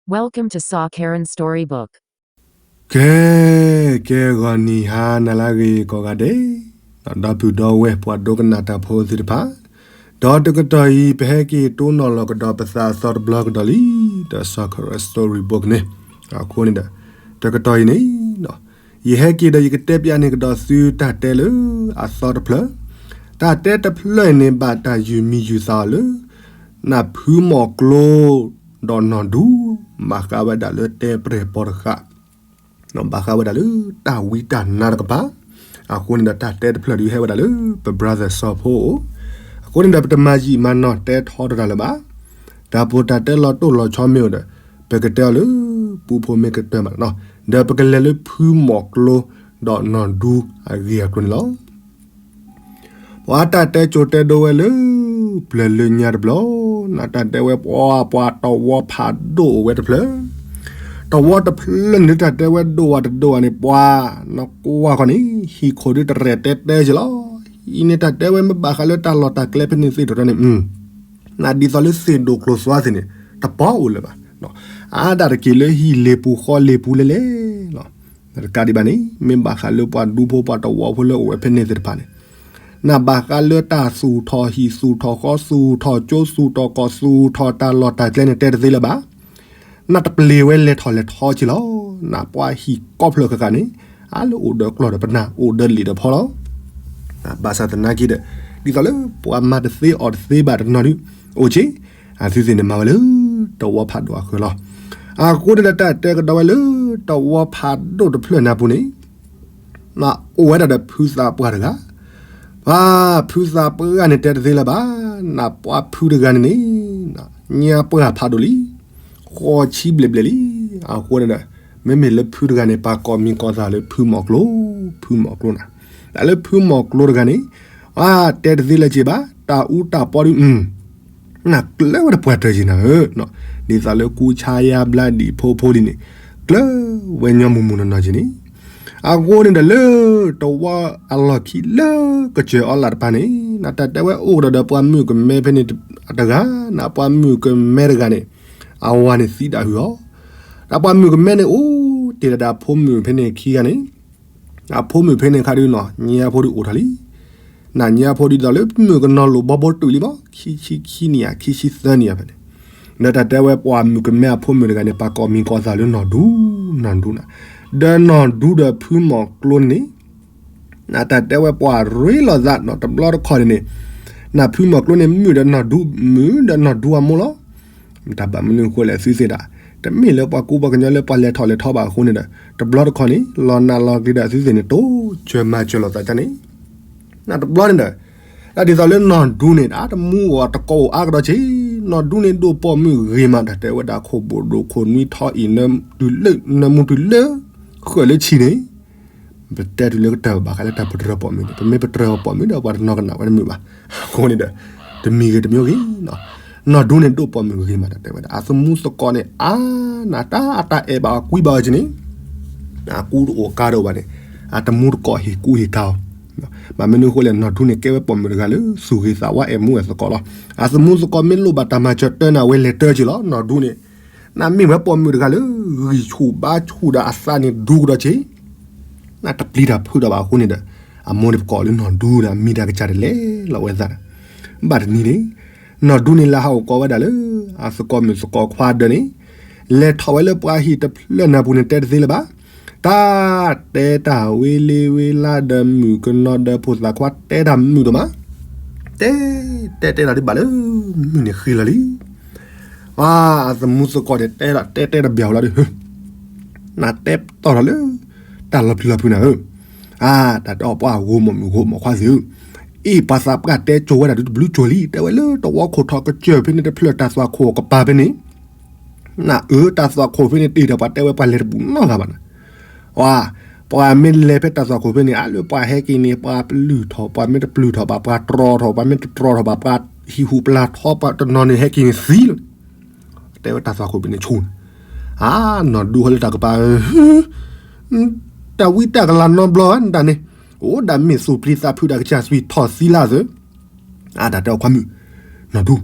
Welcome to Saw Karen Storybook. ကဲ, ကဲဂီၤနံၤဟါနၤလၢအဂ့ၤကိးဂၤဒဲး, ဒီပုၢ်ဒီဝဲၢ်ပှၤဒိကနၣ်တၢ်ဖိသ့ၣ်တဖၣ်, ဒီးတကတီၢ်အံၤ ပဟဲက့ၤတိၢ်နီၣ်လီၤကဒီးပသးအသီတဘျီကဒီးလံ, ဒီး Saw Karen Storybook န့ၣ်, အဃိန့ၣ်ဒီး, တကတီၢ်အံၤန့ၣ်, ယဟဲက့ၤဒီးယကတဲပျးန့ၢ်ကဒီးသုတၢ်တဲလၢအသီတဖျၢၣ်, တၢ်တဲတဖျၢၣ်အံၤန့ၣ် ဘၣ်တၢ်ယုၢ်မံယုၢ်သးအီၤလၢ နဖုမီၤကျိ ဒီးနီၢ်ဒူ ဘၣ်ဃးဝဲဒၣ်လၢတဲပြဲၢ်ပီၤတဃာ်, ဘၣ်ဃးဝဲဒၣ်လၢတၢ်ဝံတၢ်နါတကပၤ, အဃိန့ၣ်ဒီးတၢ်တဲတဖျၢၣ်ဒုးဟဲဝဲဒၣ်လၢ ပ brother စီၤဖိအအိၣ်, အဃိန့ၣ်ဒီးပတမၤယံာ်မၤနီၢ်တဲထီတၢ်လၢၤဘၣ်, တၢ်ပီးတၢ်တဲလီၤတိၢ်လီၤဆီမ့ၢ်အိၣ်ဒီး, ပကတဲအီၤလၢ ပူဖိမ့ၢ်ကတၢၢ်မးနီၤ, ဒီးပကလဲၤလၢဖုမီၤကျိ ဒီးနီၢ်ဒူအဂ့ၢ်အကျိၤန့ၣ်လီၤ. ပှၤတၢ်တဲကၠိတဲဒိဝဲလၢ ပျၢၤလၢညါတဘျီ, နတၢ်တဲဝဲပှၤ ပှၤတဝီဖးဒိၣ်အိၣ်ဝဲတဖျၢၣ်, တဝီတဖျၢၣ်န့ၣ်တၢ်တဲဝဲဒိၣ်ဝဲတဒိၣ်ဝဲန့ၣ် ပှၤ နကွၢ်ခီန့ၣ် ဟံၣ်ခိၣ်ဒုတရဲၣ်တဲတဲက့ၤလီၤ. အံၤန့ၣ်တၢ်တဲဝဲမ့ၢ်ဘၣ်ဃးလၢတၢ်လီၢ်တၢ်ကျဲဖဲန့ၣ်သ့ၣ်တဖၣ်န့ၣ် နဒ်သိးလၢသ့ၣ်ဒိၣ်ကျိၤသွါသ့ၣ်န့ၣ် တပီအိၣ်လၢၤဘၣ်, အါဒၣ်တက့ၢ်လၢဟံၣ်လ့ၤပူၤဃီလ့ၤပူၤလဲၣ်လဲၣ်လီၤ. တကးဒံးဘၣ်န့ၣ် မ့ၢ်ဘၣ်ဃးလၢပှၤဒူဖိပှၤတဝီဖိလၢအိၣ်ဝဲဖဲန့ၣ်သ့ၣ်တဖၣ်န့ၣ်, နဘၣ်ဃးလၢတၢ်သူၣ်ထီၣ်ဟံၣ်သူၣ်ထီၣ်ဃီသူၣ်ထီၣ်ကၠိသူၣ်ထီၣ်ကီၢ်သူၣ်ထီၣ်တၢ်လီၢ်တၢ်ကျဲန့ၣ်တဲတသ့လၢၤဘၣ်, နတပျ့ၤဝဲလဲၤထီၣ်လဲၤထီက့ၤလီၤ. နပှၤဟံၣ်ကိးဖျၢၣ်ဃၣ်ဃၣ်န့ၣ် အါလၢအိၣ်ဒီးကျီၢ်ဒီးပနၢ် အိၣ်ဒီးလံာ်ဒီးဖီလီၤ. ဘၣ်ဆၣ်သနာ်က့ဒီး ဒ်သိးလၢပှၤမၤတသ့အီၣ်တသ့ဘၣ်တနီၤဒု အိၣ်က့ၤ, အသုသ့ၣ်န့ၣ်မၤဝဲလၢ တဝီဖးဒိၣ်အဃၢၤလီၤ. အဃိန့ၣ်ဒီးတၢ်တဲကဒီးဝဲလၢ တဝီဖးဒိၣ်တဖျၢၣ်န့ၣ်အပူၤန့ၣ် အိၣ်ဝဲဒၣ်ဒီးဖုသးပှၢ်တဂၤ, ပှၤဖုသးပှၢ်န့ၣ်တဲတသ့လၢၤဘၣ်, နပှၤဖုတဂၤန့ၣ်န့ၣ် ညါပှၢ်ဖးဒိၣ်လံ, ဃိးဆံဘျဲၣ်ဘျဲၣ်လံ. အဃိန့ၣ်ဒီး မ့မ့ၢ်လၢဖုတဂၤန့ၣ် ပာ်ကိးမံၤကိးသးလၢဖုမီၤကျိ, ဖုမီၤကျိနၤ, တၢ်လၢဖုမီၤကျိတဂၤန့ၣ် တဲတသ့လၢၤက့ၤဘၣ်, တၢ်အူတၢ်ပီဒု နကျၢၤဝဲတပှၢ်တၢၢ်က့ၤနၤဧၢ, ဒ်သိးလၢကူဆါယါဘျါဒံးဖိဖိဒ်န့ၣ် ကျၢၤဝဲညီမုၢ်မုၢ်နီၢ်နီၢ်က့ၤန့ၣ်, အဃိန့ၣ်ဒီးလၢ တဝီအလီၢ်ခံလၢကစၢၢ်အီလၢ်တပၤန့ၣ် နတၢ်တဲဝဲအိၣ်ကဒီးဒီးပှၤမုၣ်ကမဲဖဲန့ၣ်တဂၤ, နပှၤမုၣ်ကမဲတဂၤန့ၣ် အဝၤန့ၣ်သံဒၣ်ဟုၣ်အီၤ, ဒီးပှၤမုၣ်ကမဲန့ၣ်အိၣ်တ့ၢ်ဒၣ်ဒီးအဖိမုၣ်ဖဲန့ၣ်ခံဂၤန့ၣ် အဖိမုၣ်ဖဲန့ၣ်ခါဒုနီၤ ညါဖိဒုအိၣ်ထီၣ်လံ, နညါဖိဒုဒ်သိးလၢမုၣ်ကနီၤလိာ်ဘီဘိတုာ်လံမး ခံဆံခံနံၣ်ဧါ ခံဆံသၢနံၣ်ဧါဖဲန့ၣ်, ဒီးတၢ်တဲဝဲပှၤမုၣ်ကမဲအဖိမုၣ်တဂၤန့ၣ် ပာ်ကိးမံၤကိးသးလၢနီၢ်ဒူ, နီၢ်ဒူနၤ, ဒီးနီၢ်ဒူဒီးဖုမီၤကျိန့ၣ် နတၢ်တဲဝဲပှၤရ့လိာ်သးနီၤ တဘျီတခီၣ်န့ၣ်န့ၣ်, နဖုမီၤကျိန့ၣ် မုၣ်ဒီးနီၢ်ဒူ မုၣ်ဒီးနီၢ်ဒူအမိၢ်လီၤ. တၢ်ဘၣ်မနုၤအဃိလဲၣ် သုသ့ၣ်ဒၣ်, တမ့ၢ်လၢပှၤကူပှၤကညီလၢပှၤလဲၤထီၣ်လဲၤထီဘၣ်အဃိန့ၣ်ဒီး တဘျီတခီၣ်န့ၣ် လီၤနးလီၤကျံၤဒီးသုသ့ၣ်န့ၣ် တိစၢၤမၤစၢၤလိာ်သးန့ၣ်, နတဘျီန့ၣ်ဒီး ဒ်သိးလၢနီၢ်ဒူန့ၣ် တၢ်တမူအီၤတကိးအိၣ်အါကဒီးက့ၤ, နီၢ်ဒူန့ၣ်ဒိၣ်ပိာ်မုၣ်ဂ့ၤမး တၢ်တဲဝဲဒၣ်ခိၣ်ဘိၣ်ဒိၣ်ခိၣ်နွံထီအံၤ နၢမူတုၤလၢ ဃၢၤလၢဆံန့ၣ် ပတဲတုၤလၢကတၢၢ်ဘၣ်ဃးလၢတၢ်ပတြၢၤပိာ်မုၣ်န့ၣ် ပမ့ၢ်ပတြၢၤပိာ်မုၣ်ဒီး ပှၤတနီၤကနၣ်ဝဲတမုာ်ဘၣ်. အဃိန့ၣ်ဒီး တမံၤဂ့ၤတမံၤဂ့ၤ, နီၢ်ဒူန့ၣ်ဒိၣ်ပိာ်မုၣ်ဂ့ၤမး တၢ်တဲဝဲဒၣ် အသမူသကိးန့ၣ် အါနတၢ်အတၢ်အဲၣ်ဘၣ်အီၤကွံဘၣ်အီၤက့ၤန့ၣ် အကူတအိၣ်ကါတအိၣ်ဘၣ်န့ၣ် အတမူတကိးဟ့ၣ်ကူဟ့ၣ်ကါအီၤ, ဘၣ်မနုၤအဃိလဲၣ် နီၢ်ဒူန့ၣ် ကဲဝဲပိာ်မုၣ်တဂၤလၢ သူၣ်ဂ့ၤသးဝါအဲၣ်မူအဲၣ်သကိးလီၤ. အသမူသကိးမ့ၢ်လိၣ်ဘၣ်တၢ်မၤစၢၤတၢ်န့ၣ် အဝဲလဲၤတၢ်က့ၤလီၤ. နီၢ်ဒူန့ၣ် နမ့ၢ်ဝဲပိာ်မုၣ်တဂၤလၢ ဂံၢ်ဆူၣ်ဘါဆူၣ်ဒီးအသးန့ၣ်ဒူကဒီးက့ၤ နတပျံၤတၢ်ဖုးတၢ်ဘၣ်အဃိန့ၣ်ဒီး အမိၢ်န့ၣ်ပကိးလၢနီၢ်ဒူဒီး မံၤတၢ်ကစၢ်တလဲၤလီၤဝဲသးဒီး ဘၣ်တနံၤန့ၣ် နီၢ်ဒူန့ၣ် လဲၤဟးအိၣ်ကိးဝဲဒၣ်လၢ အသကိးမုၣ်သကိးခွါဒၢးန့ၣ် လဲၤထီၣ်ဝဲလၢပှၤဟံၣ်တဖျၢၣ်န့ၣ်အပူၤန့ၣ် တဲတသ့လၢၤဘၣ်. တၢ်တဲတၢ်ဝ့လ့ဝ့လါဒီးမုၣ်ကနီၤဒီးဖိသၣ်ခွါတဲတၢ်မုာ်ဒိၣ်မး တဲ တဲတဲလီၤဒ်ဘၣ်လၢ မုၢ်န့ၣ်ဃ့လီၤလံ. အသမူသကိးန့ၣ် တဲတဲတဘၣ်ဝဲလီၤဒီး နတဲတီၢ်ထီၣ်လၢ တၢ်လီၤပျံၤလီၤဖုးနၤဧၢ, အါ တၢ်တဲအီၤပှၤဂိၢ်မီၢ်မုၣ်ဂိၢ်မီၢ်ခွါသ့ၣ်ဧၢ, အ့ၣ် ပှၤသးပှၢ်တဲကၠိဝဲဒၣ်ဒုးတဘျုးကၠိလံ တဲဝဲလၢတဝီခိၣ်ထီၣ်ကစၢၢ်ဖဲန့ၣ်တဖျၢၣ်တၢ်သွၣ်ခိၣ်ကပၤဖဲန့ၣ် နအၢ တၢ်သွၣ်ခိၣ်ဖဲန့ၣ်တ့ၢ်ဒီးပှၤတဲဝဲပှၤလဲၤတဘူးနီတဂၤဘၣ်နၤ, ပှၤ ပှၤမ့ၢ်လဲၤဖဲတၢ်သွၣ်ခိၣ်ဖဲန့ၣ် အါလၢပှၤဟဲက့ၤန့ၣ် ပှၤပျုၢ်ထီၣ် ပှၤမ့ၢ်တပျုၢ်ထီၣ်ဘၣ် ပှၤတြီထီၣ် ပှၤမ့ၢ်တတြီထီၣ်ဘၣ် ပှၤဟံၣ်ဟူးပျၢ်ထီၣ် ပှၤတနီၤန့ၣ်ဟဲက့ၤန့ၣ်သံလီၤ. တဲဝဲတၢ်သွၣ်ခိၣ်ဖဲန့ၣ်ဆိန့ၣ်, အါ နီၢ်ဒူဟဲလၢတၢ်ကပၤ တၢ်ဝံတၢ်ကလၤနီတဘျီဘၣ်နတၢ်န့ၣ်, အိၣ်ဒၣ်မ့ၢ်သူၣ်ပျံၤသးဖုးတၢ်ကစၢ်သွံၣ်ထီၣ်သံလၢသၢ, အါ တၢ်တဲအီၤခွါမုၣ်, နီၢ်ဒူ,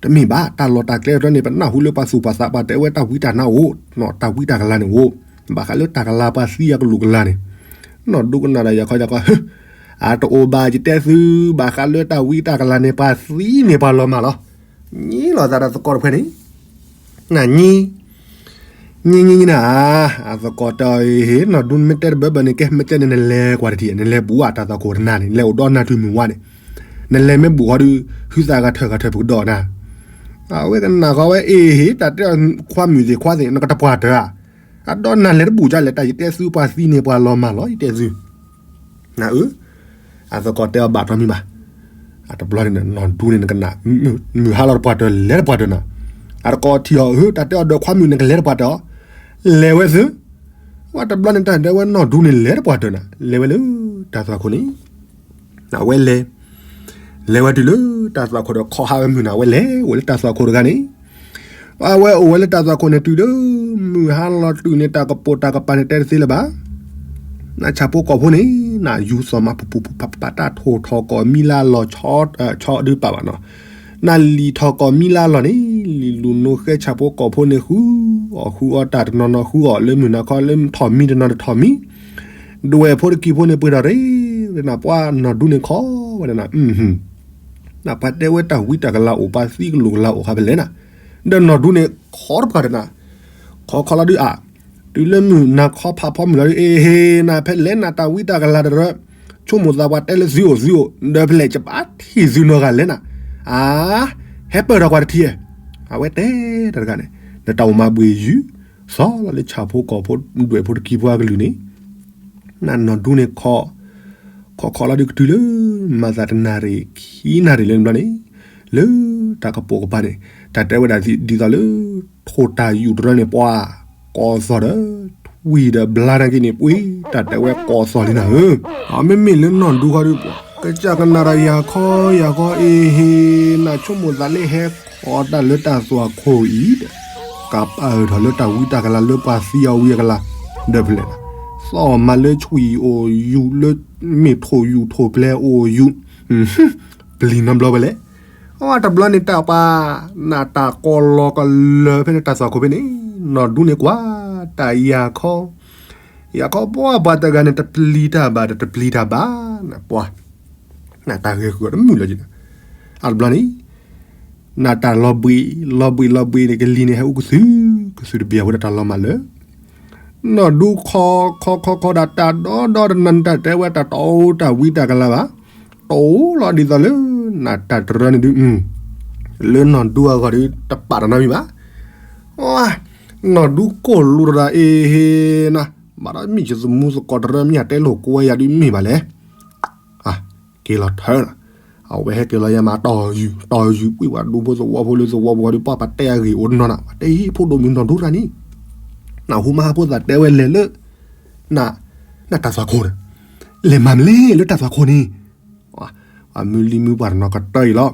တမ့ၢ်ဘၣ် တၢ်လီၢ်တၢ်ကျဲတဖၣ်န့ၣ် ပနၢ်ဟူလၢပှၤသူၣ်ပှၤသးပှၤတဲဝဲတၢ်ဝံတၢ်နါအိၣ်, တၢ်ဝံတၢ်ကလၤန့ၣ်အိၣ်, ဘၣ်ဃးလၢတၢ်ကလၤပှၤသံအကလုာ်ကလၤန့ၣ်, နီၢ်ဒူကနၣ်ဒီးယၤခီယၤခီ, အတအိၣ်ဘၣ်ယတဲသု, ဘၣ်ဃးလၢတၢ်ဝံတၢ်ကလၤန့ၣ် ပှၤသံန့ၢ်ပှၤလီၤမၢ်လီၤ. နံၤလီၤသးဒီးသကိးတဖၣ်န့ၣ်, နနံၤ နံၤနံၤနံၤနၤ, အသကိးတဲအီၤ နီၢ်ဒူ နမ့ၢ်တဲတဘၢဘၢန့ၣ် ကဲမ့ၢ်တဲန့ၣ် နလဲၤကွၢ်တထံၣ်, နလဲၤဘူးအတၢ်သွၣ်ခိၣ်တနၤန့ၣ် နလဲၤအိၣ်ဒီးနၢ်ထွံမုၢ်ဝါန့ၣ်, နလဲၤမ့ၢ်ဘူးဃီဒီး ဟုသးဂၤထၢၣ်ဂၤထၢၣ်ပကဒီးနၤ, အဝဲကနၣ်ဃီဝဲ အ့ဟ့ၣ် တၢ်တဲအီၤခွါမုၣ်သ့ၣ်ခွါသ့ၣ် နကတပှၢ်တၢၢ်ဧါ, အဒီးနၤလဲၤတဘူးကလဲၣ် တၢ်ယတဲသုပှၤသံန့ၢ်ပှၤလီၤမၢ်လီၤ ယတဲသု နၤဧၢ, အသကိးတဲအီၤဘၣ်ထီမံၤဘၣ်, အတဘျီန့ၣ် နီၢ်ဒူန့ၣ်နကနၣ်, မုၢ်ဟါလီၤတပှၢ်တၢၢ် လဲၤတပှၢ်တၢၢ်နၤ, အတကိးထံၣ်အီၤ တၢ်တဲအီၤဒီးခွါမုၣ်န့ၣ် ကလဲၤတပှၢ်တၢၢ်အီၤ, လဲၤဝဲသု, ဝဲတဘျီန့ၣ် တၢ်တဲဝဲနီၢ်ဒူန့ၣ် လဲၤတပှၢ်တၢၢ်နၤ လဲၤဝဲလၢ တၢ်သွၣ်ခိၣ်န့ၣ် အဝဲလဲၤ, လဲၤဝဲတုၤလၢတၢ်သွၣ်ခိၣ်ဒီး ခီဟးဝဲမုၢ်နၤ အဝဲလဲၤအိၣ်လၢတၢ်သွၣ်ခိၣ်တဂၤန့ၣ်, အဝဲအိၣ်ဝဲလၢတၢ်သွၣ်ခိၣ်န့ၣ်တုၤလၢ မုၢ်ဟါလီၤတုၤန့ၣ် တၢ်ကပိာ်တၢ်ကပၤန့ၣ် တဲတသ့လၢၤဘၣ်, နဆၣ်ဖိကီၢ်ဖိန့ၣ် နယူၤသီၣ်မး ပူၤပူၤဖးဖး တၢ်ထိၣ်ထီၣ်ကီၢ်မံလၢအလီၢ် ဆီဒုးပာ်ဘၣ်နီၤ, နလံာ်ထီၣ်ကီၢ်မံလၢအလီၢ်န့ၣ် လံာ်လူၤနိဃဲဆၣ်ဖိကီၢ်ဖိန့ၣ် ဃုအီၣ်ဃုအီတၢ်တနီၤနီၤ ဃုအီၣ်လၢမုၢ်နၤခီ လၢထီၣ်မံတနီၤတထီၣ်မံ, ဒွဲၣ်ဖိတကံၢ်ဖိန့ၣ် ပှဲၤထီၣ်ရ့ၣ်ရ့ၣ်နၤ ပှၤနီၢ်ဒူန့ၣ်ခီဝဲဒၣ်နၤ, နပှၤတဲဝဲတၢ်ဝံတၢ်ကလၤအိၣ် ပှၤသံကလုာ်ကလၤအိၣ် ဃးဖဲလဲၣ်နၤ, ဒီးနီၢ်ဒူန့ၣ် ခီတပှၢ်တၢၢ်နၤ, ခီခီလီၤဒုးအါ, တုၤလၢမုၢ်နၤခီဖးဖီမုၢ်လီၤဒုး အ့ဟ့ၣ် နၤဖဲလဲၣ်နၤ တၢ်ဝံတၢ်ကလၤတရၢ, ဆိကမိၣ်သးပှၤတဲလၢသုအိၣ်သုအိၣ် ဒီးဖဲလဲၣ်ယဘၣ်ထံၣ်သုနီတဂၤလဲၣ်နၤ, အါ, ဟဲပၢၢ်ထီၣ်ကွၢ်တထံၣ်, အဝဲတဲတၢ်တဂၤန့ၣ်, နတၢ်အိၣ်မၤဘှံးယုၢ်, သီလီၤလၢဆၣ်ဖိကီၢ်ဖိ ဒွဲၣ်ဖိတကံၢ်ဖိအကလုာ်န့ၣ် နနီၢ်ဒူန့ၣ်ခီ, ခီခီလီၤဒုးကတုၤလၢ မၤသးတနၣ်ရံၣ် ခံနၣ်ရံၣ်လၢန့ၣ်ဘျီန့ၣ်, လၢတၢ်ကပိာ်ကပၤန့ၣ်, တၢ်တဲဝဲဒၣ်ဒ်သိးလၢ ထိၣ်တၢ်ယူၢ်တရၢန့ၣ် ပှၤ, ကိးသီၣ်ဒီး, ထွံၣ်ဒီးဘျါနာ်က့န့ၣ် ပှ့ၤ, တၢ်တဲဝဲကိးသီၣ်လံနၤဧၢ, အမ့မ့ၢ်လၢနီၢ်ဒူခီဒုးပှၤ, ကစၢ်ကနၣ်ဒီးယၤခီယၤခီ အ့ဟ့ၣ် နဆိကမိၣ်သးလၢဟဲခီတၢ်လၢတၢ်သွၣ်ခိၣ်အံၤဒီး, ကပာ်အၢၣ်ထီၣ်လၢတၢ်ဝံတၢ်ကလၤလၢပှၤသံအီၤဝံအကလၤ, ဒီးဖဲလဲၣ်, သီၣ်မၤလၢထွံၣ်အိၣ်ယူၢ်လၢ, မ့ၢ်ထိၣ်ယူၢ်ထိၣ်ဘျဲအိၣ်ယူၢ်, ပျံၤနီတဘျီဖဲလဲၣ်, အတဘျီန့ၣ်တၢ်ပှၤ, နတၢ်ကိးလီၤကလၢာ်ဖဲန့ၣ်တၢ်သွၣ်ခိၣ်ဖဲန့ၣ်, နီၢ်ဒူန့ၣ်ကွၢ်, တၢ်ယၤခီ ယၤခီပှၤပှၤတဂၤန့ၣ် တပျံၤတၢ်ဘၣ်ဒီး တပျံၤတၢ်ဘၣ်, ပှၤ, နတၢ်ဂဲၤဃုာ်အီၤတမုာ်လၢၤ, အတဘျီန့ၣ်, နတၢ်လီၤဘှံး, လီၤဘှံးလီၤဘှံးန့ၣ် ကလံၤန့ၣ် ဟဲအူကသု, ကသုတဘျီဝဲဒၣ်တၢ်လီၤမၢ်လၢ, နီၢ်ဒူခီ, ခီခီခီဒၣ်တၢ်ဒီဒီတနၤန့ၣ် တၢ်တဲဝဲတၢ်တအိၣ်တၢ်ဝံတၢ်ကလၤဘၣ်, တအိၣ်လီၤဒ်သိးလၢ, နတၢ်တရၢန့ၣ်ဒုး, လၢနီၢ်ဒူအဂီၢ်ဒုး တပာ်တၢ်နီတမံၤဘၣ်, နီၢ်ဒူကိၢ်လိာ်တဒၣ်အ့ဟ့ၣ်နၤ, ဘၣ်ဒီးမ့ၢ်ယသမူသကိးတရၢမ့ၢ်ယတဲလိာ်ကွဲယၤဒုးမ့ၢ်ဘၣ်လဲၣ်, က့ၤလီၤထၢနၤ, အဝဲဟဲက့ၤလီၤယၤမး တီၢ်ယူၢ်, တီၢ်ယူၢ်ကွံာ်ဝဲဒူဖိသဝီဖိလၢသဝီပူၤဒီး ပှၤပတဲအဂ့ၢ်အိၣ်တနီၤနၤ, ပှၤတဲဟံၣ်ဖိဒိၣ်မုၢ်နီၢ်ဒူတဂၤန့ၣ်, နၢ်ဟူမါဟးဖိသးတဲဝဲလဲၤလၢ, န, နတၢ်သွၣ်ခိၣ်န့ၣ်, လဲၤမၤမလဲၣ်လၢတၢ်သွၣ်ခိၣ်န့ၣ် ပှၤမုၢ်လံမုၢ်ပှၢ်တနီၤကတၢၢ်အံၤလီၤ,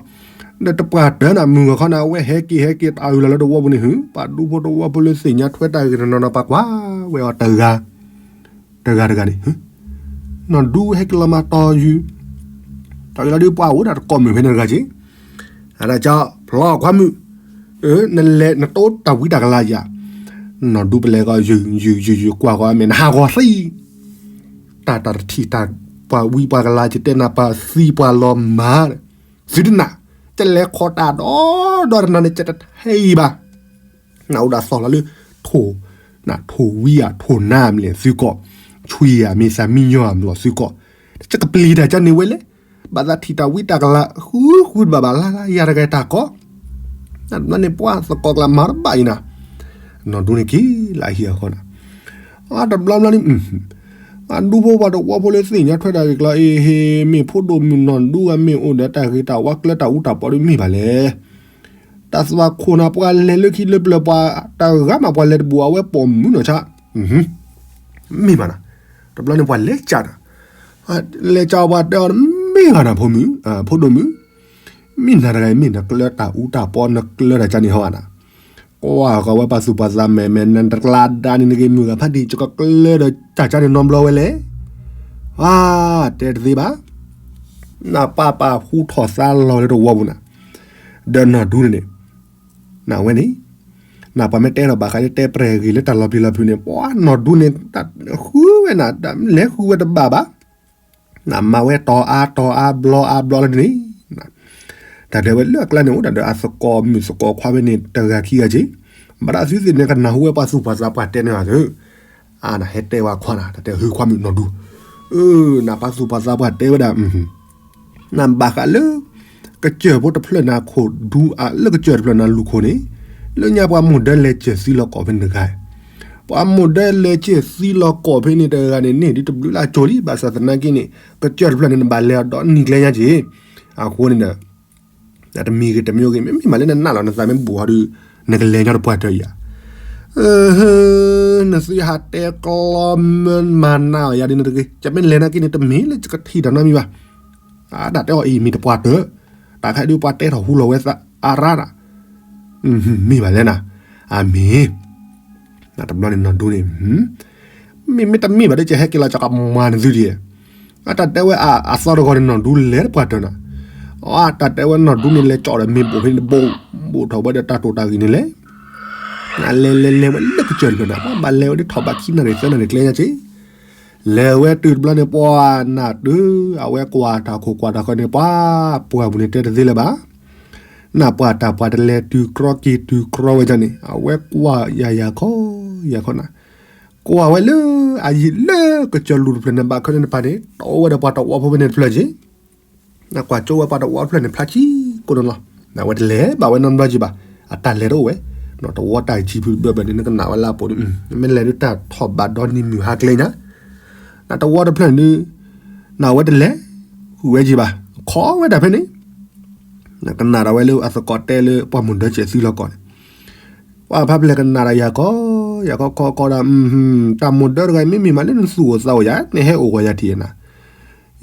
ဒီးတပှၢ်တၢၢ်နၤ မုၢ်ဂီၤခီန့ၣ် အဝဲဟဲက့ၤဟဲက့ၤတၢ်အုၣ်လီၤလၢသဝီပူၤန့ၣ် ဟု, ပှၤဒူဖိသဝီဖိလၢသ့ၣ်ညါထွဲတၢ်ဂ့ၢ်တနီၤနီၤ ပှၤကွၢ်ဝဲအီၤတဂၤ, တဂၤတဂၤန့ၣ်, နီၢ်ဒူဟဲက့ၤလီၤမၤတီၢ်ယူၢ်, တီၢ်ယူၢ်လီၤဒုးပှၤအိၣ်ဒၣ်တကိးမုၣ်ဖဲန့ၣ်တဂၤက့ၤ, အဒၣ်ကၠီ ဖျီခွါမုၣ်, နလဲၤနတိတၢ်ဝံတၢ်ကလၤယၤ, နီၢ်ဒူပလဲၤကီး ယူၢ်ယူၢ်ယူၢ်ယူၢ်ကွၢ်ကီး မ့ၢ်နဟးဂီၤသံ တၢ်တၢ်တထံၣ်တၢ်ပှၤဝံပှၤကလၤ ယတဲနၤပှၤသံပှၤလီၤမၢ်, သုတနၢ်, ကလဲၤခီတၢ်ဒီဒီတနၤန့ၣ် ကတထံၣ်ဘၣ်, နအိၣ်ဒၣ်သီၣ်လီၤလၢ, ထိၣ်, ထိၣ်ဝံဧါ ထိၣ်နါမလဲၣ်သုကီၢ်, ဆွံဧါ မ့ၢ်သးမံညီမလီၤသုကီၢ်, ကကပျံၤတၢ်ကန့ၢ်ဝဲလဲၣ်, ဘၣ်သးထံၣ်တၢ်ဝံတၢ်ကလၤ ဃုဃုတဘၣ်ဘၣ်လၢ်လၢ် ယၤတဂၤတၢ်ကီ, နဘျီန့ၣ်ပှၤသကိးကလၤမၤတဘၣ်အံၤနၤ, နီၢ်ဒူန့ၣ်က့ၤလၢအဟံၣ်အဃီနၤ, အတဘျီဘျီန့ၣ်, အဒူဖိပှၤတဝီဖိလၢသ့ၣ်ညါထွဲတၢ်ဂ့ၢ်ကျီၤ အ့ဟ့ၣ် မ့ၢ်ဖိဒိၣ်မုၣ်နီၢ်ဒူဂၤ မ့ၢ်အိၣ်ဒီးတၢ်ဂ့ၤတၢ်ဝါကျဲတၢ်အူတၢ်ပီဒုးမ့ၢ်ဘၣ်လဲၣ်, တၢ်သွၣ်ခိၣ်နၤ ပှၤလဲၤလၢခံလၢပျၢၤ ပှၤတဂၤမး ပှၤလဲၤတဘူးအဝဲပိာ်မုၣ်နီၢ်ဆါ, မ့ၢ်ဘၣ်နၤ, တဘျီန့ၣ်ပှၤလဲၤကၢ်နၤ, လဲၤကၢ်ပှၤတဲအီၤ မ့ၢ်ဘၣ်နၤ ဖိမုၣ်, ဖိဒိၣ်မုၣ်, မ့ၢ်နၤတဂၤအံၤ မ့ၢ်နကျၢတၢ်အူတၢ်ပီ နကျၢတၢ်ကန့ၣ်ဟီဧါနၤ, ကွၢ်ဃီဝဲပှၤသူၣ်ပှၤသးမဲာ်မဲာ် နတကျါဒါန့ၣ် နက့ၤမုၢ်ဂၤဖးဒံၣ် ယကကျၢဒီးတၢ်ကန့ၣ်နီတဘျီဝဲလဲၣ်, အါ, တဲတသ့ဘၣ်, နပၢ်ပာ်ဟူထီၣ်သါလီၤလၢတဝီပူၤနၤ, ဒီးနီၢ်ဒူန့ၣ်န့ၣ်, နဝဲန့ၣ် နပှၤမ့ၢ်တဲထီၣ်ဘၣ်ဃးလၢတဲပြဲၢ်ဂ့ၤလၢတၢ်လီၤပျံၤလီၤဖုးန့ၣ် ပှၤနီၢ်ဒူန့ၣ် တၢ်ဃုဝဲနၤ တၢ်လဲၤဃုဝဲတဘၣ်ဘၣ်. နမၤဝဲတီၤအါတီၤအါဘျီအါဘျီလၢန့ၣ် တၢ်ဒၢးဝဲလၢအကျါန့ၣ်အိၣ် တၢ်ဒၢးအသကိးမုၣ်သကိးခွါဝဲန့ၣ် တဂၤခံဂၤက့ၤ ဘၣ်ဒၣ်သုသ့ၣ်န့ၣ် ကနၢ်ဟူဝဲပှၤသူၣ်ပှၤသးပှၢ်တဲန့ၢ်အီၤသု အါ နဟဲတဲဝဲခွါနၤ တၢ်တဲဟုခွါမုၣ်နီၢ်ဒူ အၢ နပှၤသူၣ်ပှၤသးပှၢ်တဲဝဲဒၣ် နဘၣ်ဃးလၢ ကစၢၢ်ဖိတဖျၢၣ်နၤခိၣ်ဒူ လၢကစၢၢ်တဖျၢၣ်နၤလူၢ်ခိၣ်န့ၣ် လၢညါပှၤမိၢ်ဒၢလဲၤစၢၢ်သံလီၤကီၢ်ဖဲန့ၣ်တဂၤ ပှၤမိၢ်ဒၢလဲၤစၢၢ်သံလီၤကီၢ်ဖဲန့ၣ်တဂၤန့ၣ် န့ၢ်ဒ်တဘျုးလၢကၠိလံ ဘၣ်ဆၣ်သနာ်က့န့ၣ် ကစၢၢ်တဖျၢၣ်န့ၣ် နဘၣ်လဲၤအီၤဒီနံၤကျဲညါက့ၤ အဃိန့ၣ်ဒီး တမံၤဂ့ၤတမံၤဂ့ၤ မ့မ့ၢ်မးလၢနနာ်လီၤနသးမ့ၢ်ဘူးဟီဒီး နကလဲၤညီတပှၢ်တၢၢ်ယၤ နသုဟးတဲကျီမၢမၤနးအီၤယၤဒ်န့ၣ်တဂ့ၤ ကမ့ၢ်လဲၤနာ်က့န့ၣ် တမ့ၢ်လၢကထံၣ်တၢ်နီတမံၤဘၣ် တၢ်တဲအီၤအံၤမ့ၢ်တပှၢ်တၢၢ် တၢ်ခါဒုးပှၤတဲထီၣ်ဟူလီၤဝဲသးအါရါဒၣ် မ့ၢ်ဘၣ်လဲၣ်နၤ အမ့ၢ် တဘျီန့ၣ်နီၢ်ဒူန့ၣ် မ့မ့ၢ်တမ့ၢ်ဘၣ်ဒီး ကဟဲက့ၤလီၤကကမၤနသုဒံး အတၢ်တဲဝဲအသီတဂီၤန့ၣ် နီၢ်ဒူလဲၤတပှၢ်တၢၢ်နၤ အတၢ်တဲဝဲနီၢ်ဒူန့ၣ် လဲၤကၠီၣ်ဒီးမ့ၢ်ဘိၣ်ဖဲန့ၣ်တဘိၣ် ဘိၣ်ထီၣ်ဝဲဒီးတၢ်တိာ်တၢ်ဂ့ၤန့ၣ်လဲၣ် နလဲၤလဲၤလဲၤဝဲလၢကစၢၢ်တဖျၢၣ်နၤ ပှၤဘၣ်လဲၤဝဲဒ်ထီၣ်ဘးခံနၣ်ရံၣ်သၢနၣ်ရံၣ်ကျဲညါက့ၤ လဲၤဝဲတုၤတဘျီန့ၣ် ပှၤနၢ်တုၤ အဝဲကွၢ်တၢ်ခိၣ်ကွၢ်တၢ်ဃၢၤန့ၣ် ပှၤပှၢ်ပူၤန့ၣ်တဲတသ့လၢၤဘၣ် နပှၤတၢ်ပှၤတလဲၤတုၤကြီက့ၤတုၤကြီဝဲဒၣ်န့ၣ် အဝဲကွၢ်ယၤယၤခီ ယၤခီနၤ ကွၢ်ဝဲလၢအယံၤလၢကစၢၢ်လူၢ်တဖျၢၣ်န့ၣ် ဘၣ်ခဲန့ၣ်တပၤန့ၣ် တီဝဲဒီးပှၤတဝီဖိဖဲန့ၣ်တဖျၢၣ်က့ၤ နကွၢ်ကၠိဝဲပှၤတဝီတဖျၢၣ်န့ၣ် ဖျါဆံကိးန့ၣ်လီၤ နဝဲတလဲၤဘၣ်ဝဲနီတဘျီက့ၤဘၣ် အတၢ်လဲၤတအိၣ်ဝဲ တဝီတၢ်ကံဖုတဘျီဘၣ်န့ၣ် နကနၣ်ဝဲလၢအပိာ်န့ၣ် မ့ၢ်လဲၤဒုးတၢ်ထီၣ်ဘးဒီနံၤမုၢ်ဟါကျဲညါ နတဝီတဖျၢၣ်န့ၣ် နဝဲတလဲၤ ဃုာ်ဝဲက့ၤဘၣ် ခီဝဲဒၣ်ဖဲန့ၣ် နကနၣ်ဒီးဝဲလၢအသကိးတဲလၢပှၤမိၢ်ဒၢစဲးသံလီၤကီၢ်န့ၣ် ပှၤဖးဖျဲၣ်ကနၣ်ဒီးယၤခီ ယၤခီခီခီဒီး တၢ်မိၢ်ဒၢတဂၤအံၤ မ့မ့ၢ်မးလၢနသူၣ်အိၣ်သးအိၣ်ယၤ နဟဲအိၣ်ဂီၤယၤထံၣ်နၤ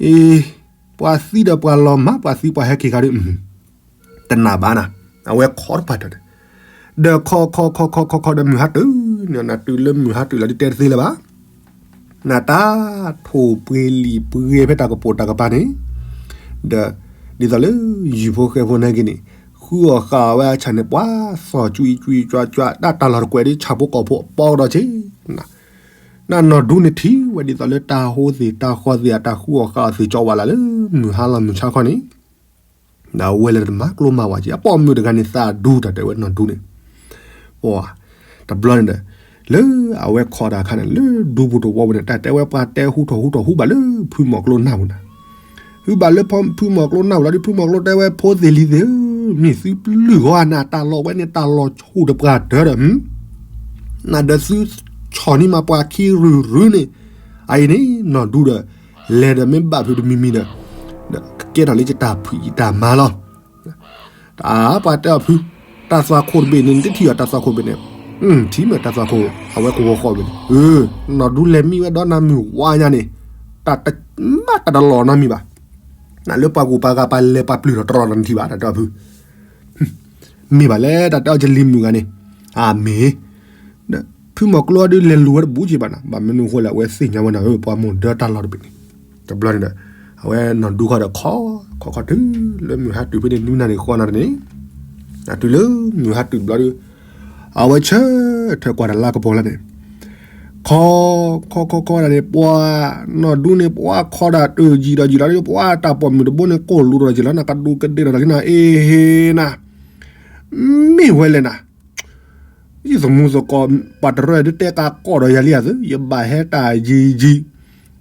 အ့ ပှၤသံဒီးပှၤလီၤမၢ် ပှၤသံပှၤဟဲက့ၤခါဒီး တနာ်ဘၣ်နၤ အဝဲခီတပှၢ်တၢၢ်ဒီး ဒီးခီခီခီခီခီခီဒီးမုၢ်ဟါတုၤန့ၣ် နတုၤလၢမုၢ်ဟါတုၤလီၤဒ်တဲတသ့လၢၤဘၣ် နတၢ်ထိၣ်ပှ့ၤလံာ်ပှ့ၤဖဲတၢ်ကပိာ်တၢ်ကပၤန့ၣ် ဒီး ဒ်သိးလၢယုၢ်ဖိဃဲဖိနာ်က့န့ၣ် ဃုအီၣ်ဃာ်အီၣ်ဝဲအဆၣ်န့ၣ် ပှၤသီၣ်ကွံကွံကွၢ်ကွၢ် တၢ်တၢ်လီၢ်တကွဲးဒ်ဆၣ်ဖိကီၢ်ဖိအပီကဒီးက့ၤ နနီၢ်ဒူန့ၣ်ထံၣ်ဝဲဒ်သိးလၢတၢ်ဟိသ့ၣ်တၢ်ဃီသ့ၣ် အတၢ်ဃုအီၣ်ဃာ်အီၣ်သ့ၣ်ကၠီဝဲလၢ မုၢ်ဟါလီၤမုၢ်ဆါခီန့ၣ် ဒီးအဝဲလဲၤတမၤကျိမၤဝးက့ၤ အပိာ်မုၣ်တဂၤန့ၣ်သးဒူတၢ်တဲဝဲနီၢ်ဒူန့ၣ် ပှၤ တဘျီန့ၣ်ဒီး လၢအဝဲခီတၢ်အခါန့ၣ် လၢဒူပူၤတဝီပူၤန့ၣ် တၢ်တဲဝဲပှၤတဲဟူထီၣ်ဟူထီၣ်ဟူဘၣ်လၢဖုမီၤကျိနၢ်ပူၤနၤ ဟူဘၣ်လၢဖုမီၤကျိနၢ်ပူၤလီၤဒီး ဖုမီၤကျိတဲဝဲဖိသ့ၣ်လံၤသ့ၣ်ဧၢ, မ့ၢ်သုပျုၢ်ဂီၢ်နၤ တၢ်လီၢ်ဝဲန့ၣ် တၢ်လီၢ်ဆူၣ်တပှၢ်တၢၢ်ဒီး နၤဒီးသုဆီၣ်န့ၢ်မးပှၤခံရုၢ်ရုၢ်န့ၣ် အအံၤန့ၣ် နီၢ်ဒူဒီး လဲၤဒီးမ့ၢ်ဘၣ်ဖုးတမံၤမံၤဒီး ဒီးကကဲထီၣ်လၢယတၢ်ဖံးယတၢ်မၤလီၤ. တၢ်ပှၤတဲအီၤဖု, တၢ်သွၣ်ခိၣ်တဘ့ၣ်န့ၣ် နတထံၣ်အီၤတၢ်သွၣ်ခိၣ်ဘ့ၣ်န့ၣ်, ထံၣ်မ့ၢ်တၢ်သွၣ်ခိၣ် အဝဲကဝီၤဃီဘ့ၣ်န့ၣ်, နီၢ်ဒူလဲၤမံဝဲဒီးနၤမုၢ်ဝါညါန့ၣ်, တၢ်တမၤတၢ်တလီၢ်နီတမံၤဘၣ်. နလၢပှၤဂုၤပှၤဂၤပှၤလဲၤပှၤပျုၢ်ထီၣ်တရီတနထံၣ်ဘၣ် တၢ်တဲအီၤဖု မ့ၢ်ဘၣ်လဲၣ်တၢ်တဲအီၤကလံၤမုၢ်ဂၤန့ၣ်, အမ့ၢ်, ဒီးဖုမီၤကျိအီၤဒုးလဲၤလူၤဝဲတဘူးက့ဘၣ်နၤ, ဘၣ်မနုၤအဃိလဲၣ် အဝဲသ့ၣ်ညါဝဲနၤဧၢ ပှၤမိၢ်ဒၢတၢ်လီၢ်တဘ့ၣ်န့ၣ်, တဘျီန့ၣ်ဒီး အဝဲနီၢ်ဒူခီဒီးခီ, ခီခီတုၤလၢမုၢ်ဟါတုၤဖဲန့ၣ် နွံနၣ်ရံၣ်ဃိးနၣ်ရံၣ်န့ၣ်, တုၤလၢမုၢ်ဟါတုၤတဘျီဒီး အဝဲဆၢထၢၣ်ကွၢ်တၢ်လၢကပီၤလၢန့ၣ် ခီ, ခီခီခီဒၣ်န့ၣ် ပှၤနီၢ်ဒူန့ၣ် ပှၤခီဒၣ်တုၤယံာ်ဒီးယံာ်လီၤဒီး ပှၤတၢ်ပိာ်မုၣ်တဘိန့ၣ် ကိၢ်လူးဒီးယံာ်လီၤ နကဒူးကဒ့ၣ်ဒီးလီၤက့နၤ အ့ဟ့နၤ, မ့ၢ်ဝဲလဲၣ်နၤ, ယသမူသကိး ပှၤတရၢၣ်ဒုးတဲကါကီၢ်ဒီးယၤလံဧါသု, ယဘၣ်ဟဲတၢ်ယံာ်ယံာ်,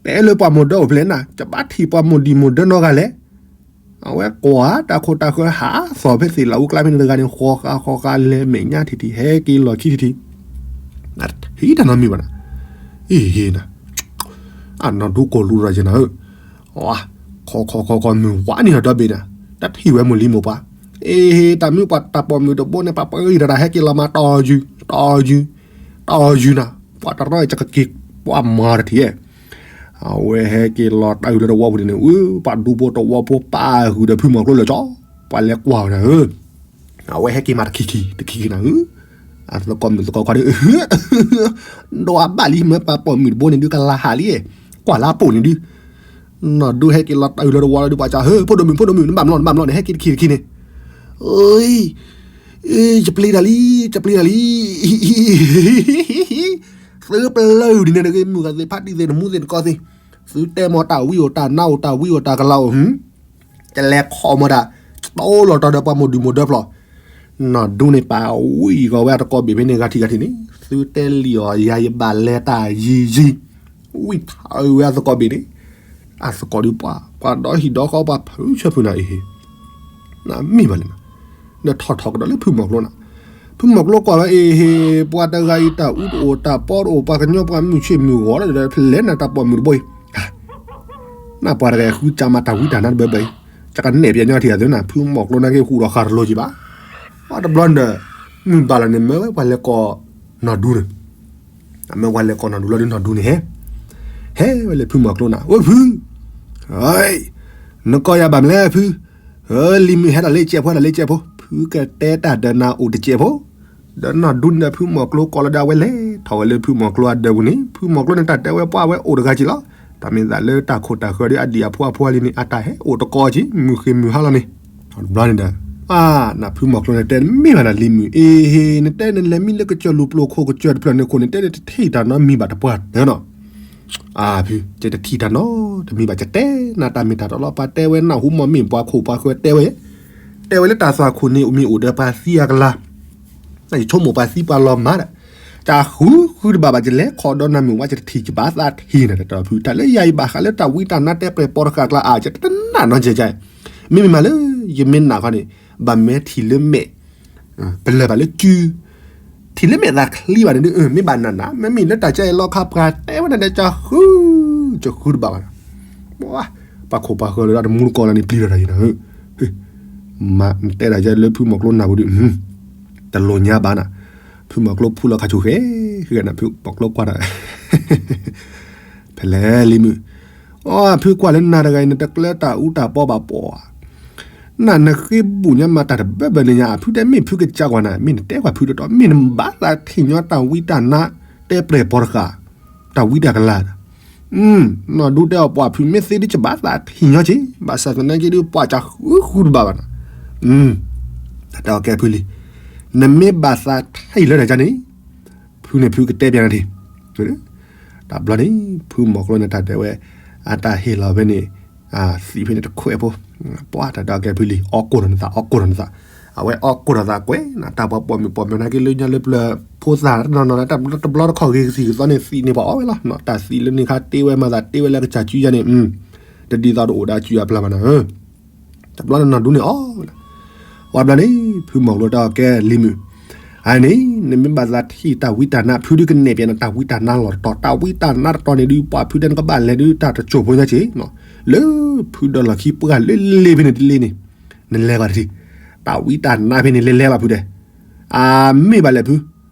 တဲလၢပှၤမိၢ်ဒၢအိၣ်ဖျဲၣ်နၤ, ယဘၣ်ထံၣ်ပှၤမိၢ်ဒံးမိၢ်ဒၢနီတဂၤလဲၣ် အဝဲကွၢ်တၢ်ခိၣ်တၢ်ဃၢၤဟးသီၣ်ဖဲသ့ၣ်လၢအူကျါဖဲန့ၣ်တဂၤန့ၣ် ဃီဃာ်ဃီဃာ်လဲၤမဲာ်ညါထံၣ်ထံၣ် ဟဲက့ၤလီၢ်ခံထံၣ်ထံၣ်, ထံၣ်တၢ်နီတမံၤဘၣ်နၤ, အ့ဟ့နၤ, အနီၢ်ဒူကိၢ်လူးဒီးယံာ်နၤဧၢ, ခီခီခီခီမုၢ်ဝါန့ၣ်ဒီဘ့ၣ်နၤ, တထံၣ်ဝဲမိၢ်လံမိၢ်ပှၢ်, အ့ဟ့ တၢ်မ့ၢ်ပှၤတၢ်ပိာ်မုၣ်တဘိန့ၣ် ပှၤပှၤဂံၢ်တၢ်တၢ်ဟဲက့ၤလီၤမး တီၤယုၢ်, တီၤယုၢ်, တီၤယုၢ်နၤ, ပှၤတရၢၣ်ကက့ၤ ပှၤမၤတထံၣ် အဝဲဟဲက့ၤလီၤတၢ်အုးလၢတဝီပူၤန့ၣ်န့ၣ် ပှၤဒူဖိတဝီဖိပာ်ဃုာ်ဒီးဖုမီၤကျိလၢာ်ကၠီ, ပှၤလဲၤကွၢ်ဝဲဒၣ်ဧၢ, အဝဲဟဲက့ၤမးတခံခံ တခံခံနၤဧၢ, အသကိးမုၣ်သကိးခွါဒီး ဒီးအဘၣ်လံ မ့ၢ်ပှၤပိာ်မုၣ်တဘိန့ၣ်ဒုးကလၤဟးလံ, ကွၢ်လၢအပိာ်န့ၣ်ဒုး, နီၢ်ဒူဟဲက့ၤလီၤတၢ်အုးလၢတဝီလီၤဒုး ပှၤစံး ဟၢ ဖိဒိၣ်မုၣ် ဖိဒိၣ်မုၣ် နဘၣ်မလီၤ နဘၣ်မလီၤန့ၣ် ဟဲက့ၤတခံတခံန့ၣ်, အ့ ယပျံၤတၢ်လံ, ယပျံၤတၢ်လံ. သုပျၢၤဒ်န့ၣ်တဂ့ၤ မုၢ်ဂၤသ့ၣ် ဖးတံၢ်သ့ၣ် နမူသ့ၣ် နကီၢ်သ့ၣ်, သုတဲမ့ၢ်တၢ်ဝံအိၣ် တၢ်နါအိၣ် တၢ်ဝံအိၣ် တၢ်ကလၤအိၣ် ကလဲၤခီမ့ၢ်ဒၣ် ကတိၤလီၤတီၤဒီးပှၤမိၢ်ဒုးမိၢ်ဒၢဖျိး, နီၢ်ဒူန့ၣ် ပာ်ဝံၣ်ဃီၤဝဲအသကိးဘ့ၣ်ဖဲန့ၣ် ဂၤထံၣ်ဂၤထံၣ်န့ၣ် သုတဲလံအီၤ ယၤယဘၣ်လဲၤတၢ်ယံၤယံၤ, ဝံၣ်ထးဝဲအသကိးဘ့ၣ်န့ၣ်, အသကိးဒုးပှၤ ပှၤဒီဟံၣ်ဒီဃီ ပှၤဖုဆၢဖုနၤအံၤဟ့ၣ်, နမ့ၢ်ဘၣ်လဲၣ်နၤ, ဒီးထီၣ်ထီၣ်ကဒီးလၢဖုမီၤကျိနၤ, ဖုမီၤကျိကွၢ်ဝဲအံၤဟ့ၣ် ပှၤတဂၤအံၤ တၢ်အူတအိၣ် တၢ်ပီတအိၣ် ပှၤကညီပှၤမုၢ်ဆ့ၣ်မုၢ်ဂီၤလီၤဒီး ဖဲလဲၣ်နၤတၢ်ပိာ်မုၣ်တဘိအံၤ နၢ်ပှၤတဂၤဃုစၢ်မးတၢ်ဝံတၢ်နါတဘၢဘၢအံၤ, ကကနဲၣ်ပျဲညီထံၣ်အသိးနၤ ဖုမီၤကျိနာ်က့ဃူဒီးဃာ်တလိၤကံဘၣ်, ပှၤတဘျီန့ၣ်ဒီး, မုၢ်ဘၣ်လီၤန့ၣ် မၢဝဲပှၤလဲၤကိး, နီၢ်ဒူန့ၣ်, အမၢဝဲလဲၤကိးနီၢ်ဒူလီၤဒီးနီၢ်ဒူန့ၣ်ဟဲ, ဟဲဝဲလၢဖုမီၤကျိနၤ အိၣ်ဖု, နကိးယၤဘၣ်မနုၤလဲၣ်ဖု, လံၤမုၣ်ဟဲတၢ်လၢကဲးဖိ ဟဲတၢ်လၢကဲးဖိ ဖုကတဲတၢ်ဒီးနၤအိၣ်တကဲးဖိ ဒီးနီၢ်ဒူန့ၣ်ဒီးဖုမီၤကျိကိးလီၤဒီးအဝဲလဲၤထီၣ်ဝဲလၢဖုမီၤကျိအဒၢးပူၤန့ၣ် ဖုမီၤကျိန့ၣ်တၢ်တဲဝဲပှၤဝဲအိၣ်တဂၤက့ၤလီၤ, တၢ်မ့ၢ်သးလၢတၢ်ခိၣ်တၢ်ဃၢၤဒီးအဒံၣ်အဖိအဖိလံန့ၣ် အတၢ်ဟဲအိၣ်တကိးက့ၤ မုၢ်ဃ့ၢ်မုၢ်ဟါလီၤန့ၣ်, တဘျီန့ၣ်ဒီး, နဖုမီၤကျိန့ၣ်တဲမ့ၢ်ဘၣ်နၤလံၤမုၣ် အ့ဟ့ၣ် နတဲနလဲၤမံလၢကစၢၢ်လူၤပျိၤခိၣ်ကစၢၢ်တဖျၢၣ်န့ၣ်ခိၣ်န့ၣ် တဲနတထံၣ်တၢ်နီတမံၤဘၣ်တပှၢ်တၢၢ်နီၤ အဖု ယတထံၣ်တၢ်နီတမံၤဘၣ် ယတဲနၤတၢ်မ့ၢ်တၢ်တီလီၤ ပှၤတဲဝဲနၢ်ဟူမီၢ်မ့ၢ်ပှၤခိၣ်ပှၤဃၢၤတဲဝဲ, တဲဝဲလၢတၢ်သွၣ်ခိၣ်န့ၣ် မ့ၢ်အိၣ်ဒီးပှၤသံအကလၤ, ယဆိကမိၣ်ပှၤသံပှၤလီၤမၢ်ဒီး, ယဃုဃုတဘၣ်ဘၣ် ယလဲၤခီဒီးနၤမုၢ်ဝါ ယတထံၣ်ယဘၣ်သးထံၣ်နၤတၢ်ဖု တၢ်လၢယၤယဘၣ်ဃးလၢတၢ်ဝံတၢ်နါတဲပျဲၢ်ပိာ်တဃာ်ကျါအါ ယတနၢ်နီတကဲး, မ့မ့ၢ်မးလၢ ယမ့ၢ်နၢ်ခီန့ၣ် ဘၣ်မ့ၢ်ထံၣ်လၢမဲာ် ပလၢၢ်ဘၣ်လၢစု ထံၣ်လၢမဲာ်သးချံဘၣ်န့ၣ်ဒုး မ့ၢ်ဘၣ်နၢ်နၢ် မ့မ့ၢ်လၢတၢ်ကဲအံၤလီခါပှၤတဲဝဲနၤဒီး ကဃု ကဃုတဘၣ်ဘၣ်, ပှၤခိၣ်ပှၤဃၢၤလၢတမူတကိးလၢန့ၣ်ပျံၤလီၤတၢ်အံၤနၤ, မၤတဲဒၣ်ယဲလၢဖုမီၤကျိနၢ်ပူၤဒုး, တလိၣ်ညါဘၣ်နၤ, ဖုမီၤကျိဖူလီၤခါဆူၣ်ဃဲ ဃဲနၤ ဖုမီၤကျိကွၢ်တၢ် ဖဲလဲၣ်လံမုၢ်, အိ ဖုကွၢ်လၢနၤတဂၤအံၤ နတကျၢတၢ်အူတၢ်ပီဘၣ်ပှၤဧါ, နနဃ့ဘူးညါမၤတၢ်တဘၢဘၢန့ၣ်ညါ ဖုတဲမ့ၢ်ဖုကစၢ်ကွၢ်နၤ မ့ၢ်နတဲကွၢ်ဖုတတီ မ့ၢ်နဘၣ်သးထံၣ်ညီတၢ်ဝံတၢ်နါ တဲပျဲၢ်ပိာ်တဃာ် တၢ်ဝံတၢ်ကလၤ, နီၢ်ဒူတဲအီၤပှၤဖုမ့ၢ်သ့ဒ်ကဘၣ်သးထံၣ်ညီက့ၤ ဘၣ်ဆၣ်သနာ်က့ဒုးပှၤကဃုဃုတဘၣ်ဘၣ်နၤ, တၢ်တဲအီၤကဲဖုလံ, နမ့ၢ်ဘၣ်သးထံၣ်လၢတၢ်ကါန့ၣ် ဖုန့ၣ်ဖုကတဲပျဲနၤထံၣ်, တဘျီန့ၣ် ဖုမီၤကျိန့ၣ်တၢ်တဲဝဲ အတၢ်ဟ့ၣ်လီၤဖဲန့ၣ် သံးဖဲန့ၣ်တခွဲးဖိ, ပှၤတၢ်တဲအီၤကဲဖုလံ အီၣ်ကိၢ်ထီၣ်နသး အီၣ်ကိၢ်ထီၣ်နသး, အဝဲအီၣ်ကိၢ်ထီၣ်သးကွဲးနၤ တၢ်ပှၤပိာ်မုၣ်ပိာ်မုၣ်နာ်က့လၢညါလၢပျၢၤ ဖိသၣ်တနီၤနီၤ တဘျီတခီၣ်ဂ့ၤကသံၣ်ကသီန့ၣ်သံးန့ၢ်ပှၤအီၣ်ဝဲလီၤ, တၢ်သံးလၢန့ၣ်ခါတ့ဝဲမၤသးတ့ဝဲလၢကစၢ်စုယါန့ၣ် တဒ်သိးတအိၣ်ဒီးစုအပျၢ်ဘၣ်နၤဧၢ တဘျီန့ၣ်နီၢ်ဒူန့ၣ်အီၣ်ဝဲဒၣ်, ဝဲဘျီန့ၣ် ဖုမီၤကျိတဲအီၤကဲလံၤမုၣ်, အန့ၣ် နမ့ၢ်ဘၣ်သးထံၣ်တၢ်ဝံတၢ်နါ ဖုဒုးကနဲၣ်ပျဲနၤတၢ်ဝံတၢ်နါလီၤတတီၤ တၢ်ဝံတၢ်နါတတီၤန့ၣ်ဒုး ပှၤဖုတဲနကဘၣ်လဲၤဒုးတၢ်တစိၢ်ဖိညါက့ၤ, လၢဖုဒီးလီၢ်ခံပှၢ်လၢလ့ဖဲန့ၣ်တလ့န့ၣ်, နလဲၤဘၣ်တထံၣ်, တၢ်ဝံတၢ်နါဖဲန့ၣ်လဲၤလဲၤဘၣ်ဖုတဲ, အမ့ၢ်ဘၣ်လဲၣ်ဖု,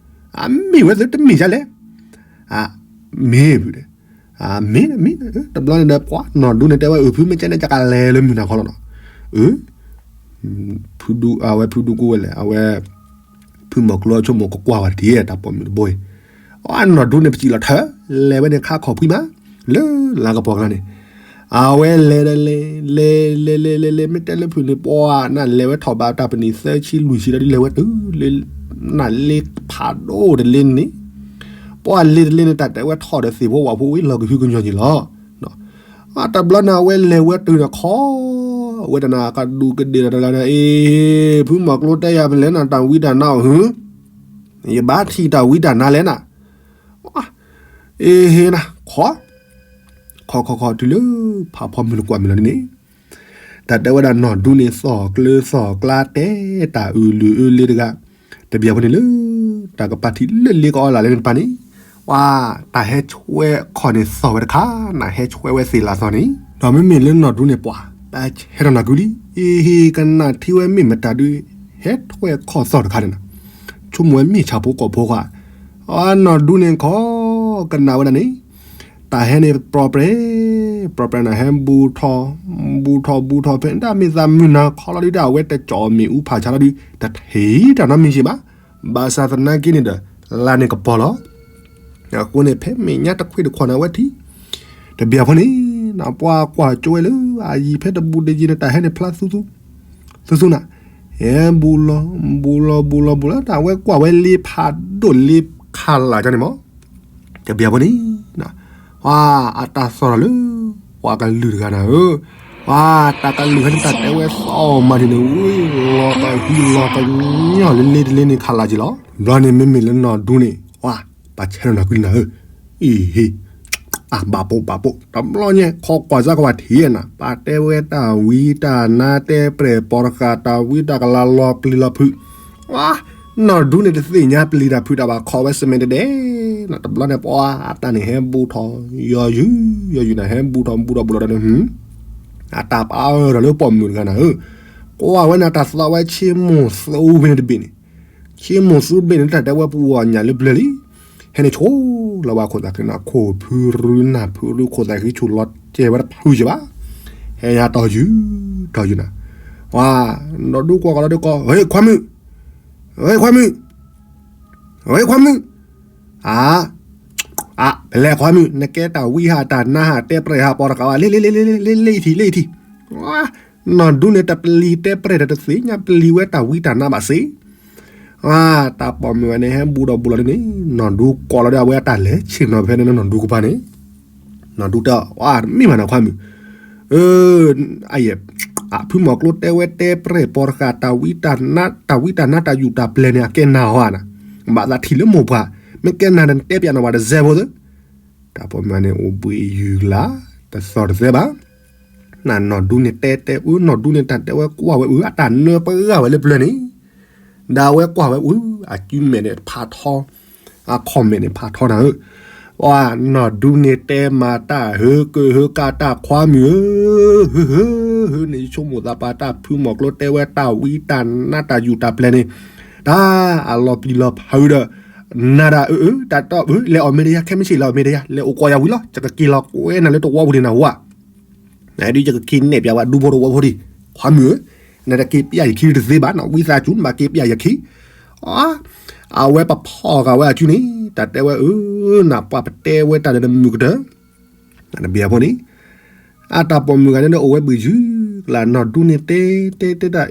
အမ့ၢ်ဝဲသုတမ့ၢ်ဒ်လဲၣ် အ မ့ၢ်ဖုတဲ, အမ့ၢ်မ့ၢ်, တဘျီန့ၣ်ဒီးပှၤနီၢ်ဒူန့ၣ်တဲဝဲ အဖုမ့ၢ်ကဲန့ၣ် ယကလဲၤလၢမုၢ်နၤခီလီၤနီၤ, အ ဖုဒူ အဝဲဖုဒူကိးဝဲလဲၣ် အဝဲ ဖုမီၤကျိဆိကမိၣ်ကကွၢ်ဝဲတထံၣ် တၢ်ပိာ်မုၣ်တဘိအံၤ, အနီၢ်ဒူန့ၣ်ပစံးလီၤထၢ လဲၤဝဲန့ၣ်ခါခီၣ်ဖှံမး, လၢလါကပီၤကျါန့ၣ် အဝဲလဲၤဒီးလဲၤ လဲၤ လဲၤ လဲၤ လဲၤ လဲၤ မ့ၢ်တဲလၢဖုန့ၣ် ပှၤနလဲၤဝဲထီၣ်ဘၣ်တၢ်ပနံာ်သၢဆံလွံၢ်ဆံဒီးဒ်လဲၤဝဲတုၤလၢ နလ့ဖးဒိၣ်တလ့န့ၣ်, ပှၤလ့တလ့န့ၣ် တၢ်တဲဝဲထီၣ်ဒီးသ့ၣ်ဖိဝၣ်ဖိဝံၤလီၤကဟုကညီၤက့ၤလီၤ. တဘျီန့ၣ် အဝဲလဲၤဝဲတုၤန့ၣ်ခီ ဝဲတနၤကဒူးကဒ့ၣ်တဂၤန့ၣ် အ့ ဖုမီၤကျိတဲယၤဖဲလဲၣ်နၤ တၢ်ဝံတၢ်နါအိၣ်ဟု, ယဘၣ်ထံၣ်တၢ်ဝံတၢ်နါလဲၣ်နၤ, အ့ဟ့နၤ ခီ ခီခီခီတုၤလၢ ဖးဖီမုၢ်လကွၢ်မုၢ်လီၤန့ၣ် တၢ်တဲဝဲဒၣ်နီၢ်ဒူန့ၣ် သီၣ်ကျၢသီၣ်ကျါတဲတၢ်အုးလုၢ်အုးလ့တဂၤ, တဘျီဖိန့ၣ်လၢ တၢ်ကပၤထံၣ်လၢလ့ကအီလၢ်လၢန့ၣ်တပၤန့ၣ်, ပှၤ တၢ်ဟဲဆွဲခီၣ်န့ၣ်သီၣ်ဝဲတခါ, နဟဲဆွဲဝဲသ့ၣ်လၢသီၣ်န့ၣ်, ဒီးမ့မ့ၢ်လၢနီၢ်ဒူန့ၣ်ပှၤ တၢ်ဟဲထီၣ်နၢ်ကုလံ, အ့ဟ့ ကနၣ်ထံဝဲမ့ၢ်မတၤဒုး ဟဲထွဲခီၣ်သီၣ်တခါန့ၣ်, ဆိကမိၣ်ဝဲမ့ၢ်ဆၣ်ဖိကီၢ်ဖိဃာ်, အနီၢ်ဒူန့ၣ်ခီ ကနၣ်ဝဲဒၣ်န့ၣ် တၢ်ဟဲန့ၣ် ပြိးပြဲ ပြိးပြဲန့ၣ် ဟဲဘူးထီၣ် ဘူးထီၣ်ဘူးထီၣ်ဖဲ တၢ်မ့ၢ်သးမုၢ်နၤခီလီၤဒုး တၢ်အဝဲတကၠီၣ်မ့ၣ်အူဖးဆါလီၤဒုး တထံၣ်တၢ်နီတမံၤက့ၤဘၣ်, ဘၣ်ဆၣ်သနာ်က့န့ၣ်ဒီး လါန့ၣ်ကပီၤလီၤ. အဃိန့ၣ် ဖဲမဲာ်ညါတခွ့တခွီၣ်န့ၣ် အဝဲထံၣ် တဘျီဖိန့ၣ် နပှၤကွၢ်ကၠိဝဲလၢ အယံၤဖဲတဘူးတယံၤန့ၣ် တၢ်ဟဲန့ၣ်ဖျါသူသူ သူသူနၤ, ဟဲဘူးလီၤ ဘူးလီၤ ဘူးလီၤ ဘူးလီၤ တၢ်ဝဲကွၢ်ဝဲလ့ဖးဒိၣ်လ့ခးလးကန့ၣ်မး တဘျီဖိန့ၣ် ပှၤအတၢ်သီၣ်ထီၣ်လၢ ပှၤကလုာ်တဂၤနၤဧၢ, ပှၤတၢ်ကလုာ်ဟဲန့ၣ် တၢ်တဲဝဲသီၣ်မၤဒ်န့ၣ် ဝံၤလီၤကဟုလီၤကညီၢ်လၢလ့တလ့န့ၣ်ခးလးက့ၤလီၤ. ဘျီန့ၣ်မ့မ့ၢ်လၢနီၢ်ဒူန့ၣ် ပှၤ ပှၤဆဲးနီၢ်နီၢ်ကွံာ်နၤဧၢ, အံၤဟ့ၣ် အဘၣ်ပိာ်ဘၣ်ပိာ် တဘျီညါ ခီကွၢ်စၢ်ကဝၤထံးနၤ ပှၤတဲဝဲတၢ်ဝံတၢ်နါတဲပြဲၢ်ပီၤတဃာ် တၢ်ဝံတၢ်ကလၤလီၤပျံၤလီၤဖုး, နီၢ်ဒူန့ၣ်တသ့ၣ်ညါပျံၤတၢ်ဖုးတၢ်ဘၣ် ခိးဝဲစမဲတဒဲး, တဘျီန့ၣ် ပှၤအတၢ်န့ၣ်ဟဲဘူးထီၣ် ယီၤယုာ် ယီၤယုာ်နၤ ဟဲဘူးထီၣ်ဘူးထီၣ်ဘူးထီၣ်ဒီးန့ၣ် အတၢ်ပာ်အၢထီၣ်လၢပိာ်မုၣ်တဂၤနၤဧၢ, ကွၢ်ဝဲန့ၣ်တၢ်သီၣ်ဝဲဆ့မိၢ်သူဖဲန့ၣ်တဘ့ၣ်န့ၣ် ဆ့မိၢ်သူတဘ့ၣ်န့ၣ် တၢ်တဲဝဲပူၤအီၤညၣ်လၢပျၢၤလံ, ဟဲန့ၣ်ဆိလီၤဝဲခိၣ်သးဃံနၤ ခိၣ်ဖုရူနၢ်ဖုရူခိၣ်သးဃံဆူၣ်လီၤကဲဝဲတဖုက့ဘၣ်, ဟဲယၤတီၢ်ယုာ် တီၢ်ယုာ်နၤ, ပှၤ နီၢ်ဒူကွၢ်ကီးလီၤဒုးကီး ဟဲခွါမုၣ်, ဟဲခွါမုၣ်, ဟဲခွါမုၣ်, အါ အါ ပလဲၤခွါမုၣ် နကဲတၢ်ဝံဟးတၢ်နါဟးတဲပြဲၢ်ဟးပီၤတဃာ်ဘၣ် လ့လ့လ့လ့လ့လ့လ့ထံၣ်လ့ထံၣ်, နီၢ်ဒူန့ၣ်တပျံၤတဲပြဲၢ်တသ့ၣ်ညါပျံၤဝဲတၢ်ဝံတၢ်နါဘၣ်စ့ၢ်, တၢ်ပိာ်မုၣ်ဂၤန့ၣ် ဟဲဘူးဒီးဘူးလီၤဒ်န့ၣ် နီၢ်ဒူကိးလီၤဒီးအဝဲအတၢ်လဲၤဆ့ၣ်နီၤဖဲန့ၣ်နီၢ်ဒူကပၤန့ၣ်, နီၢ်ဒူတဲ အါ တမ့ၢ်ဘၣ်နီၤခွါမုၣ်, အ အဖုမီၤကျိတဲဝဲတဲပြဲၢ်ပီၤတဃာ် တၢ်ဝံတၢ်နါ တၢ်ဝံတၢ်နါတၢ်ယူၢ်တၢ်ပျဲၢ်န့ၣ် အကဲနၤဟီဧါနၤ, ဘၣ်သးထံၣ်လၢမိၢ်ပှၢ်, မ့ၢ်ကဲနၤဒီးနတဲပျးနဝၤတစဲးဖိသ့, တၢ်ပိာ်မုၣ်ဂၤန့ၣ် အိၣ်ဘှံးယုၢ်ကလါ တသီၣ်တသဲဘၣ်, နနီၢ်ဒူန့ၣ်တဲတဲအၢ နီၢ်ဒူန့ၣ်တၢ်တဲဝဲကွၢ်ဝဲအၢ အတၢ်နၢပှၤဂၤဝဲလၢပျၢၤန့ၣ်, ဒီးအဝဲကွၢ်ဝဲအၢ အစုမဲာ်န့ၣ်ဖးထီ, အခီၣ်မဲာ်န့ၣ်ဖးထီနၤဧၢ, ပှၤနီၢ်ဒူန့ၣ်တဲမၤတၢ်ဟၢကၢၢ်ဟၢကၢ်တၢ်ခွါမုၣ်ဧၢ, ဟၢဟၢဟၢန့ၣ် ယဆိကမိၣ်သးပှၤတၢ်ဖုမီၤကျိတဲဝဲ တၢ်ဝံတၢ်နါတၢ်ယူၢ်တၢ်ပျဲၢ်န့ၣ်, တၢ်အလီၤပျံၤလီၤဖုးဒီး နၤဒၣ်အၢအၢ တၢ်တီအၢ လဲၤအီၣ်မ့ၢ်တယါ ခဲမုၢ်ဆ့ၣ်လဲၤအီၣ်မ့ၢ်တယါ လဲၤအိၣ်ကီးယၤဝံၤလီၤ ယကက့ၤလီၤကွဲနၤလၢတဝီပူၤန့ၣ်နၢ်ဟူဧါ, ဒ်ယကက့ၤနဲၣ်ပျးဝဲဒူဖိတဝီဖိဒံး, ခွါမုၣ်ဧၢ, နတက့ၤပျးယခံတသ့ဘၣ်နီၤ ဝံသးစူၤ နဘၣ်က့ၤပျးယခံ, အဝဲပဖီၣ်ဃာ်ဝဲအစုန့ၣ် တၢ်တဲဝဲအၢ, နပှၤပတဲဝဲတၢ်ဒီးနမုၢ်ကတၢၢ် နတဘၣ်ဖိန့ၣ်, အတၢ်ပိာ်မုၣ်ဂၤန့ၣ်ဒီးအိၣ်ဝဲဘှံးယုၢ်ကလါ နီၢ်ဒူန့ၣ်တဲတဲတဲတၢ်,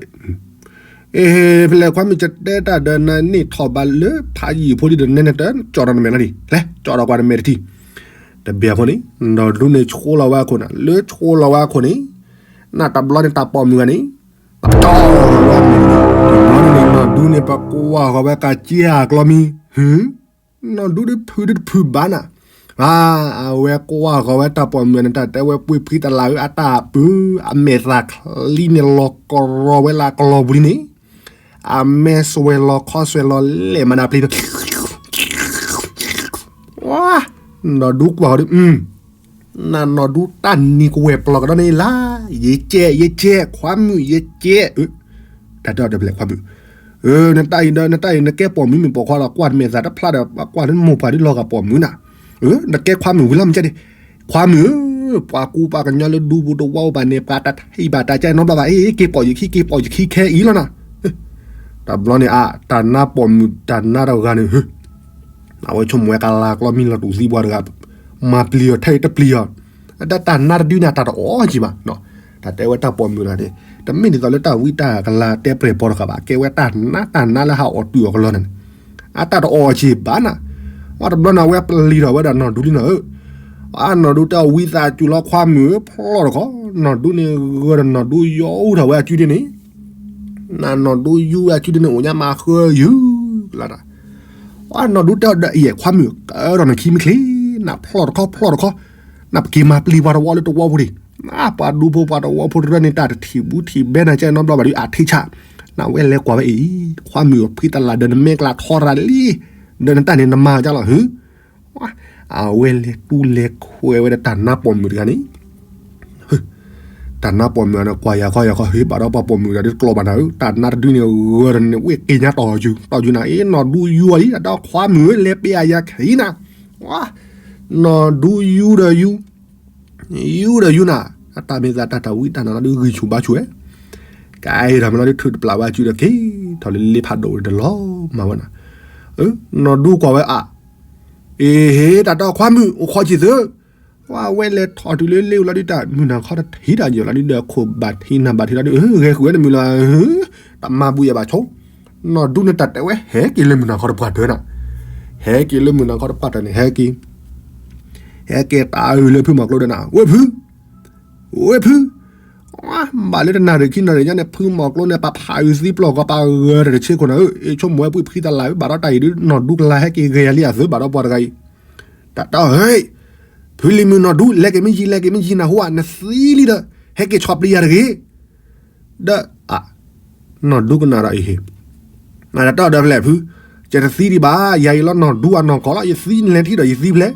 အ့ ဖဲလဲၣ်ခွါမုၣ် ယတဲတၢ်ဒီးနၤန့ၣ်ထီၣ်ဘးလၢဖးယံာ်ဖိလံဒီး နဲနတကၠီၣ်ဒီးနမဲာ်နီၤဒံး လဲၤကၠီၣ်ဒီးကွၢ်နမဲာ်တထံၣ်, တဘၣ်ဖိန့ၣ်, နီၢ်ဒူန့ၣ်ဆိလီၤဝဲအခိၣ်န့ၣ်, လၢဆိလီၤဝဲအခိၣ်န့ၣ်, နတဘျီန့ၣ်တၢ်ပိာ်မုၣ်ဂၤန့ၣ်, တဘျီန့ၣ်နီၢ်ဒူန့ၣ် ပကွၢ်ဃီၤဝဲကစၢ်အကျီမံၤ, နီၢ်ဒူဒုးဖုးဒုးတဖုးဘၣ်နၤ, အဝဲကွၢ်ဃီၤဝဲတၢ်ပိာ်မုၣ်န့ၣ် တၢ်တဲဝဲပှ့ၤဖှံတလးဧၢ အတၢ်ပၢ အမဲာ်သၣ်ချံန့ၣ်လီၤကရီဝဲလၢအကျီပူၤလံန့ၣ်, အမဲာ်စွဲၤလီၤခီစွဲၤလီၤလဲၣ်မးနၤပျံၤဒီး နီၢ်ဒူကွၢ်ဃီၤဒုး, နနီၢ်ဒူတၢ်နံၤကဝဲၤပျီၤကဒီးန့ၣ်လါ, ယကဲ ယကဲ ခွါမုၣ် ယကဲ, တၢ်တဲအီၤဒီးဖဲလဲၣ်ခွါမုၣ်, နတၢ်အံၤဒီး နတၢ်အံၤ နကဲပိာ်မုၣ်မ့ၢ်ပိာ်ခွါဒီး ကွၢ်နမဲာ်သၣ်တဖျါဒီး ကွၢ်လၢမိၢ်ပှၢ်ဒ်လီၤဂာ်ပိာ်မုၣ်နၤ, နကဲခွါမုၣ်ဝံၤလီၤမ့ၢ်ကဲဒံး, ခွါမုၣ်ဧၢ, ပှၤကူပှၤကညီလၢဒူပူၤတဝီအိၣ်ဘၣ်န့ၣ် ပှၤတထံၣ်ဘၣ်တၢ်ကဲနီတဘျီဘၣ်, အ့ က့ၤပိာ်ယခံ က့ၤပိာ်ယခံခဲအံၤလီၤနၤ, တဘျီန့ၣ် အတၢ်နါပိာ်မုၣ်တၢ်နါတဂၤန့ၣ် အဝဲဆိကမိၣ်ဝဲကလါကျီမံၤလီၤတူၢ်သံပှၤတဂၤ, မၤပျံၤအီၤထဲအံၤတပျံၤအီၤ, တၢ်နါတဒုန့ၣ် အတၢ်တအီၣ်က့ၤဘၣ်, တၢ်တဲဝဲတၢ်ပိာ်မုၣ်တဂၤန့ၣ်, တမ့ၢ်ဒ်သိးလၢတၢ်ဝံတၢ်ကလၤတဲပြဲၢ်ပီၤတဃာ်ဘၣ်, ကဲဝဲတၢ်နါတၢ်နါလၢဟးအီၣ်တုၤအီၤကလီၤန့ၣ်, အတၢ်တအီၣ်က့ၤဘၣ်နၤ, အတဘျီန့ၣ် အဝဲပျံၤထီၣ်ဝဲဒၣ်နီၢ်ဒူလံနၤဧၢ, အနီၢ်ဒူတဲအီၤဝံသးစူၤလီၤခွါမုၣ်ဧၢ ဖျီၣ်တခီ, နီၢ်ဒူန့ၣ်ဂၢၢ်ဒီးနီၢ်ဒူယီအူထီၣ်ဝဲအစုဒ်န့ၣ် နနီၢ်ဒူယူဝဲအစုဒ်န့ၣ် အိၣ်ညါမၤဃၢယုၢ်လီၤ, အနီၢ်ဒူတဲအီၤဒီး အံၤခွါမုၣ် ကဒီးနခံမံၤချ့, နဖျီၣ်တခီဖျီၣ်တခီ, နပက့ၤမၤပျံၤပှၤတဝီလၢတဝီဖိဒံး, နပှၤဒူဖိပှၤတဝီဖိတရၢန့ၣ် တၢ်တထံၣ်ဘူးထံၣ်ဘဲနၤကဲနီတဘျီဘၣ်ဒ်အထံဆး, နဝဲလဲၤကွၢ်ဝဲအံၤ, ခွါမုၣ်ဖှံတလးဒီးနမဲာ်ကျးထီရၤလံ, ဒီးနတၢ်န့ၣ်နမၤကလီၤဟု အဝဲလဲၤတူၢ်လဲၤခွဲးဝဲဒီးတၢ်နါပိာ်မုၣ်တဂၤန့ၣ်, တၢ်နါပိာ်မုၣ်န့ၣ် ကွၢ်ယၤခီယၤခီ ဟ့ၣ်ဘၣ်ဒီးပှၤပိာ်မုၣ်တဂၤဒ်တကျိးဘၣ်နၤဧၢ, တၢ်နါတဒုန့ၣ်ဂၢၢ်ဒီးန့ၣ် ဝ့ၢ်က့ၤညါတီၢ်ယူၤ တီၢ်ယူၤနၤ, အ့ နီၢ်ဒူယူၤအီၤလံ အဒီးခွါမုၣ်ဧၢ လဲၤပျးယၤခံနၤ, နီၢ်ဒူယူၤဒီးယူၤ ယူၤဒီးယူၤနၤ, အတၢ်မ့ၢ်သးတၢ်တၢ်ဝံတၢ်နၤလီၤဒုးဂံၢ်ဆူၣ်ဘါဆူၣ်ဝဲ, ကဲထီၣ်မ့ၢ်လီၤဒုးထုးတပျၢ်ဝဲအစုဒီးက့ၤထီၣ်လၢလ့ဖးဒိၣ်ဝဲဒီးလီၤမၤဝဲနၤ, နီၢ်ဒူကွၢ်ဝဲအါ, အ့ဟ့ တၢ်တီခွါမုၣ်အိၣ်ခိးဆံၣ်သု, ဝဲလဲၤထီၣ်တုၤလၢလ့ဝံၤလီၤဒုး တၢ်မုၢ်နၤခီတထံၣ်တၢ်ယီၤလီၤဒုး ဒီးခိၣ်ဘၣ်ထံးနၤဘၣ်ထံးလီၤဒုး ဂဲၤဃုာ်ဝဲတမုာ်လီၤ, မၤဘူၣ်ယဲဘၣ်ဆိ, နီၢ်ဒူန့ၣ်တၢ်တဲဝဲဟဲက့ၤလၢမုၢ်နၤခီတပှၢ်တၢၢ်နၤ, ဟဲက့ၤလၢမုၢ်နၤခီတပှၢ်တၢၢ်န့ၣ် ဟဲက့ၤ ဟဲက့ၤတၢ်အုးလၢဖုမီၤကျိဒီးနၤ, ဝဲၢ်ဖု, ဝဲၢ်ဖု, ဘၣ်လၢတနၣ်ရံၣ်ခံနၣ်ရံၣ်ညါန့ၣ် ဖုမီၤကျိန့ၣ် ပဖးအုးသံပျီၢ်ကီး ပဂဲၤတၢ်တဆ့ခိၣ်နၤဧၢ, အ့ၣ်ဆိကမိၣ်ဝဲပှံၢ်ဖှံသလၢ်ဧၢ, ဘၣ်ဒီးတၢ်အံၤဒုး နီၢ်ဒူကလါဟဲက့ၤဂဲၤယၤလံအသုး ဘၣ်ဒီးပှၤတဂၤအံၤ, တၢ်တဲအီၤ ဟဲ, ဖုလံၤမုၣ်နီၢ်ဒူ လဲၤက့ၤမ့ၢ်ယံၤ လဲၤက့ၤမ့ၢ်ယံၤနၢ်ဟူဧါ, နသံလံဒီး ဟဲက့ၤဆီၣ်ပျံၤယၤတဂ့ၤ ဒီး နီၢ်ဒူကနၣ်ဒီးအံၤဟ့ၣ်, နတၢ်တဲအီၤဒီးဖဲလဲၣ်ဖု, ယတသံဒံးဘၣ်, ယၤအံၤလီၤနီၢ်ဒူအနီၢ်ကီၢ်လီၤ, ယသံနလဲၤထံၣ်ဒီးယသံဖဲလဲၣ်,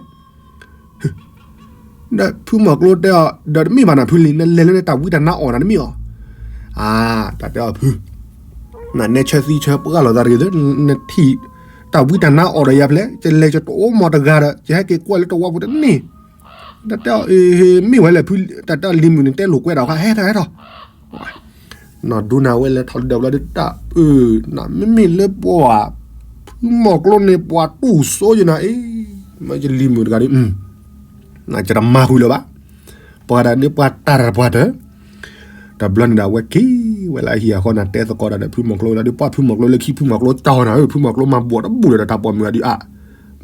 ဒီးဖုမီၤကျိတဲအီၤ ဒီးတမ့ၢ်ဘၣ်နၤဖုလံၤ, နလဲၤလၢနတၢ်ဝံတၢ်နါအီၣ်နၤတမ့ၢ်အီၤ, အါ, တၢ်တဲအီၤဖု နနဲဆၢသံဆၢပှၢ်လိာ်သးတဂ့ၤ, နထံၣ်တၢ်ဝံတၢ်နါအီၣ်ဒီးယၤဖဲလဲၣ်, ယလဲၤယတအိၣ်မီၢ်တဂၤဒီး ယဟဲက့ၤကွၢ်လၢတဝီပူၤတန့ၢ်, တၢ်တဲအီၤ မ့ၢ်ဝဲလဲၣ်ဖု, တၢ်တဲအီၤလံၤမုၣ်န့ၣ် တဲလိာ်ကွဲဒီးခါ ဟဲထီၣ်ဟဲထီၣ် နီၢ်ဒူနၤဝဲလဲၤထီၣ်လၢဒၢးဘျီဒုးတၢ်အုး, နမ့မ့ၢ်လၢပှၤ, ဖုမီၤကျိန့ၣ်ပှၤတူၢ်စိယနၤအံၤ, မ့ၢ်ယလံၤမုၣ်တဂၤဒုး, နကတမၤဃုာ်လၢၤဘၣ်, ပှၤဒၣ်န့ၣ်ပှၤတၢ်တၢ်ပှၤတၢၢ်, တဘျီန့ၣ်ဒီးအဝဲက့ၤဝဲလၢအဟံၣ်အဃီန့ၣ် တဲသကိးတၢ်ဒီးဖုမီၤကျိဝဲလီၤဒုး, ပှၤဖုမီၤကျိလၢခံ ဖုမီၤကျိကၠီနၤဧၢ, ဖုမီၤကျိမၤဘူၣ်အီၤတဘူၣ်ဒီးတၢ်ပိာ်မုၣ်ဂၤဒုးအါ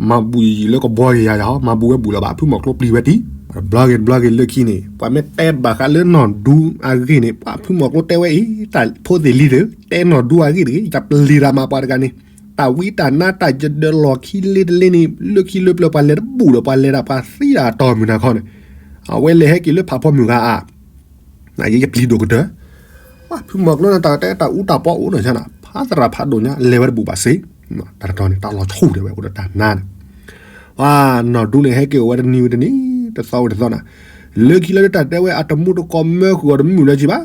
မၤဘူၣ်ယံာ်ယံာ်လၢကဘီယၤယၤဟီ, မၤဘူၣ်ဝဲဘူၣ်လၢၤဘၣ်, ဖုမီၤကျိပျံၤဝဲတံၢ်, တဘျီဂ့ၤတဘျီဂ့ၤလၢခံန့ၣ် ပှၤမ့ၢ်တဲဘၣ်ဃးလၢနီၢ်ဒူအဂ့ၢ်န့ၣ် ပှၤဖုမီၤကျိတဲဝဲအံၤ တၢ်ဖိသ့ၣ်လံၤသ့ၣ် တဲနီၢ်ဒူအဂ့ၢ်တဂ့ၤ, တၢ်ပျံၤတၢ်မၤပှၤတဂၤန့ၣ်, တၢ်ဝံတၢ်နါတၢ်ယဒၢးလီၢ်ခံလ့တလ့န့ၣ် လၢခံလၢပျၢၤပှၤလဲၤတဘူၣ်ဒီးပှၤလဲၤဒၣ်ပှၤသံဒၣ်အတီၢ်မုၢ်နၤခီန့ၣ်, အဝဲလဲၤဟဲက့ၤလၢဖးဖီမုၢ်ဂၤအါ ယပျံၤဒိၣ်ကတၢၢ်, ပှၤဖုမီၤကျိန့ၣ် တၢ်တဲတၢ်အူတၢ်ပီအိၣ်နီၢ်ဆါနၤ ဖးသရၣ်ဖးဒိၣ်ညါ လဲၤဝဲတဘူၣ်ဘၣ်စ့, တၢ်တတီၤန့ၣ် တၢ်လီၤဆူၣ်တဲဝဲအိၣ်ဒီးတၢ်နါန့ၣ်, ပှၤနီၢ်ဒူန့ၣ် ဟဲက့ၤအိၣ်ဝဲတနံၤဝံၤတနံၤ တသီဝံၤတသီနၤ, လၢခံလၢတၢ်တဲဝဲအတမူတကိးမၢဃုာ်အီၤတမုာ်လၢၤကံဘၣ်,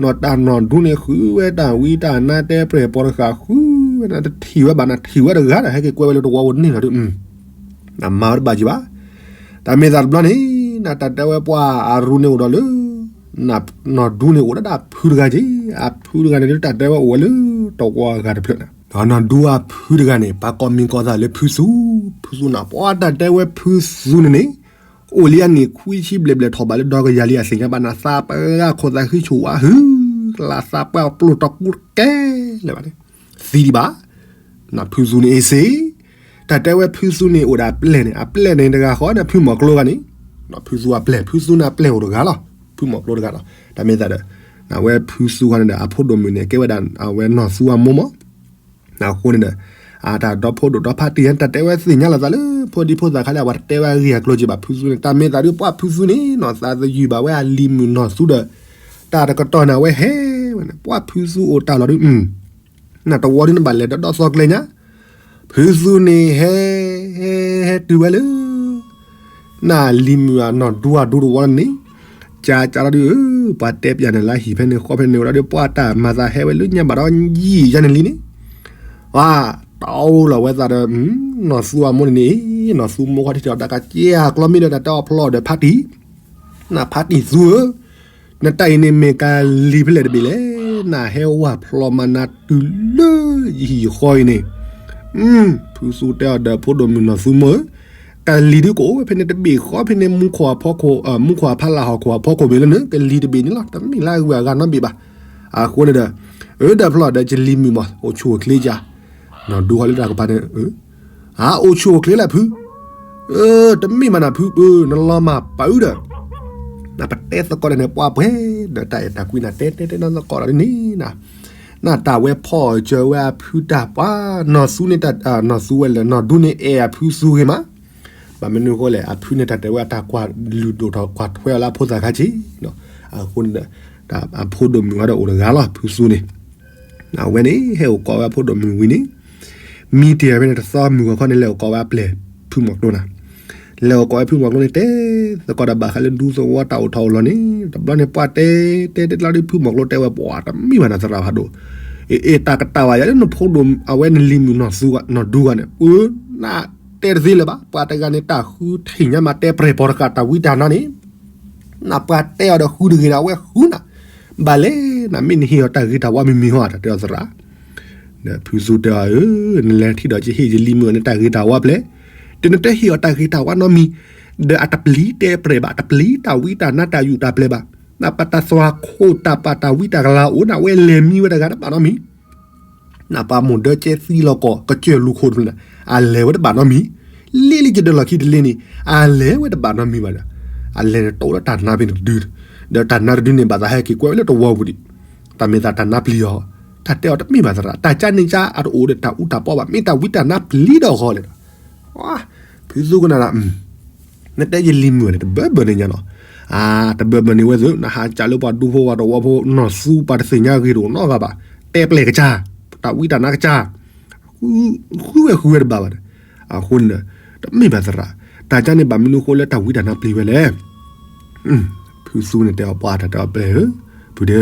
နီၢ်တၢ်နီၢ်ဒူန့ၣ် ဃုဝဲတၢ်ဝံတၢ်နါတဲပြဲၢ်ပီၤတဃာ် ဃုဝဲနၤတထံၣ်ဝဲဘၣ် နထံၣ်ဝဲတဂၤဒီး ဟဲက့ၤကွဲဝဲလၢတဝီပူၤန့ၣ်လီၤဒုး နမၤဝဲတဘၣ်ကံဘၣ်, တၢ်မ့ၢ်သးတဘျီန့ၣ် နတၢ်တဲဝဲပှၤအရူန့ၣ်အိၣ်ဒီးလၢ, နီၢ်ဒူန့ၣ်အိၣ်ဒၣ်ဒီးအဖုတဂၤက့ၤ, အဖုတဂၤန့ၣ်ဒုးတၢ်တဲဝဲအိၣ်ဝဲလၢတဝီအဂၤတဖျၢၣ်န့ၣ်, ဒီးနီၢ်ဒူအဖုတဂၤန့ၣ် ပှၤကိးမံၤကိးသးလၢဖုသူ, ဖုသူနၤ ပှၤတၢ်တဲဝဲဖုသူန့ၣ်န့ၣ်, အိၣ်လံအနံၣ်ခွံဆံဘျဲၣ်ဘျဲၣ်ထီၣ်ဘးလၢဒီကယၤလံအသ့ၣ်ညါဘၣ်နၤ သးပှၢ်ခိၣ်သးဃံဆိၣ်ဝါဟု, သးပှၢ်ပျိၢ်တီၤကူတကဲလၢၤဘၣ်န့ၣ်, သံဒံးဘၣ် ဖုသူန့ၣ်အ့ၣ်စ့, တၢ်တဲဝဲဖုသူန့ၣ်အိၣ်ဒီးအပျဲၢ်န့ၣ် အပျဲၢ်န့ၣ်တဂၤဃီန့ၣ် ဖုမီၤကျိဂၤန့ၣ်, ဖုသူအပျဲၢ် ဖုသူန့ၣ်အပျဲၢ်အိၣ်တဂၤလီၤ ဖုမီၤကျိတဂၤလီၤ တၢ်မ့ၢ်သးဒီး, နဝဲဖုသူဃီန့ၣ်ဒီး အဖိဒိၣ်မုၣ်န့ၣ် ကဲဝဲဒၣ်အဝဲနီၢ်သူအမိၢ်မး, အဃိန့ၣ်ဒီး, အတၢ်ဒီဖိဒိၣ်ဒီဖးတံၢ် တၢ်တဲဝဲသ့ၣ်ညါလီၤသးလၢ ဖိဒံဖိသၣ်ခါလၢအဝဲတတဲဝဲအဂ့ၢ်အကျိၤက့ၤဘၣ်ဖုသူန့ၣ် တၢ်မ့ၢ်သးဒုးပှၤဖုသူန့ၣ် နီၢ်သးသယုၢ်ဘၣ်ဝဲအလံၤမုၣ်နီၢ်သူဒီး, တၢ်တကတီၢ်န့ၣ်အဝဲဟဲဝဲန့ၣ် ပှၤဖုသူအိၣ်တၢ်လီၤဒုး နတဝီဒုးနဘၣ်လဲၤဒီးဒီသီကျဲညါ, ဖုသူန့ၣ်ဟဲ, ဟဲတုၤဝဲလၢ, နလံၤမုၣ်အနီၢ်ဒူအဒူတဝီန့ၣ်, ကကလီၤဒုး, ပှၤတဲပျးန့ၣ်လၢဟံၣ်ဖဲန့ၣ်ဃီဖဲန့ၣ်ဝဲဒၣ်ဒီး ပှၤတၢ်မၤသးဟဲဝဲလၢညါဘၣ်ဒီးယံာ်ယါန့ၣ်လံန့ၣ်, ပှၤ, တၢ်အိၣ်လီၤဝဲသးဒီး, နီၢ်သူအမိၢ်န့ၣ်န့ၣ်, နီၢ်သူမိၢ်ခီထံထီၣ်တၢ်ကကဲအကျီမ့ၢ်ဒီးတၢ်တဲအီၤဖျီဒီးဖးတံၢ် နဖးတံၢ်သူဧၢ, နတၢ်အံၤန့ၣ်မ့ၢ်ကလံၤဖဲလဲၣ်တဘ့ၣ်လဲၣ်, နဟဲဝၢ်ဖျီမၤနၤတုၤလၢယဟံၣ်ယဃီအံၤန့ၣ်, ဖုသူတဲအီၤဒီးဖိဒိၣ်မုၣ်နီၢ်သူမိၢ်ဧၢ, ကလံၤဒုးကအိၣ်ဝဲဖဲန့ၣ်တဘ့ၣ်ဃီဖဲန့ၣ် မူခိၣ်အဖီခိၣ်, မူခိၣ်အဖီလာ်ဟီၣ်ခိၣ်အဖီခိၣ်မ့ၢ်လၢန့ၣ် ကလံၤတဘ့ၣ်န့ၣ်လီၤ တမ့ၢ်လၢအဂုၤအဂၤနီတဘ့ၣ်ဘၣ်, အဃိန့ၣ်ဒီး, အၢ ဒီးဖျီဒီးယလံၤမုၣ်မး အိၣ်ဆူၣ်အိၣ်ချ့က နီၢ်ဒူဃီလၢတၢ်ကပၤန့ၣ်, အၢ အိၣ်ဆူၣ်အိၣ်ချ့လၢဖု, အၢ တမ့ၢ်မးနၤဖုပၢၤ နလီၤမၢ်ပၢၤဒီး, နပတဲသကိးတၢ်န့ၣ် ပှၤပှဲၤဒီးတၢ်အဲၣ်တၢ်ကွံနၤတဲတဲတဲနီၢ်သကိးဒီးန့ၣ်, နတၢ်ဝဲဖီၣ်စၢၤဝဲအဖုတၢ်ပှၤ, နီၢ်သူန့ၣ်တၢ်, နီၢ်သူဝဲလဲၣ် နီၢ်ဒူန့ၣ်အဲၣ်အဖုသူဂ့ၤမး, ဘၣ်မနုၤအဃိလဲၣ် အဖုန့ၣ်တၢ်တဲဝဲအတၢ်ကွၢ်လုၢ်ဒိၣ်ထီၣ် ကွၢ်ထွဲအီၤလၢအဖိသၣ်ခါဆံး, အဃိန့ၣ်ဒီး, အဖိဒိၣ်မုၣ်ဃီဒီးအိၣ်တဂၤလီၤ ဖုသူန့ၣ် အဝဲန့ၣ် ဟဲအိၣ်ကိးဝဲအဖိဒိၣ်မုၣ်ဝံၤန့ၣ်, မံတ့ၢ်ဖဲန့ၣ်တသီမုၢ်ဂီၤခီန့ၣ် လဲၤအိၣ်ကိးဝဲအပျဲၢ်ဖုမီၤကျိနၤ, လဲၤအိၣ်ကိးဝဲဖုမီၤကျိန့ၣ် တဲသကိးဒီးဘၣ်ဃးလၢဒူသဝီတၢ်အိၣ်ထီၣ်အိၣ်လီၤန့ၣ်, တဘျီန့ၣ်ပှၤတဲတဲတဲတလီၤဒုး ဖုမီၤကျိတဲဝဲ ပှၤတမံၤဘၣ်နၤသရၣ်ဖးဒိၣ်, အ့ၣ် တၢ်ကတၢၢ်ဘၣ်ယၤလၢနဖိဒိၣ်အဝဲနလံၤမုၣ်နီၢ်သူဂၤ နီၢ်ဒူဂၤန့ၣ်, အၢ နတဲတသ့လၢၤဘၣ် ပှၤတဂၤန့ၣ် တၢ်ဃုထံၣ်ညါမးတဲပြဲၢ်ပီၤတဃာ်တၢ်ဝံတၢ်နါန့ၣ် နပှၤတဲအီၤဒီးဃုတဂ့ၤဒီး အဝဲဃုနၤ, ဘၣ်လဲၣ် နမ့ၢ်နဟ့ၣ်အီၤတၢ်ဂ့ၤတၢ်ဝါမံၤမံၤဟီ တၢ်တဲအီၤသရၣ်, ဒီးဖုသူတဲအီၤဧၢ, နလဲၤထံၣ်ဒီးယဟ့ၣ်ယလံၤမုၣ်အီၤန့ၣ်တၢ်ဂ့ၤတၢ်ဝါဖျဲၣ်, ဒီးနတဟ့ၣ်အီၤတၢ်ဂ့ၤတၢ်ဝါနီတမံၤ, ဒီးအတပျံၤတဲပြဲၢ်ဘၣ် တပျံၤတၢ်ဝံတၢ်နါတၢ်ယူးတၢ်ပျဲၤဘၣ်, နပတၢ်သွၣ်ခိၣ်တၢ်ပာ်တၢ်ဝံတၢ်ကလၤအိၣ် နဝဲလဲၤမံဝဲတဂၤတဘၣ်နီတမံၤ နပှၤမိၢ်ဒၢကဲသံလီၤကီး ကစၢၢ်လူၤခိၣ်တဖျၢၣ်န့ၣ် အလဲၤဝဲတဘၣ်နီတမံၤ, လ့လံကဒၢလီၢ်ခံတလ့န့ၣ် အလဲၤဝဲတဘၣ်နီတမံၤဘၣ်ဒီး အလဲၤန့ၣ်တအိၣ်လၢတၢ်နါဖဲန့ၣ်တဒု, ဒီးတၢ်နါတဒုန့ၣ် ဘၣ်သးဟဲက့ၤကွဲဝဲလၢတဝီပူၤဒံး, တၢ်မ့ၢ်သးတၢ်နါပျံၤအီၤ, တၢ်တဲအီၤတမ့ၢ်ဘၣ်သရၣ် တၢ်ကါန့ၣ်ကါအတအိၣ်ဒီးတၢ်အူတၢ်ပီဘၣ် မ့ၢ်တၢ်ဝံတၢ်နါပျံၤဒီးဃီလဲၣ်ဒီး ဖုသူကနၣ်ဒီး နတဲယလံၤမုၣ်န့ၣ် တဘၢဘၢန့ၣ်ညါနီၤ, အါ တဘၢဘၢန့ၣ်ဝဲသု နဟးကးလၢပှၤဒူဖိပှၤတဝီဖိ နီၢ်သူပှၤတသ့ၣ်ညါဂ့ၤတအိၣ်နီတဂၤဘၣ်, တဲပျဲၢ်ကစၢ်, တၢ်ဝံတၢ်နါကစၢ်, ဃုဝဲဃုဝဲတဘၣ်ဘၣ်ဒီး, အဃိန့ၣ်ဒီး တမ့ၢ်ဘၣ်သရၣ်, တၢ်ကါန့ၣ်ဘၣ်မနုၤအဃိလၢတၢ်ဝံတၢ်နါပျံၤဝဲလဲၣ် ဖုသူန့ၣ်တဲအီၤပှၤတၢ်တဲအီၤပျဲၢ်ဧၢ, ဖုဒဲဧၢ,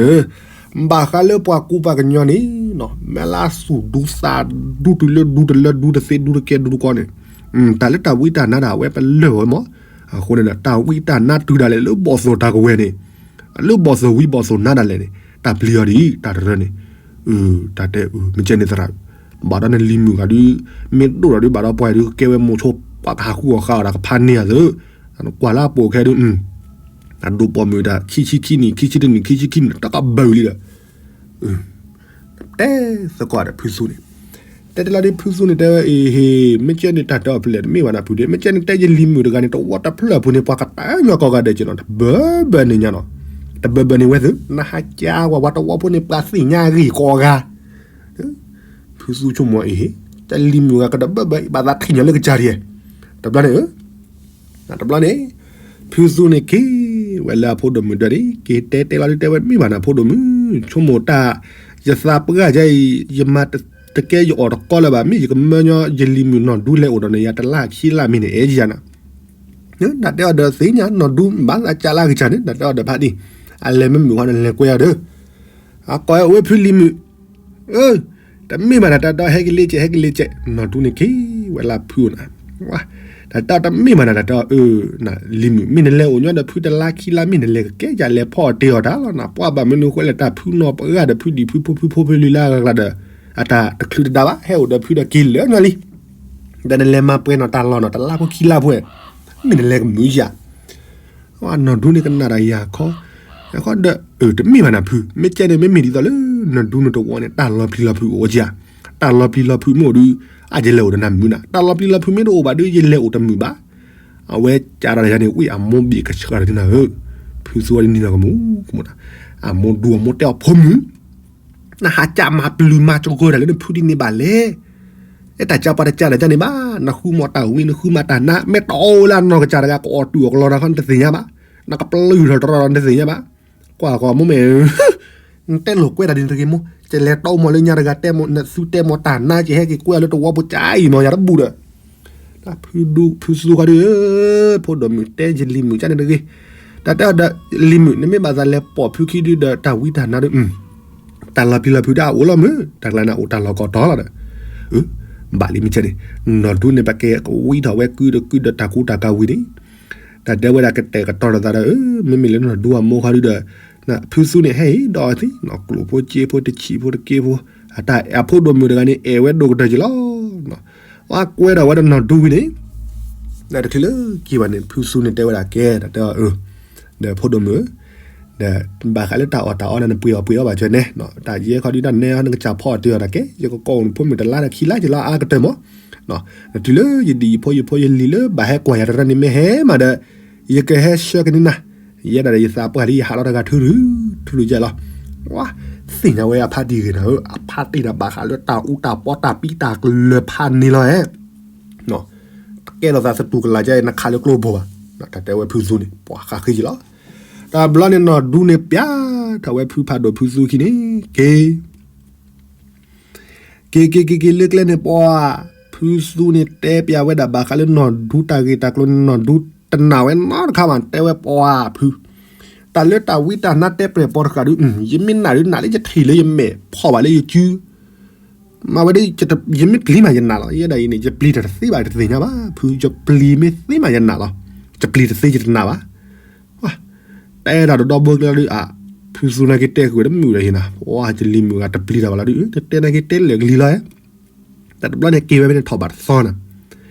ဘၣ်ဃးလၢပှၤကူပှၤကညီန့ၣ်နီၤ မဲာ်လၢစူၢ်ဒူသးဒူတုၤလၢဒူတလၢဒူတသ့ဒူတကဲဒူတကီန့ၣ်, တၢ်လၢတၢ်ဝံတၢ်နါဒၣ်ဝဲပလၢၢ်ဝဲမး, အဃိန့ၣ်ဒီး တၢ်ဝံတၢ်နါတုၤဒၣ်လဲာ်လၢဘီၣ်သိၣ်တၢ်ကဝဲၤန့ၣ်, လၢဘီၣ်သိၣ်ဝံဘီၣ်သိၣ်နါဒၣ်လဲာ်န့ၣ် တၢ်ပျံၤအီၤဒ်အံၤ တၢ်တရၢန့ၣ်, တၢ်တဲအၢ မ့ၢ်ကဲန့ၣ်သရၣ်, ဘၣ်ဒီးနလံၤမုၣ်ဂၤဒုး, မ့ၢ်ဒိၣ်ဒီးဒုးဘၣ်ဒီးပှၤဒုးကဲဝဲမိၤဆိ ပှၤကဟးဃုအီၣ်ဃုအီဒီးကဖးန့ၢ်အသိး, ကွၢ်လၢအပိာ်ခဲဒုး, အဒိၣ်ပိာ်မုၣ်တၢ်ခံဆံခံနံၣ် ခံဆံတနံၣ် ခံဆံခံနံၣ် တၢ်ကဘၢလံဒီး တဲသကိးဒီးဖုသူန့ၣ်, တဲတဲလီၤဒုးဖုသူန့ၣ်တဲဝဲအံၤ ဟ့ၣ် မ့ၢ်ကဲန့ၣ်တၢ်တဲအီၤဖဲလဲၣ် တမ့ၢ်ဘၣ်နဖုဒဲး မ့ၢ်ကဲန့ၣ်တဲယလံၤမုၣ်တဂၤန့ၣ် တဝီတဖျၢၣ်အပူၤန့ၣ် ပှၤကတၢၢ်ညီကိးဂၤဒဲးက့ၤနီၤ တဘၢဘၢန့ၣ်ညါနီၤ, တဘၢဘၢန့ၣ်ဝဲသု နဟးကးကွၢ်ပှၤတဝီဖိန့ၣ် ပှၤသ့ၣ်ညါဂ့ၤကိးဂၤ ဖုသူဆိကမိၣ်အံၤ ဟ့ၣ် တၢ်လံၤမုၣ်ဂၤကတဘၢဘၢ ဘၣ်သးထံၣ်ညီလၢကစၢ်ဒ်, တဘျီန့ၣ် တဘျီန့ၣ် ဖုသူန့ၣ်က့ၤဝဲလၢအဖိဒိၣ်မုၣ်ဒၢးန့ၣ် က့ၤတဲတဲလီၤဒုးတဲဝဲ မ့ၢ်ဘၣ်နဖိဒိၣ်မုၣ် ဆိကမိၣ်တၢ် ယသးပှၢ်ယၤအံၤ ယမၤတကဲယအီၣ်တကီလၢၤဘၣ် မ့ၢ်ယကမၢညီယလံၤမုၣ်နီၢ်ဒူလဲၤအိၣ်ဒီးန့ၣ် ယၤတလါခံလါမ့ၢ်န့ၣ် အဲၣ်ယၤနၤ တၢ်တဲအီၤဒီးသ့ၣ်ညါနီၢ်ဒူဘၣ်သးကၢ်လၢကစၢ်န့ၣ် တၢ်တဲအီၤဒီးဖးဒံၣ် အလဲၤမ့ၢ်မုၣ်ဃီန့ၣ် လဲၤကွဲအီၤဒီး အကိးဝဲဖုလံၤမုၣ် အၢ တမ့ၢ်ဘၣ်နတၢ်တဲအီၤ ဟဲက့ၤလ့စဲး ဟဲက့ၤလ့စဲး နီၢ်ဒူန့ၣ်က့ၤဝဲလၢဖုအိၣ်နၤ တၢ်တဲအီၤတမ့ၢ်ဘၣ်နတၢ်တဲအီၤ အၢ လံၤမုၣ် မ့ၢ်နလဲၤအိၣ်ညီဒီးဖုတလါခံလါ မ့ၢ်နလဲၤကကဲယၤလဲၤဖီအီၣ်တ့ၢ်အီၣ်တၢ်လီၤနၤ ပှၤဘၣ်မနုၤဃိလဲၣ် တၢ်ဖုနီၢ်ပှၢ်ဒီးဖုဒံၣ်ဖုဖိဖုဖိဖုလံၤလၢအဂၤကျါဒီး အတၢ်တချုးတဒါဘၣ် ဟဲအိၣ်ဒီးဖုဒီးက့ၤလၢာ်ညီလံ ဒီးနလဲၤမၤပှဲၤနီၢ်တၢ်လီၢ်နီၢ် တလါဖိခံလါဖိ မ့ၢ်နလဲၤကမုာ်ယၤ နီၢ်ဒူန့ၣ်ကနၣ်တၢ်ယၤခီ, ယၤခီဒီး အၢ တမ့ၢ်ဘၣ်နဖု, မ့ၢ်ကဲန့ၣ် မ့မ့ၢ်ဒ်သိးလၢ နီၢ်ဒူန့ၣ်တဝီန့ၣ် တၢ်လီၤပျံၤလီၤဖုးအိၣ်ဝဲကဧါ, တၢ်လီၤပျံၤလီၤဖုးမ့ၢ်အိၣ်ဒုး အယလဲၤအိၣ်ဒီးနၤမုာ်နၤ, တၢ်လီၤပျံၤလီၤဖုးမ့ၢ်တအိၣ်ဘၣ်ဒုး ယလဲၤအိၣ်တမုာ်ဘၣ်. အဝဲကးဒီးယၤန့ၣ် ဝံၣ်အမိၢ်ဘ့ၣ်ကဆှၢဒီးနၤဧၢ, ဖုသူဝဲဒ်န့ၣ်လီၤကမူး, အမိၢ်ဒူအမိၢ်တဲအီၤဖိမုၣ် နဟးကးမၤပျုၤမၤကဂၢၢ်တၢ်လၢနဖုဒ်န့ၣ်ဘၣ်လဲၣ်. အဲတၢ်ကးပှၤတကးဒီးကန့ၣ်ဘၣ်, နဃုမၤတၢ်ဝံၤ နဃုမၤတၢ်နါ မ့ၢ်တအိၣ်လၢအနီၢ်ကစၢ်တဂၤ ကအီၣ်တုာ်အီၣ်ကလီတၢ်ခီ နတသ့ၣ်ညါဘၣ်, နကပျုၤထီၣ်တရီဒီးနတသ့ၣ်ညါဘၣ်. ကွၢ်ဃီမိၢ်မဲာ်, နတဲလိာ်ကွဲတၢ်ဒ်နတဂ့ၤမိၢ်, ကလဲၤတီမီၤလၢညါတဂၤတဲမီၤ နသူတဲမီၤတၢ်နါ ကဟဲက့ၤကွဲအီၤလၢတဝီပူၤကါအံၤမီၤ ယၤတဘူၣ်ဒီး တၢ်ဖုဒူဖုသူဃီဒီး, ဖိဒိၣ်မုၣ်တဲယလံၤမုၣ်ကန့ၣ်တဂ့ၤ, တၢ်တဲအီၤဒီး လံၤမုၣ် နမ့ၢ်ဘၣ်သးလဲၤပိာ်ဖုခံဒုဒီး တၢ်ဝံတၢ်နါဒီး တၢ်လီၤပျံၤလီၤဖုးဒၣ်အိၣ်လီၤမုၢ်, တၢ်ကျါန့ၣ်အိၣ်တၢ်လီၢ်ကီၢ်တီလီၤဒီး, ဘၣ်လံမ့ၢ်ကဲန့ၣ်, နီၢ်ဒူန့ၣ် ပကဲကဝံထီၣ်ဝဲကုဒီးကုဒီးတၢ်ကူတၢ်ကၤဝံၤန့ၣ်, တၢ်တဲဝဲဒၣ်ကတဲာ်ကတီၤလိာ်သးဒီး, မ့မ့ၢ်လၢနီၢ်ဒူအမိၢ်ဃီဒုဒီး, ဖုသူန့ၣ်ဟဲအံၤဒီးအီၤသ့, ကျိၣ်ဖိစ့ဖိတဆံးဖိတက့ဖိ, အတၢ်အဖိဒိၣ်မုၣ်တဂၤန့ၣ် အဲၣ်ဝဲဒိၣ်ကတၢၢ်က့ၤလီၤ. အကွဲဒီးဝဲဒီးနီၢ်ဒူဝံၤန့ၣ်, တချုးလၢက့ၤဘၣ်န့ၣ် ဖုသူန့ၣ်တဲဝဲဒၣ်ကဲ, တၢ်တဲအီၤအၢ, ဒီးဖိဒိၣ်မုၣ်ဧၢ, ဒီးဘၣ်ဃးလၢတၢ်အီၣ်တၢ်အီန့ၣ် နပှ့ၤအီၣ်ပှ့ၤအီဘၣ်ကၢန့ၣ်, တၢ်ယဲခီဒုတၢ်နဲနကစၢ်ဖီအီၣ်တ့ၢ်အီၣ်တၢ်ကဲ, ယကကိးအိၣ်နဖိမုၣ်တလါဒီးခံလါက့ၤလီၤအါကတၢၢ်မး, နတုၤလၢယဒံၣ်ယဖိယဖိယလံၤလၢဘၣ်ဟဲကွၢ်ယၤတရၢန့ၣ်မ့ၢ်ဟဲမးဒီး, ယကဟဲဆှၢကန့ၢ်နၤ, ယဲဒၣ်ဒီးယသးပှၢ်လံယဟးလီၤတဂၤထုရု, ထုရုယဲလီၤ. ဝါ, သ့ၣ်ညါဝဲအဖါတံၢ်ဂ့ၤနၤဧၢ, အဖါတံၢ်ဒီးဘၣ်ဃးလၢတၢ်အူတၢ်ပီ တၢ်ပံတၢ်ကလၢၤဖးန့ၣ်လီၤဧါ. တကဲထီၣ်သးသတူၢ်ကလာ်ကဲ နခးလၢကျိဘိဘၣ်, တၢ်တဲဝဲဖုသူန့ၣ် ပှၤဃးဃ့က့ၤလီၤ. တဘျီန့ၣ် နီၢ်ဒူန့ၣ်ပျးထီၣ်ဝဲဖုဖးဒိၣ်ဖုသူခံန့ၣ် က့ၤ က့ၤက့ၤက့ၤက့ၤလၢကျဲန့ၣ် ပှၤဖုသူန့ၣ် တဲပျးဝဲဒၣ်ဘၣ်ဃးလၢနီၢ်ဒူတၢ်ဂ့ၢ်တၢ်ကျိၤန့ၣ် နီၢ်ဒူတနာ်ဝဲနီတခါဘၣ် တဲဝဲပှၤဖု, တၢ်လၢတၢ်ဝံတၢ်နါတဲပျဲၢ်ပီတဃာ်ဒု, ယမ့ၢ်နာ်ဒု နာ်လၢယထံၣ်လၢယမဲာ် ဖီၣ်ဘၣ်လၢယစု မၤဝဲဒၣ် ယမ့ၢ်ပျံၤမးယနာ်လီၤ. ယဲဒၣ်အံၤန့ၣ် ယပျံၤတၢ်တသ့ဘၣ် တသ့ၣ်ညါဘၣ်, ဖုယပျံၤမ့ၢ်သ့မးယနာ်လီၤ. ယပျံၤတသ့ယတနာ်ဘၣ်. တဲတၢ်ဒီဒီဘိကျဲလီၤဒုး, ဖုသူနာ်က့တဲဃုာ်ဝဲတမုာ်ဒီးဟ့ၣ်နၤ, ပှၤယလံၤမုၣ်ဂၤတပျံၤတၢ်ဘၣ်လီၤဒုး, တတဲနာ်က့တဲလၢာ်ကလံၤလီၤ. တဘျီန့ၣ်က့ၤဝဲဖဲန့ၣ်ထီၣ်ဘၣ်တသီနၤ,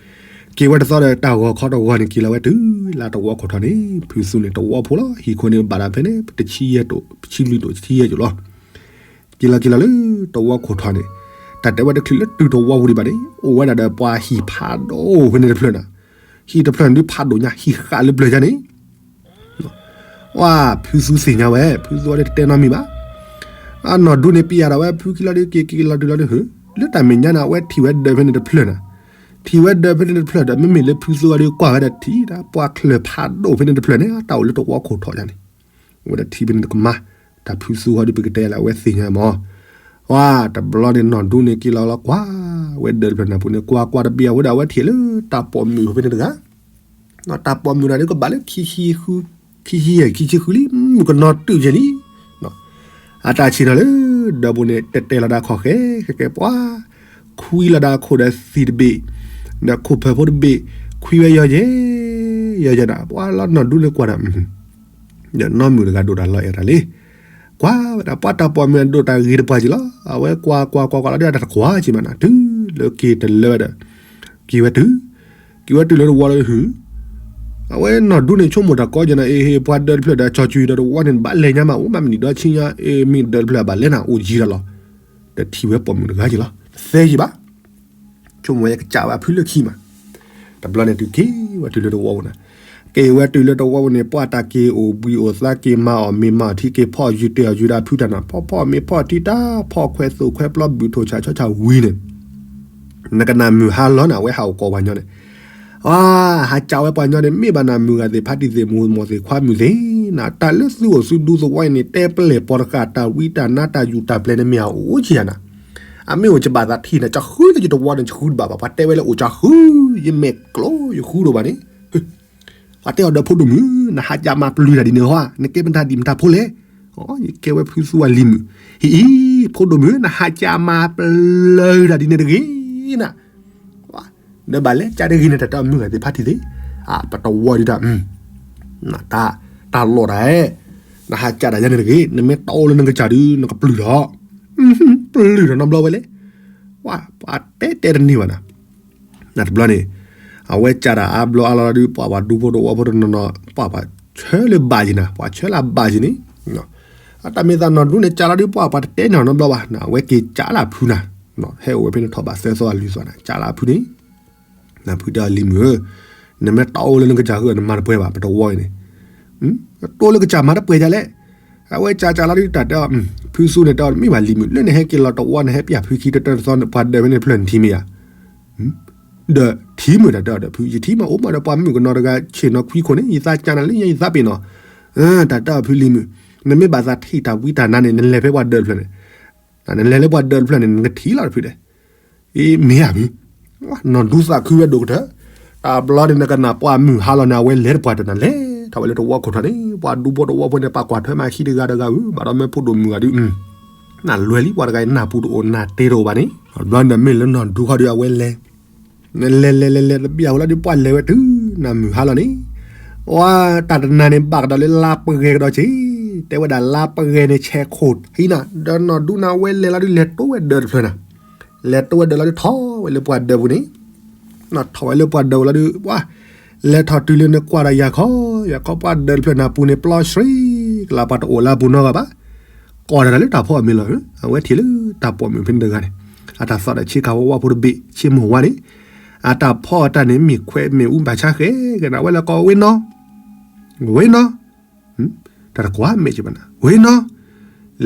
က့ၤဝဲတသီဒီးတၢ်ဂီၤခီတဂီၤန့ၣ် က့ၤလီၤဝဲတုၤလၢတဝီခိၣ်ထီန့ၣ်, ဖုသူန့ၣ်တဝီဖိလီၤ. ဟံၣ်ခိၣ်န့ၣ်ဘၣ်ဒၣ်ဖဲန့ၣ် တဆံယဲၢ်တိၣ် တဆံလွံၢ်တိၣ် တဆံယဲၢ်တိၣ်လီၤ. က့ၤလီၤက့ၤလီၤလၢတဝီခိၣ်ထီန့ၣ်, တၢ်တဲဝဲတချုးလၢတုၤသဝီပူၤဒံးဘၣ်န့ၣ် အိၣ်ဝဲဒၣ်ဒီးပှၤဟံၣ်ဖးဒိၣ်ဖဲန့ၣ်တဖျၢၣ်နီၤ. ဟံၣ်တဖျၢၣ်န့ၣ်ဒုးဖးဒိၣ်ညါ ဟံၣ်ဃာ်လၢပျၢၤယါန့ၣ် ဝဲဖုသူသ့ၣ်ညါဝဲ ဖုသူဝဲဒၣ်တတဲနီတမံၤဘၣ်. အနီၢ်ဒူန့ၣ်ပျဲယၤဒီးဝဲဖုခံလီၤဒုး က့ၤက့ၤလီၤတုၤလီၤဒုး လၢတၢ်မဲာ်ညါန့ၣ် အဝဲထံၣ်ဝဲဒၢးဖဲန့ၣ်တဖျၢၣ်နီၤ. ထံၣ်ဝဲဒၢးဖဲန့ၣ်တဖျၢၣ်ဒီး မ့မ့ၢ်လၢဖုသူဝဲဒုးကွၢ်ဝဲဒီးထံၣ်ဒၣ် ပှၤချၢၣ်ဖးဒိၣ်ဖဲန့ၣ်တဖျၢၣ်န့ၣ် တၢ်အိၣ်လၢသဝီခိၣ်ထီၣ်ယါန့ၣ် အဝဲဒၣ်ထံၣ်ဖဲန့ၣ်တကမါ တၢ်ဖုသူဟီဒုး ပကတဲလၢအဝဲသ့ၣ်ညါမး. ဝဲတဘျီန့ၣ် နီၢ်ဒူန့ၣ်က့ၤလီၤလီၤကွၢ်ဝဲဒၢးတဖျၢၣ်နၢ်ပူၤန့ၣ် ကွၢ်ကွၢ်တဘ့ၣ်အဝဲဒၣ် အဝဲထံၣ်လၢတၢ်ပိာ်မုၣ်ဖဲန့ၣ်တဂၤ တၢ်ပိာ်မုၣ်တဂၤန့ၣ် ကဘၣ်လၢ ခံဆံယဲၢ် ခံဆံဃုလံ မုၣ်ကနီၤတုာ်ယဲၢ်လံ. အတၢ်ဆ့ၣ်နီၤလၢဒၢးပူၤန့ၣ် တဲတဲလီၤဒၣ်ခီၣ်ဃဲ ဃဲကဲပှၤ ခွံလီၤဒၣ်အခိၣ်ဒီးသံးတဘ့ၣ် ဒီးခိၣ်ဖၢၣ်ဖိတဘ့ၣ် ခွံဝဲယီၤယဲၢ် ယီၤယဲၢ်ဒီး ပှၤလီၤနီၢ်ဒူန့ၣ်ကွၢ်ဒီး ဒီးနီၢ်မုၣ်တဂၤဒိၣ်တၢ်လီၤအဲၣ်တၢ်လံ. ကွၢ်ဝဲဒၣ်ပှၤတၢ်ပိာ်မုၣ်ဒိၣ်တၢ်ဂ့ၤတပှၢ်က့ၤလီၤ. အဝဲကွၢ်ကွၢ်ကွၢ်ကွၢ်လီၤဒၣ်တၢ်တကွၢ်က့ၤမးနီၤ တုၤလၢက့ၤတလၢဝဲဒီး က့ၤဝဲတုၤ က့ၤဝဲတုၤလၢတဝီလၢဟု အဝဲနီၢ်ဒူန့ၣ်ဆိကမိၣ်တၢ်ကီက့ၤနီၤ အ့ဟ့ၣ် ပှၤဒၢးတဖျၢၣ်ဒီး ကၠီၤကွံာ်ဒီးတဝီန့ၣ် ဘၣ်လဲၤညါမး အိၣ်မးမနံၤဒီဆံညါ အ့ မ့ၢ်ဒၢးတဖျၢၣ်ဘၣ်လဲၤနၤ အိၣ်ယံၤဒီးလီၤ. ဒီးထံၣ်ဝဲပိာ်မုၣ်တဂၤက့ၤလီၤ တသဲယံၤဘၣ် ဆိကမိၣ်ဝဲကစၢ်ဝဲအဖုလၢခံမး တဘျီန့ၣ်တုၤက့ၤဝဲတုၤလၢတဝီပူၤန့ၣ် က့ၤဝဲတုၤလၢတဝီပူၤန့ၣ် ပှၤတၢ်က့ၤအိၣ်ဘှံးအိၣ်သါ က့ၤမၤအီၣ်မ့ၤမၤအီၣ်ထံ က့ၤဖီၣ်ယုၢ်တဲာ်အီၣ်ယုၢ်ဒီးအဖုတၢ်နီၤ ဖီၣ်ဖီၣ်မ့ၤဖီၣ်ထံတၢ် ဖီၣ်ခွဲးသိၣ်ခွဲးပျီဘုၣ်ထိၣ်ဆးဆီဆးဝံၤန့ၣ် နကနၢ်မုၢ်ဟါလီၤနၤ အဝဲဟးအိၣ်ကိးပှၤညီန့ၣ် အဟးကးဝဲပှၤညီန့ၣ် မ့ၢ်ဘၣ်နၢ်မုၢ်ဂၤသ့ၣ်ဖးတံၢ်သ့ၣ် မိၢ်သ့ၣ်ခွါမုၣ်သ့ၣ်နၤ တၢ်လၢသုအိၣ်သုဒူသဝီအံၤန့ၣ် တဲပျဲၢ်ပီတဃာ် တၢ်ဝံတၢ်နါတၢ်ယူၢ်တၢ်ပျဲၢ်န့ၣ်မ့ၢ်အအိၣ်ဆံးယၤနၤ အမ့ၢ်အိၣ်ယဘၣ်သးထံၣ်နၤ ယဃုလၢယတဝီန့ၣ် ယဃုတဘၣ်ဘၣ် ပှၤတဲဝဲလၢအိၣ်ယဃု ယမဲာ်ကျိယဃုဒိၣ်ဘၣ်န့ၣ် ပှၤတဲအီၤဒီးဖိဒိၣ်မုၣ် နဟးကးမၤပျုၤတၢ်ဒ်န့ၣ်ဟီ နကဲမတၤဒံးမတၤဖိလဲၣ် ယကဲဝဲဖုသူအလံၤမုၣ် ဟံၣ်အံၤ ဖိဒိၣ်မုၣ် နဟးကးမၤပျုၤတၢ်ဒ်န့ၣ်တဂ့ၤနၤ ဒီးဘၣ်လဲၤကးတဂ့ၤန့ၣ် တၢ်တၢ်မုၢ်ဂၤသ့ၣ်ဖးထံသ့ၣ် ပတဝီဒ်တၢ် တၢ်လီၢ်တၢ်အဲၣ် နဟးကးတၢ်ယါန့ၣ်တဂ့ၤ နမ့ၢ်တအိၣ်လၢနကစၢ်ဒုး နကပျုၤထီၣ် ပျုၤထီၣ်နီတဘျီဝဲလဲၣ် ပှၤတဲတဲတန့ၢ်ဘၣ်နၤ နတဘျီန့ၣ် အဝဲကးတၢ်အါဘျီအါလီၤဒုး ပှၤပှၤဒူဖိတဝီဖိတနီၤနီၤ ပှၤပှၤဆၢလၢဘၣ်ယံၤနၤ ပှၤဆၢလၢဘၣ်ယံၤန့ၣ် အတၢ်မ့ၢ်သးနီၢ်ဒူန့ၣ် ကးလီၤဒုး ပှၤပှၤတတဲန့ၢ်နီတဘျီဘၣ် အဝဲက့ၤကးလၢအဖုနၤ ဟဲအိၣ်ဝဲဖဲန့ၣ်ထီၣ်ဘးသၢသီအလွံၢ်သီန့ၣ် ကးလၢအဖုန့ၣ် နဖုတဲအီၤလံၤမုၣ်ဧၢ နမ့ၢ်တအိၣ်လၢနကစၢ်ဃု နမၤတပှဲၤဘၣ် ပတဝီအံၤန့ၣ် တိၢ်လၢကစၢ်မၤတပှဲၤဒ်လဲၣ် အဝဲကးကးလီၤဒုး တၢ်တဲအီၤ ဖုသူန့ၣ်တဲအီၤ မ့ၢ်ဘၣ်လံၤမုၣ် လၢနဟဲက့ၤလီၤတဝီ နဟဲပျၢ်ဖုခံတတၢၢ်တသီန့ၣ် ပှၤဒၢးဖဲန့ၣ်တဖျၢၣ်နထံၣ်မ့ၢ်ဧါ ဒီးထံၣ်မုၢ်တၢ်တဲအီၤဒီး ဖု ယထံၣ်မးအိၣ်မးဒီးပှၤမုၣ်ကနီၤတဂၤ ဆ့ၣ်နီၤခွံခိၣ်န့ၣ် ယသးကၢ်နၤလၢညါ ယသးပ့ၤနီၣ် တၢ်တဲအီၤဖုလံၤမုၣ် နမ့ၢ်ဘၣ်သးထံၣ်တၢ်ဝံတၢ်နါန့ၣ် နလဲၤဖဲပှၤဒၢးတဖျၢၣ်န့ၣ် နလဲၤလၢပှၤဒၢးတဖျၢၣ်န့ၣ် နကထံၣ်လီၤတဖုဒီး အ့ မ့ၢ်ဧါဖု နီၢ်ဒူသးခုဝဲဒိၣ်ကတၢၢ် တဘျီန့ၣ် နကနၣ်ပှၤမုၢ်ဟါလီၤန့ၣ် အဝဲလဲၤတပှၢ်တနၤ လဲၤထီၣ်ဝဲလၢတဝီခိၣ်ထီၣ်န့ၣ် ပှၤဒူဖိတဝီဖိန့ၣ် ပာ်ကွၢ်ထွဲမးခံတဂၤတဂၤဧၢ ဘၣ်ဒီးမ့ၢ်ဖိဒိၣ်မုၢ်ဂၤဒုး နလွဲလံ ပှၤတဂၤအံၤ နၢ်ပူၤတအိၣ် နၢ်တ့တအိၣ်ဘၣ်န့ၣ် တဘျီန့ၣ် မ့ၢ်လၢနီၢ်ဒူခီဒုး အဝဲလဲၤ လဲၤလဲၤလဲၤလဲၤတဘျီဝဲလီၤဒုး ပှၤလဲၤဝဲတုၤနၢ်မုၢ်ဟါလီၤန့ၣ် ဝဲတၢ်တနၤန့ၣ် ဘၣ်ကဒီးလၢလါပှဲၤကဒီးက့ၤ တဲဝဲဒၣ်လါပှဲၤန့ၣ် ဆဲးခိၣ်ထံနၤ ဒီးနီၢ်ဒူန့ၣ် အဝဲလဲၤလီၤဒုး လဲၤတိဝဲဒၢးတဖျၢၣ်နၤ လဲၤတိဝဲဒၢးလီၤဒုး ထီၣ်ဝဲလၢပှၤဒၢးပူၤန့ၣ် ထီၣ်ဝဲလၢပှၤဒၢးဝဲလီၤဒုး ပှၤ လဲၤထီၣ်တုၤလၢနကွၢ်ဒီးယၤခီ ယၤခီပှၤဒၢးတဖျၢၣ်နၢ်ပူၤန့ၣ် ပျီဆှံ ကလၢပှၤတအိၣ်လၢအပူၤနီတဂၤဘၣ် ကိးတၢ်လၢတၢ်ဖီအီၣ်မ့ၤလီၤ အဝဲထံၣ်လၢတၢ်ပိာ်မုၣ်ဖဲန့ၣ်တဂၤန့ၣ် အတၢ်သီၣ်ဒီးဆ့ကၤဝီဝါဖိတဘ့ၣ် ဆ့မိၢ်ဝါန့ၣ် အတၢ်ဖီအီၣ်တၢ်န့ၣ် မ့ၢ်ခွဲးမ့ၣ်အူဘၣ်ဆါဃဲကနၤဝဲလၢကီး ဝ့ၢ်နီၢ် ဝ့ၢ်နီၢ် တၢ်တကွၢ်မဲာ်က့ၤဘၣ်နၤ ဝ့ၢ်နီၢ်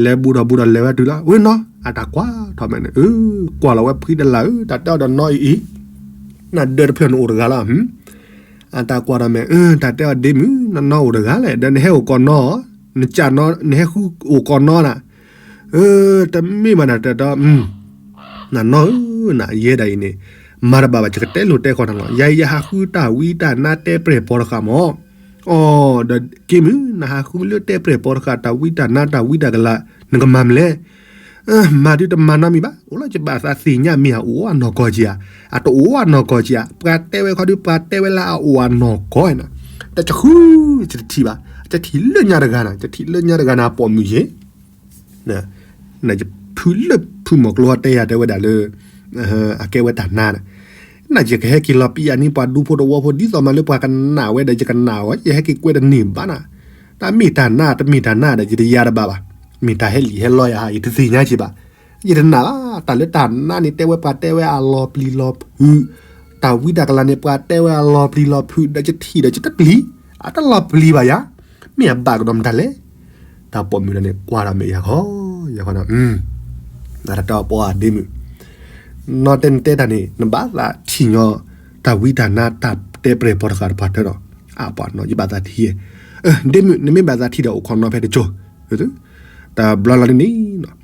လဲၤဘူးဒီးဘူးဒီးလဲၤဝဲတုၤလီၤ ဝ့ၢ်နီၢ် အတၢ်ကွၢ်ထီၣ်မဲာ်န့ၣ် အၢ ကွၢ်လီၤဝဲဖှံတလၢ်ဧၢ တၢ်တဲအီၤဒီးနီၢ်အံၤအံၤ နဒၢးတဖျၢၣ်နအိၣ်တဂၤလီၤ အတၢ်ကွၢ်ထီၣ်မဲာ် အၢ တၢ်တဲအီၤဒ့မုၣ် နနီၢ်အိၣ်တဂၤလဲၣ် ဒီးနဟဲအိၣ်ကီးနီၢ် နကးနီၢ် နဟဲဃုအိၣ်ကီးနီၢ်နၤ အၢ တမ့ၢ်ဘၣ်နၤ တၢ်တဲအီၤ နနီၢ်ဧၢ နယဲဒၣ်အံၤန့ၣ် မၤတဘၣ်ဘၣ် ယကတဲလိာ်တဲခီနၤလီၤ ယၤအံၤယဟးဃုတၢ်ဝံတၢ်နါတဲပျဲၢ်ပီတဃာ်မး အီၤ ဒီးက့မုၣ် နဟးဃုလၢတဲပျဲၢ်ပီတဃာ် တၢ်ဝံတၢ်နါတၢ်ဝံတၢ်ကလၤ နကမၤမလဲၣ် မၤဒုးတမၤနီတမံၤဘၣ် အိၣ်လီၤယဘၣ်သးသ့ၣ်ညါမ့ၢ်ဧါ အိၣ်အနီၢ်ကီၢ်က့ဧါ အတအိၣ်အနီၢ်ကီၢ်က့ဧါ ပှၤတဲဝဲခီဒုး ပှၤတဲဝဲလၢအအိၣ်အနီၢ်ကီၢ်နၤ တၢ်ယဃု ယတထံၣ်ဘၣ် ယထံၣ်လၢညါတဂၤနၤ ယထံၣ်လၢညါတဂၤနၤ ပိာ်မုၣ်ယ့ၣ် နယဖုလၢဖုမီၤကျိတဲယၤတဲဝဲဒၣ်လၢ အကဲဝဲတၢ်နါန့ၣ် နယကဟဲက့ၤလီၤပံးယၤန့ၣ် ပှၤဒူဖိတဝီဖိ ဒ်သိးမးလၢပှၤကနၣ်ဝဲဒီး ယကနၣ်ဝဲ ယဟဲက့ၤကွဲတန့ၢ်ဘၣ်နၤ တၢ်မ့ၢ်တၢ်နါ တမ့ၢ်တၢ်နါဒီး ယတယါတဘၣ်ဘၣ် မ့ၢ်တၢ်ဟဲလံာ်ဟဲလီယၤ ယတသ့ၣ်ညါက့ၤဘၣ် ယတနာ်ဘၣ်, တၢ်လၢတၢ်နါန့ၣ် တဲဝဲပှၤတဲဝဲအလီၤပျံၤလီၤဖုး, တၢ်ဝံတၢ်ကလၤန့ၣ် ပှၤတဲဝဲအလီၤပျံၤလီၤဖုး, ဒီးယထံၣ်ဒီးယတပျံၤ, အတလီၤပျံၤဘၣ်ယၤ, မ့ၢ်အဘၣ်ကဒီးမတၤလဲၣ်. တၢ်ပိာ်မုၣ်တဂၤန့ၣ် ကွၢ်ဒီးမ့ၢ်ယၤခီ, ယၤခီနီၤ, နတၢ်တဲပှၤဒ့မုၣ်, နီၢ်တဲနတဲတၢ်န့ၣ် နဘၣ်သးထံၣ်ညီ တၢ်ဝံတၢ်နါတၢ်တဲပြဲၢ်ပီၤတဃာ်တပှၢ်တၢၢ်ဒီး, အပှၤနီၤ ယဘၣ်သးထံၣ်, ဒ့မုၣ် နမ့ၢ်ဘၣ်သးထံၣ်ဒီးအိၣ်ခိးနီၢ်ဖဲတကၠိ, တဘျီလီၤန့ၣ်န့ၣ်,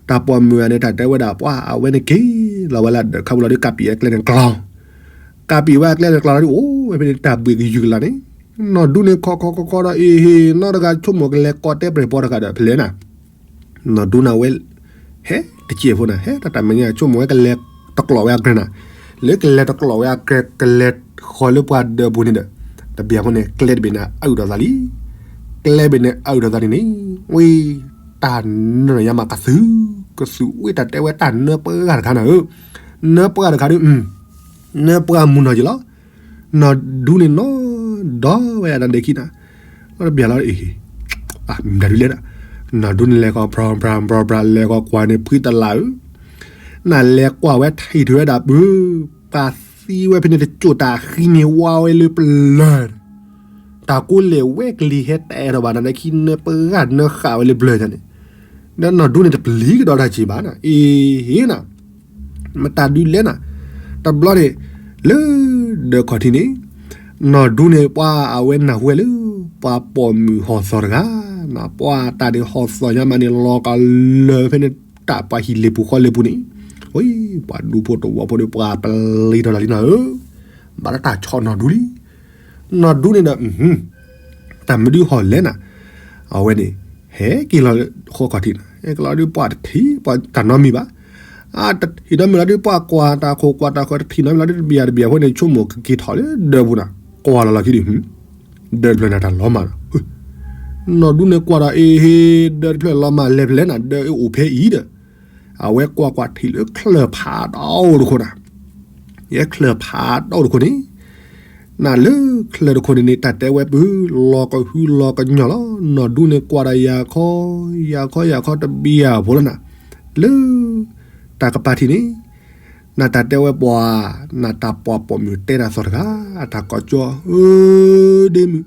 တၢ်ပိာ်မုၣ်တဂၤန့ၣ် တၢ်တဲဝဲဒၣ်ပှၤအဝဲန့ၣ်က့ၤလီၤဝဲလၢဒၢးခါပူၤလီၤဒီး ကးပံာ်အကျဲန့ၣ်ကျီ, ကးပံာ်ဝဲအကျဲန့ၣ်ကျီလီၤဒီး အိၣ်ဝဲဖဲန့ၣ်တၢ်ဘှံးကယုၢ်ကလၤန့ၣ်, နီၢ်ဒူန့ၣ်ခီခီခီခီဒီး အ့ဟ့ၣ် နီၢ်တဂၤဆိကမိၣ်ကလဲၤကိးတဲပြဲၢ်ပီၤတဃာ်ဒီးဖဲလဲၣ်နၤ နီၢ်ဒူန့ၣ်ဝဲ, ဟဲတစဲးဖိန့ၣ် ဟဲတၢ်တၢ်မဲာ်ညါဆိကမိၣ်ဝဲကလဲၤတကျိးဝဲအကျဲနၤ, လၢကလဲၤတကျိးဝဲအကျဲ ကလဲၤဃီၤလၢပှၤဒၢးပူၤန့ၣ်ဒီး, တဘျီဖိန့ၣ် ကျဲတဘ့ၣ်န့ၣ်အုၣ်ဒီးသးလံ, ကျဲဘ့ၣ်န့ၣ်အုၣ်ဒီးသးန့ၣ်န့ၣ်, ဝဲ, တၢ်နၢယါမးကသု, ကသုးဝဲတၢ်တဲဝဲတၢ်နၢပှၢ်တခါနၤဧၢ, နၢပှၢ်တခါဒီး နၢပှၢ်မုၢ်နီၢ်က့ၤလီၤ. နီၢ်ဒူန့ၣ်နီၢ်ဒီးဝဲအတၢ်ဒဲးခံနၤ, လီၤတဘျီလီၤအံၤ, မတၤဒုလဲၣ်, နီၢ်ဒူန့ၣ်လဲၤဃီၤ ဖြီဖြီဖြီဖြီ လဲၤဃီၤကွၢ်န့ၣ်ဖှံတလးဧၢ, နလဲၤကွၢ်ဝဲထံၣ်ထွဲဝဲဒၣ်ပၢ, ပှၤသံဝဲဖဲန့ၣ်တကၠိၣ်တၢ်ဃံန့ၣ်ဝါဝဲလၢပျၢၤ တၢ်ကိးလဲၣ်ဝဲကလံၤဟဲတဲထီၣ်ဘၣ်နၤ နခံနၢပှၢ်နၢဃာ်ဝဲလၢပျၢၤန့ၣ်, ဒီးနီၢ်ဒူန့ၣ်တပျံၤကဒီးတၢ်စံးဘၣ်နၤ အ့ဟ့ၣ်နၤ, မတၤဒုလဲၣ်နၤ, တဘျီန့ၣ်, လၢဒၢးခီၣ်ထံးန့ၣ်, နီၢ်ဒူန့ၣ်ပှၤအဝဲနၢ်ဟူဝဲလၢ, ပှၤပိာ်မုၣ်ဟီၣ်သီတဂၤ, ပှၤတၢ်န့ၣ်ဟီၣ်သီညါမးန့ၣ် လီၤကလၢာ်ဖဲန့ၣ်တၢ်ပှၤဟံၣ်လ့ၣ်ပူၤဃီလ့ၣ်ပူၤန့ၣ်, ဝဲ, ပှၤဒူဖိတဝီဖိဒီးပှၤပျံၤထီၣ်တၢ်လံနၤဧၢ, ဘၣ်ဒီးတၢ်ဆီၣ်နီၢ်ဒူလံ နီၢ်ဒူန့ၣ်ဒီး, တၢ်မနုၤဟီၣ်လဲၣ်နၤ, အဝဲန့ၣ်, ဟဲက့ၤလီၤဃီခီၣ်ထံးနၤ ဟဲက့ၤလီၤဒီးပှၤတထံၣ် ပှၤတၢ်နီတမံၤဘၣ်, တထံၣ်နီတမံၤလီၤဒီးပှၤကွၢ်တၢ်ခိၣ်ကွၢ်တၢ်ဃၢၤတထံၣ်နီတမံၤလီၤဒီးတဘျီတဘျီဖိန့ၣ် ဆိကမိၣ်ကက့ၤထီၣ်လၢဒၢးပူၤနၤ ကွၢ်လီၤလီၤခံဒီး, ဒၢးတဖျၢၣ်န့ၣ်တၢ်လီၤမၢ်ဒီး, နီၢ်ဒူန့ၣ်ကွၢ်ဒီးအ့ဟ့ၣ် ဒၢးတဖျၢၣ်လီၤမၢ်လဲၤဖဲလဲၣ်နၤ ဒၢးအအိၣ်ဖဲအံၤဒီး အဝဲကွၢ်ကွၢ်ထံၣ်လၢချၢၣ်ဖးဒိၣ်တခိၣ်နၤ, ယဲချၢၣ်ဖးဒိၣ်တခိၣ်န့ၣ်, နလၢချၢၣ်တခိၣ်န့ၣ်န့ၣ် တၢ်တဲဝဲပၢ လီၤကဟုလီၤကညီၢ်လီၤ နီၢ်ဒူန့ၣ်ကွၢ်ဒီးယၤခီ, ယၤခီယၤခီတဘံယၤဖိလီၤနၤ, လၢ, တၢ်ကပၤထံးန့ၣ်, နတၢ်တဲဝဲပှၤ, နတၢ်ပှၤပိာ်မုၣ်တဲတၢ်သီၣ်တဂၤ, အတၢ်ကိးကၠီ, အၢ, ဒ့မုၣ်,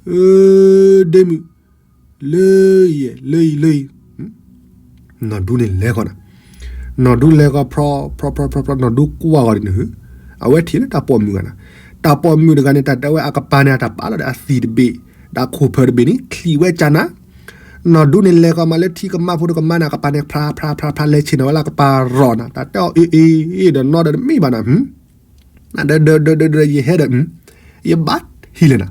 အၢ, ဒ့မုၣ်, လၢယဲ, လၢယံၤ, လၢယံၤ, နီၢ်ဒူန့ၣ်လဲၤဃီနၤ, နီၢ်ဒူလဲၤဃီ ဖြီ, ဖြီဖြီဖြီဖြီ နီၢ်ဒူကွၢ်ဃီဒ်န့ၣ်, အဝဲထံၣ်လၢတၢ်ပိာ်မုၣ်ဂၤနၤ, တၢ်ပိာ်မုၣ်တဂၤန့ၣ် တၢ်တဲဝဲအကပၤန့ၣ် အတၢ်ပာ်လီၤဒီးအသံၣ်တဘ့ၣ်, ဒီးအခိၣ်ဖၢၣ်တဘ့ၣ်န့ၣ် ချံးဝဲကနၤ, နီၢ်ဒူန့ၣ်လဲၤဃီမးလၢထံကမါဖိတကမါန့ၣ် အကပၤန့ၣ် ဖြါဖြါဖြါဖြါလဲၤဆ့ၣ်နီၤဝဲလၢအကပၤရီၣ်နၤ, တၢ်တဲအီၤအ့အ့အ့ဒီးနီၢ်ဒီးတမ့ၢ်ဘၣ်နၤ, နဒီးဒီးဒီးဒီးယဟဲဒီး, ယဘၣ်ထံၣ်လၢၤနၤ,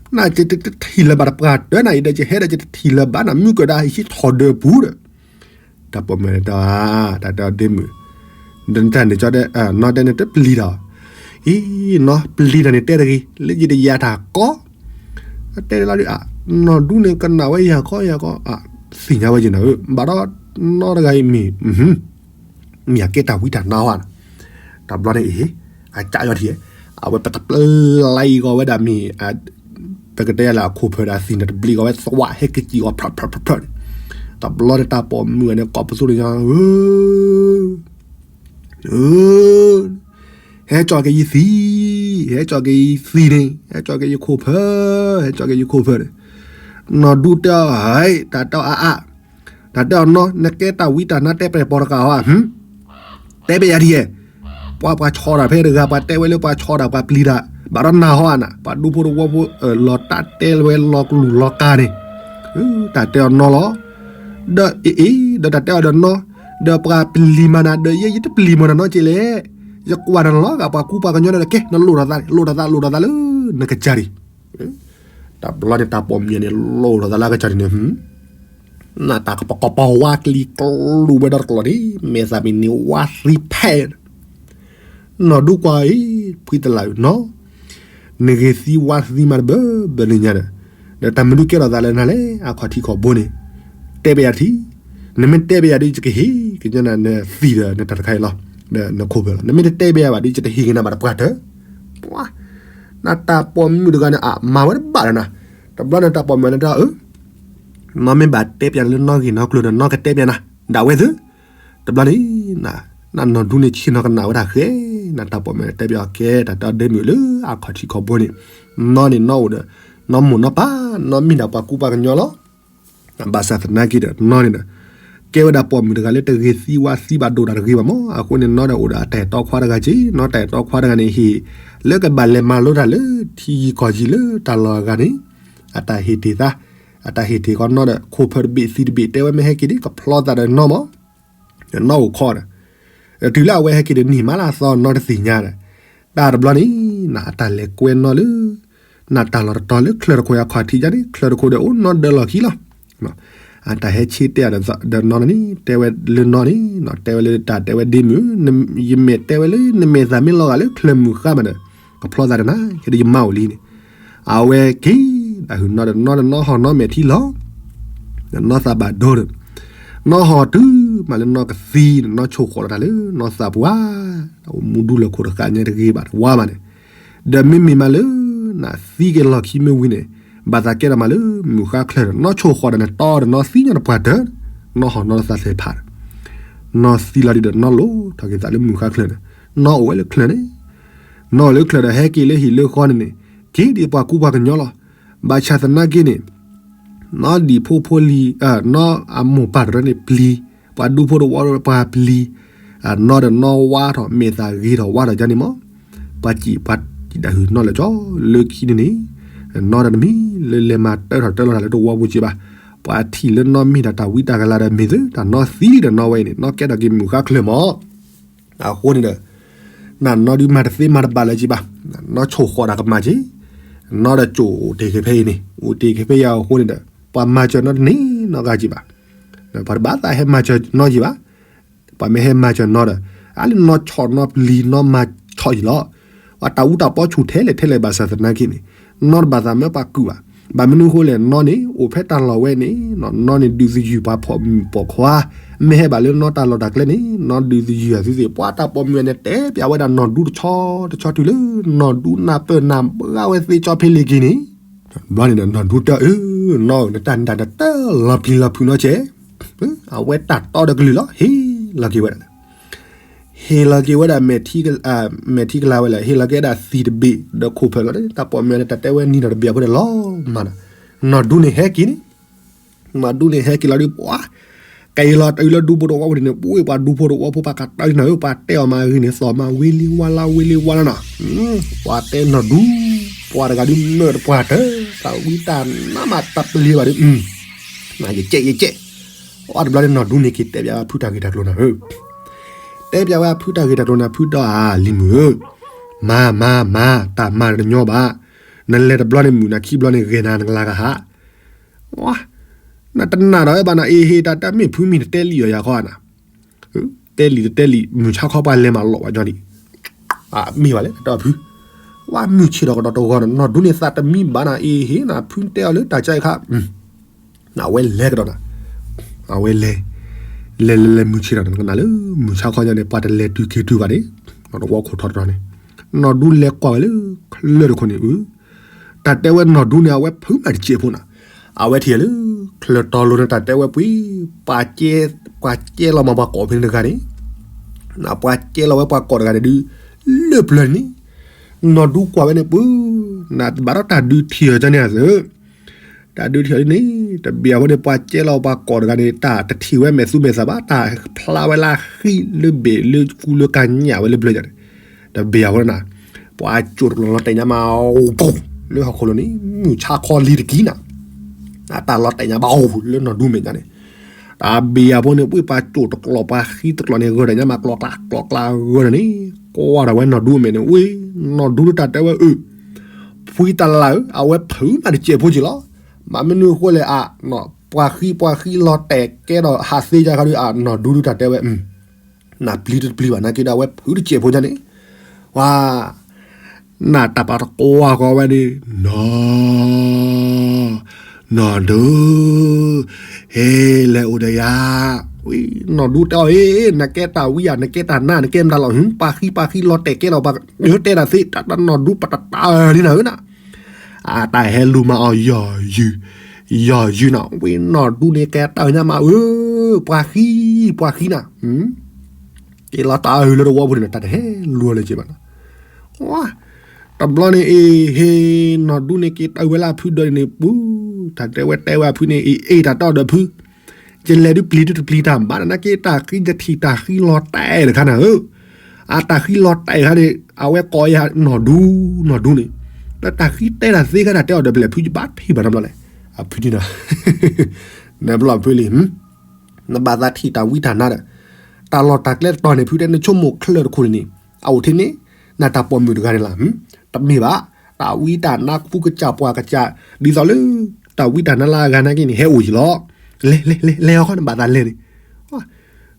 နတထံၣ်လၢၤဘၣ်တပှၢ်တၢၢ်နၤအံၤဒီး ယဟဲဒီးယတထံၣ်လၢၤဘၣ်နၤ မုၢ်ကဒါဟံးထီၣ်ဒၢးပူၤဒီး, တၢ်ပိာ်မုၣ်တၢ်, တၢ်တဲအီၤဒ့မုၣ်, ဒ်တၢ်န့ၣ်ကၠီဒီး, နီၢ်တဲန့ၣ်တပျံၤဒီး, အံၤ, နီၢ်ပျံၤတၢ်န့ၣ်တဲတဂ့ၤ လၢယတယၤတၢ်ကီ, တဲလီၤဒ်, နီၢ်ဒူန့ၣ်ကနၣ်ဝဲယၤခီယၤခီ, သ့ၣ်ညါဝဲယနၤဧၢ, ဘၣ်ဒီးနီၢ်တဂၤအံၤမ့ၢ် မ့ၢ်အကဲတၢ်ဝံတၢ်နါဟီဧါ, တဘျီန့ၣ်အံၤ, အကၢ်ယီၤထံၣ်, အဝဲပတပျဲလၢအံၤဂီၤဝဲဒၣ်မ့ၢ်, ပကတဲယၤလၢအခိၣ်ဖၢၣ်ဒီးအသံၣ်န့ၣ်တဘျံးဂီၤဝဲသဝးဟဲကစံၣ်ဂီၤဖျၢၣ်ဖျၢၣ်ဖျၢၣ်ဖျၢၣ်န့ၣ်, တဘျီန့ၣ်တၢ်ပိာ်မုၣ်ဂၤန့ၣ် ကိးပသူန့ၣ်ညါ, ဧၢ ဟဲကၠီက့ၤယသံၣ်, ဟဲကၠီက့ၤယသံၣ်န့ၣ်, ဟဲကၠီက့ၤယခိၣ်ဖၢၣ်, ဟဲကၠီက့ၤယခိၣ်ဖၢၣ်န့ၣ်, နီၢ်ဒူတဲအီၤ, တၢ်တဲအီၤအါအါ, တၢ်တဲအီၤနီၢ် နကဲတၢ်ဝံတၢ်နါတဲပြဲၢ်ပီၤတကးဟီဧါ, တဲဘၣ်ယၤဒ်ယဲ, ပှၤပှၤဆီတၢ်ဖဲတဂၤ ပှၤတဲဝဲလၢပှၤဆီတၢ်ပှၤပျံၤတၢ်, ဘၣ်ဒီးနၤဟီဧါနၤ, ပှၤဒူဖိတဝီဖိ, လီၤတၢ်တဲဝဲလီၤကလူးလီၤကါန့ၣ်, တၢ်တဲအီၤနီၢ်လီၤ, ဒီးအ့အ့, ဒီးတၢ်တဲအီၤဒီးနီၢ်, ဒီးပှၤပျံၤမးနၤ ဒီးယဲယတပျံၤမးနၤနီတစဲးလဲၣ်, ယကွၢ်နၤလီၤဂာ်ပှၤကူပှၤကညီဒီးတကဲ နလိၣ်ထီၣ်သးန့ၣ် လိၣ်ထီၣ်သးလိၣ်ထီၣ်သးလၢ, နကစၢ်ဒံး, တဘျီန့ၣ်တၢ်ပိာ်မုၣ်န့ၣ် လိၣ်ထီၣ်သးလၢအကစၢ်ဒံးန့ၣ် နတၢ်ကပကိးပဝါကျံၤကျိၤဝဲဒီတကျိၤန့ၣ် မဲာ်သးမ့ၢ်န့ၢ်ဝါသံဖဲ, နီၢ်ဒူကွၢ်အံၤ, ဖှံတလးအံၤနီၢ်, နဂ့ၤသံဝါသံမးတဘၢဘၢန့ၣ်ညါဒီး, ဒီးတၢ်မနုၤကဲထီၣ်သးလၢနၤလဲၣ် အခီၣ်ထံးခီၣ်ဘိန့ၣ်, တဲဘၣ်ယၤတထံၣ်, နမ့ၢ်တဲဘၣ်ယၤဒီးယကဟ့ၣ်ကညါနၤနသံၣ်ဒီးနတၢ်တခါအံၤလီၤ, ဒီးနခိၣ်ဖၢၣ်လီၤ နမ့ၢ်တတဲဘၣ်ယၤဘၣ်ဒီး ယတဟ့ၣ်က့ၤနၤဘၣ်တပှၢ်တၢၢ်, ပှၤ, နတၢ်ပိာ်မုၣ်တဂၤန့ၣ် အမၤဝဲတဘၣ်ဒီးနၤ, တဘျီန့ၣ်တၢ်ပိာ်မုၣ်န့ၣ်တဲအီၤ နီၢ်မ့ၢ်ဘၣ်တဲပျးနၤလၢနီၢ်ဂ့ၢ်နီၢ်ကျိၤဒီး နီၢ်ကတဲပျးနၤ, ဒၣ်ဝဲသု, တဘျီန့ၣ် နီၢ်ဒူန့ၣ်ဆ့ၣ်နီၤကနၣ်ဝဲဒၣ်ဃဲ, နတၢ်ပိာ်မုၣ်တဲဘၣ်အီၤကဲ တၢ်တဲဒ့မုၣ်လၢအခီၣ်ထံးခီၣ်ဘိန့ၣ်, နီၢ်န့ၣ်နီၢ်အိၣ်ဒီး နီၢ်မိၢ်နီၢ်ပၢ် နီၢ်မ့ၢ်ဒၣ်ပှၤကူပှၤကညီလီၤ. ဘၣ်ဆၣ်သနာ်က့ဒီး နီၢ်န့ၣ်ဒီး ကဲဝဲဒၣ်ပိာ်မုၣ်တဂၤလၢတဂ့ၤသံဝါသံဘၣ်ဒိၣ်တၢ်တဂ့ၤဘၣ်မး, အဃိန့ၣ် နီၢ်ဒီးအိၣ်ဒီးအတၢ်အဲၣ်တီခွါတဂၤက့, နီၢ်တၢ်အဲၣ်တီခွါတဂၤန့ၣ် ဟ့ၣ်လၢကဘၣ်လဲၤမၤလိတၢ်လၢထံယံၤကီၢ်ယံၤလၢတၢ်လီၢ်အဂၤန့ၣ်, အတၢ်ဟ့ၣ်တ့ၢ်သး, အတၢ်ဟ့ၣ်တ့ၢ်ဃီနီၢ်ဒီး ခိၣ်ဖၢၣ်တဘ့ၣ်သံတဘ့ၣ် တဲဝဲမ့ၢ်ဟဲက့ၤဒ် ကဖျီသးဒီးနီၢ်မး, နီၢ်အိၣ်ခိးဒီး တုၤလၢအဝဲဟဲက့ၤဒီးနံၣ်မးလၢအသီနီၢ်တသ့ၣ်ညါဒီး, တၢ်တဘျီန့ၣ် နအတၢ်လဲၤကွဲနီၢ်လၢ နတၢ်လီၢ်တတီၤလၢချၢတခိၣ်အခီၣ်ထံးယါန့ၣ် ချၢတခိၣ်ဒီးအိၣ်နီၢ်ဒၢလီၢ်ခံလီၤ. အတၢ်ဟဲဆ့တဲဒီးနီၢ်န့ၣ် တဲဝဲလၢနီၢ်န့ၣ် တဲဝဲလၢတၢ်တဲဝဲဒ့မုၣ်, ယမဲာ်တဲဝဲလၢ နမဲာ်သၣ်မ့ၢ်လီၤဂာ်လၢချၢမုၢ်ဃါမးဒီး ကဖျီသးဒီးနၤ ယမါအိၣ်လံန့ၣ်, အဝဲက့ၤ တၢ်ဟုၣ်နီၢ်ဒီး နီၢ်ဒီးနီၢ်ဟီၣ်နီၢ်မဲာ်ထံလီၤ ဒီးနီၢ်သးဘၣ်ဒိဒီး နီၢ်ဟီၣ်တုၤမးလၢနီၢ်ကသံဒီး နီၢ်ဆိၣ်ဃီၤဒီးတၢ်လၢနီၢ်သးပှၢ်, အိၣ်မူဒူလၢာ်ခိၣ်တဃာ်ညါတဂ့ၤဘၣ်တဝါဘၣ်န့ၣ်, ဒီးမ့မ့ၢ်မးလၢ နသံက့ၤလီၢ်ခံမ့ၢ်ဝံၤန့ၣ် ဘၣ်သးကဲထီၣ်မးလၢမုၢ်ဃါချၢဒီး နီၢ်ဆိၣ်ဃီၤဒီးန့ၣ် တီဒီးနီၢ်သံညါတပှၢ်တၢၢ်, နီၢ်ဟီၣ်နီၢ်သးသဲဖးဒီး နီၢ်သံလီၤဒံးဒီး နီၢ်လိၣ်ထီၣ်က့ၤသးလၢမုၢ်ဃါချၢန့ၣ်, နီၢ်အိၣ်ဝဲလၢချၢန့ၣ် နီၢ်အိၣ်လၢချၢဒီး ဟဲက့ၤလၢဟံၣ်လၢဃီန့ၣ်န့ၣ် က့ၤဒ်ပှၤကူပှၤကညီလီၤ. ဘၣ်ဆၣ်သနာ်က့န့ၣ် နီၢ်ဒံၣ်ဖိဖိလံၤ နီၢ်အမိၢ်ပၢ်တရၢန့ၣ်ပျံၤ, ပှၤဒူဖိတဝီပှၤပျံၤ, နီၢ်ဒီးနီၢ်ဝါထီၣ် မဲာ်သၣ်ဂ့ၤထီၣ်ဝါထီၣ်ယါန့ၣ်မး, ပှၤစံးပှၤစံးတၢ်ဟုၣ်နီၢ်လၢာ်ကၠီ လၢခံန့ၣ်န့ၣ်, နီၢ်ဒီးတမံၤလၢလဲၤမၤတၢထီၣ်တၢလီၤတၢ်လၢတဝီပူၤက့ဘၣ်, ပှၤထံၣ်လၢနီၢ်မ့ၢ်ဒၣ်တၢ်ဝံတၢ်ကလၤဒီး မ့ၢ်သုတၢ်နီၢ်သံဒီးနီၢ်ဝဲအံၤန့ၣ် နီၢ်ကဲထီၣ်က့ၤမုၢ်ဃါချၢမး အဃိန့ၣ်ဒီး နနီၢ်ဒုးမၤတသ့မၤတဘၣ်လၢၤက့ဘၣ်, နီၢ်ဆိၣ်ဃီၤတၢ်ကမၣ်က့, နီၢ်ဒီးကၠိၣ်အိၣ်တ့ၢ်က့ၤဖဲအံၤန့ၣ် အိၣ်တ့ၢ်က့ၤဖဲအံၤအဃိန့ၣ်ဒီး ပှၤမၤစၢၤနီၢ်တန့ၢ်နီတဂၤက့ဘၣ်, ပှၤတဘၣ်သးဟဲမၤစၢၤနီၢ်က့ဘၣ်, ပှၤမ့ၢ်ဟဲမၤစၢၤနီၢ်ဒီး အါလၢနီၢ်ဆီၣ်နီၢ်ပျံၤနီၢ်မၤဆီၣ်အံၤလီၤ, ပှၤတၢ်အူတၢ်ပီဆူၣ်ထဲလဲၣ်ထဲလဲၣ်ဘၣ်ဆၣ်သနာ်က့န့ၣ်, နီၢ်တဘၣ်သးမၢပှၤကုၢ်ဘၣ်, ဘၣ်မနုၤအဃိလဲၣ် နီၢ်န့ၣ် အိၣ်ဖဲတၢ်လီၢ်ဝဲန့ၣ် နီၢ်န့ၣ်ဒုးသယုၢ်ပှၤဖီၣ်မုၢ်ပိာ်ခွါ, မ့ၢ်ဟဲဘၣ်လၢနီၢ်တၢ်လီၢ်တၢ်ကျဲန့ၣ် နီၢ်ဒုးသယုၢ်အသုသ့ၣ် ပှၤတၢ်ပိာ်မုၣ်န့ၣ် တဲပျးဝဲဒၣ်နီၢ်ဒူတဆီတဆီတုၤလၢ နီၢ်ဒူနၢ်ပၢၢ်နၢ်ဘှါဝဲသ့ၣ်ကၠီဖဲလ့ၣ်က့ၤန့ၣ်, ဘျီန့ၣ်ဒီး နီၢ်ဒူတဲအီၤ နီၢ်ဧၢ နတၢ်နတၢ်တၢ်လီၤပျံၤလီၤဖုးနီၢ်ကဲ, အဝဲတၢ်တီဒီးကလုၢ်လီၤ ဟ့ၣ်လီၤက့ၤဝဲဒၣ် ဟ့ၣ်လီၤက့ၤဝဲဒၣ် မဲာ်ထံကလၤဝဲလၢ ဟ့ၣ်လီၤက့ၤဝဲဒၣ်သံးတဘ့ၣ် ဒီးခိၣ်ဖၢၣ်လီၤ တၢ်ပိာ်မုၣ်န့ၣ် တၢ်တဲဝဲနံၤဒီးတဘ့ၣ်အဃိန့ၣ်လီၤမးနီၤ, နီၢ်ဒူန့ၣ်ဟဲက့ၤန့ၣ်, နီၢ်ဒူန့ၣ်ဟဲက့ၤလီၤဒုး ပှၤ က့ၤလီၤတၢ်အုးလၢဒူဖိတဝီပူၤန့ၣ် ပှၤဒူဖိတဝီဖိပှၤကတၢၢ်နၤဧၢ ပှၤတဲအီၤမးဂ့ၤန့ၣ် သီၣ်မးဝ့လံဝါလါဝ့လံဝါလါနီၤ, ပှၤတဲနီၢ်ဒူ, ပှၤတဂၤဒုးမၢတပှၢ်တၢၢ် တၢ်ဝံတၢ်နါမးတၢ်ပလံၤဘၣ်ဒုး ယကဲးယကဲး, အီတဘျီန့ၣ် နီၢ်ဒူန့ၣ် က့ၤတဲပျးဝဲဖုတၢ်ဂ့ၢ်တၢ်ကျိၤနၤဧၢ, တဲပျးဝဲဖုတၢ်ဂ့ၢ်တၢ်ကျိၤနၤ ဖုဒီးဧါ လံၤမုၣ်ဧၢ, မၤ မၤ မၤ တၢ်မၤတညီဘၣ်, နလဲၤတဘျီန့ၣ် မုၢ်နၤခံဘျီန့ၣ် ဂဲၤနၤနကလၤကဟး, နတနာ်ဒီးဘၣ်နၤ အ့ဟ့ တၢ်တမ့ၢ်ဖုမ့ၢ်တတဲလံာ်အီၤယၤခီနၤ, တဲလံာ်တတဲလံာ် မုၢ်ဆါခီပှၤလဲၤမးလီၤဝဲညီနံၣ်, မ့ၢ်ဘၣ်လဲၣ် တၢ်ဖု, ဝဲမုၢ်ဆ့ၣ်ထီၣ်ကဒီးတဂီၤန့ၣ် နီၢ်ဒူန့ၣ်သးတမံဘၣ်နၤ အ့ဟ့ နဖုတဲအီၤလၢတၢ်ကါအံၤခါ အဝဲလဲၤကဒီးနၤ, အဝဲလဲၤ, လဲၤလဲၤလဲၤ မုၢ်ဆ့ၣ်ထီၣ်နၤ နကနၣ်လၢ မုၢ်ဆါခီညါန့ၣ် ပှၤတလဲၤတုၤက့ၤတုၤဘၣ်န့ၣ်, နီၢ်တဝီခိၣ်ထီၣ်တတီၤန့ၣ်, နီၢ်ဒူလဲၤကွၢ်ဝဲလၢ ချၢတခိၣ်န့ၣ်အု, တၢ်တဲဝဲနီၢ်ဒူန့ၣ် အဝဲဖုးမးတစဲးဖိနၤ, အဝဲထံၣ်လၢ ချၢတီလိၤန့ၣ် တၢ်တဲဝဲပှ့ၤ, ပှၤကဲလီၤမးပှၤကိးဖဲန့ၣ်တဂၤန့ၣ်, ပှၤကဲလီၤဝဲပှၤကိးတဂၤန့ၣ်ဒုး လၢပျၢၤန့ၣ်, နီၢ်ဒူကွၢ်ဝဲန့ၣ်ပှ့ၤ, နဘၣ်ဒီးတၢ်ဒုးထံၣ်အီၤကန့ၣ်အသိး တၢ်ဒုးထံၣ်အီၤဒ်န့ၣ် တဘျီအဃိန့ၣ် ပှၤကဲလီၤပှၤကိးတဂၤန့ၣ် တၢ်တထံၣ်ဝဲမဲာ်သူမဲာ်သးဘၣ် တၢ်ဖျါဝဲလၢဃံလၢဘ့ၣ်လၢကူလၢကါညၣ်ဝဲလၢပျၢၤယၤန့ၣ်, တဘျီအဃိန့ၣ်နၤ, ပှၤကၠိၣ်တကျီၢ်လီၤတဲာ်ညါမး ပူၤ လၢဟီၣ်ခိၣ်လိၤန့ၣ် မုၢ်ဆါခီလံတကံနၤ, တၢ်လီၤတဲာ်ညါဘၣ်အူလၢနီၢ်ဒူမဲာ်ညါန့ၣ် တၢ်ဘ့ၣ်အဃိန့ၣ် ပှ့ၤပှၤကၠိၣ်တကျီၢ်ပှၤဃံတကျီၢ်န့ၣ် ဂၢၢ်ဒီးညါမးကျီကျါကျီကျါဂၢၢ်ဒီးန့ၣ်, ကွၢ်ဒီးဝဲနီၢ်ဒူအမဲာ်န့ၣ် ဝ့ၢ် နီၢ်ဒူဒုးတၢ်တဲဝဲအု, ဖှံတၢ်လၢ်ဧၢ အဝဲဖုးမးတစဲးဖိက့ၤလီၤ, ဘၣ်မနုၤအဃိလဲၣ်အါ, ပှၤဃံပှၤဃံလီၤတဲာ်ကဲဒီးဟးသ့ယါခါဒုးအါ နီၢ်ဒူဒုးတၢ်တဲဝဲအု, နပျံၤတပျံၤဘၣ်နာ်က့ဒီး အဝဲဖုးတစဲးဖိညါန့ၣ်, ဝါ နတၢ်ပာ်တကွၢ်ဃီဝဲဒၣ်, နီၢ်, နီၢ်ဒူ, ဟ့ၣ်လဲၤအိၣ်ဒီးယၤ, ဝံၤ နီၢ်ဒူတဲအီၤ ဟ့ၣ် နကဲတၢ်ဝံဧါ နကဲတၢ်နါ နကဲမတၤလီၤ ဟူ ပှၤဃံပှၤဃံလီၤတဲာ်ကဲလီၤ ပှၤတဲတၢ်သ့ တၢ်တနီၢ်ဒူပတတၢၢ်လံနၤဧၢနၤ, အတၢ်ဟဲလူၤမၤအီၤ ယီၢ်ယုၢ်, ယီၢ်ယုၢ်နၤ ဝံၤနီၢ်ဒူန့ၣ်ကဲတၢ်ညါမးဧၢ, ပှၤဃံ, ပှၤဃံနၤ, က့ၤလီၤတၢ်အုးလၢတဝီဖိန့ၣ် တၢ်တဟဲလူၤလၢၤက့ဘၣ်နီၤ. တဘျီန့ၣ်အံၤ ဟ့ၣ်နီၢ်ဒူန့ၣ်က့ၤတၢ်ဝဲလၢအဖုဒီးန့ၣ်ပူၤ, တၢ်တဲဝဲတဲဝဲအဖုန့ၣ် အ့ၣ်အ့ၣ်တၢ်တီဒီးဖု, ယလဲၤဒုးပျံၤဒုးတပျံၤတၢ်ဘၣ်နနာ်က့ တၢ်ဃံတထံၣ်တၢ်ဃံလီၤတဲာ်တခါနၤဧၢ, အတၢ်ဃံလီၤတဲာ်ခါန့ၣ် အဝဲကိးယၤနီၢ်ဒူ, နီၢ်ဒူန့ၣ်, ဒီးတၢ်ဃံတဲတၢ်သ့ခါတၢ်တဲအီၤဒီးပလဲၤဖုယဘၣ်ထံၣ်ဘၣ်နီတဘျီလဲၣ်, အဖုန့ၣ်ဒီး နဘျီဖုလံ နဘၣ်သးထံၣ်တၢ်ဝံတၢ်နါဒီး တၢ်လီၢ်တၢ်ကျဲတတီၤန့ၣ် ဖုတဲနဆိကမိၣ်ချၢၣ်တခိၣ်န့ၣ်န့ၣ် အအိၣ်ထဲန့ၣ် နတၢ်ပိာ်မုၣ်တဂၤန့ၣ်လီၤ. တမ့ၢ်ဘၣ်, တၢ်ဝံတၢ်နါကူကစၢ်ပှၤကစၢ် ဒ်သိးလၢ တၢ်ဝံတၢ်နါလၢအဂၤနာ်က့န့ၣ် ဟဲအိၣ်ယံၤလီၤ. လဲၤလဲၤလဲၤလဲၤအီၤခီ နဘၣ်သးလဲၤန့ၣ်,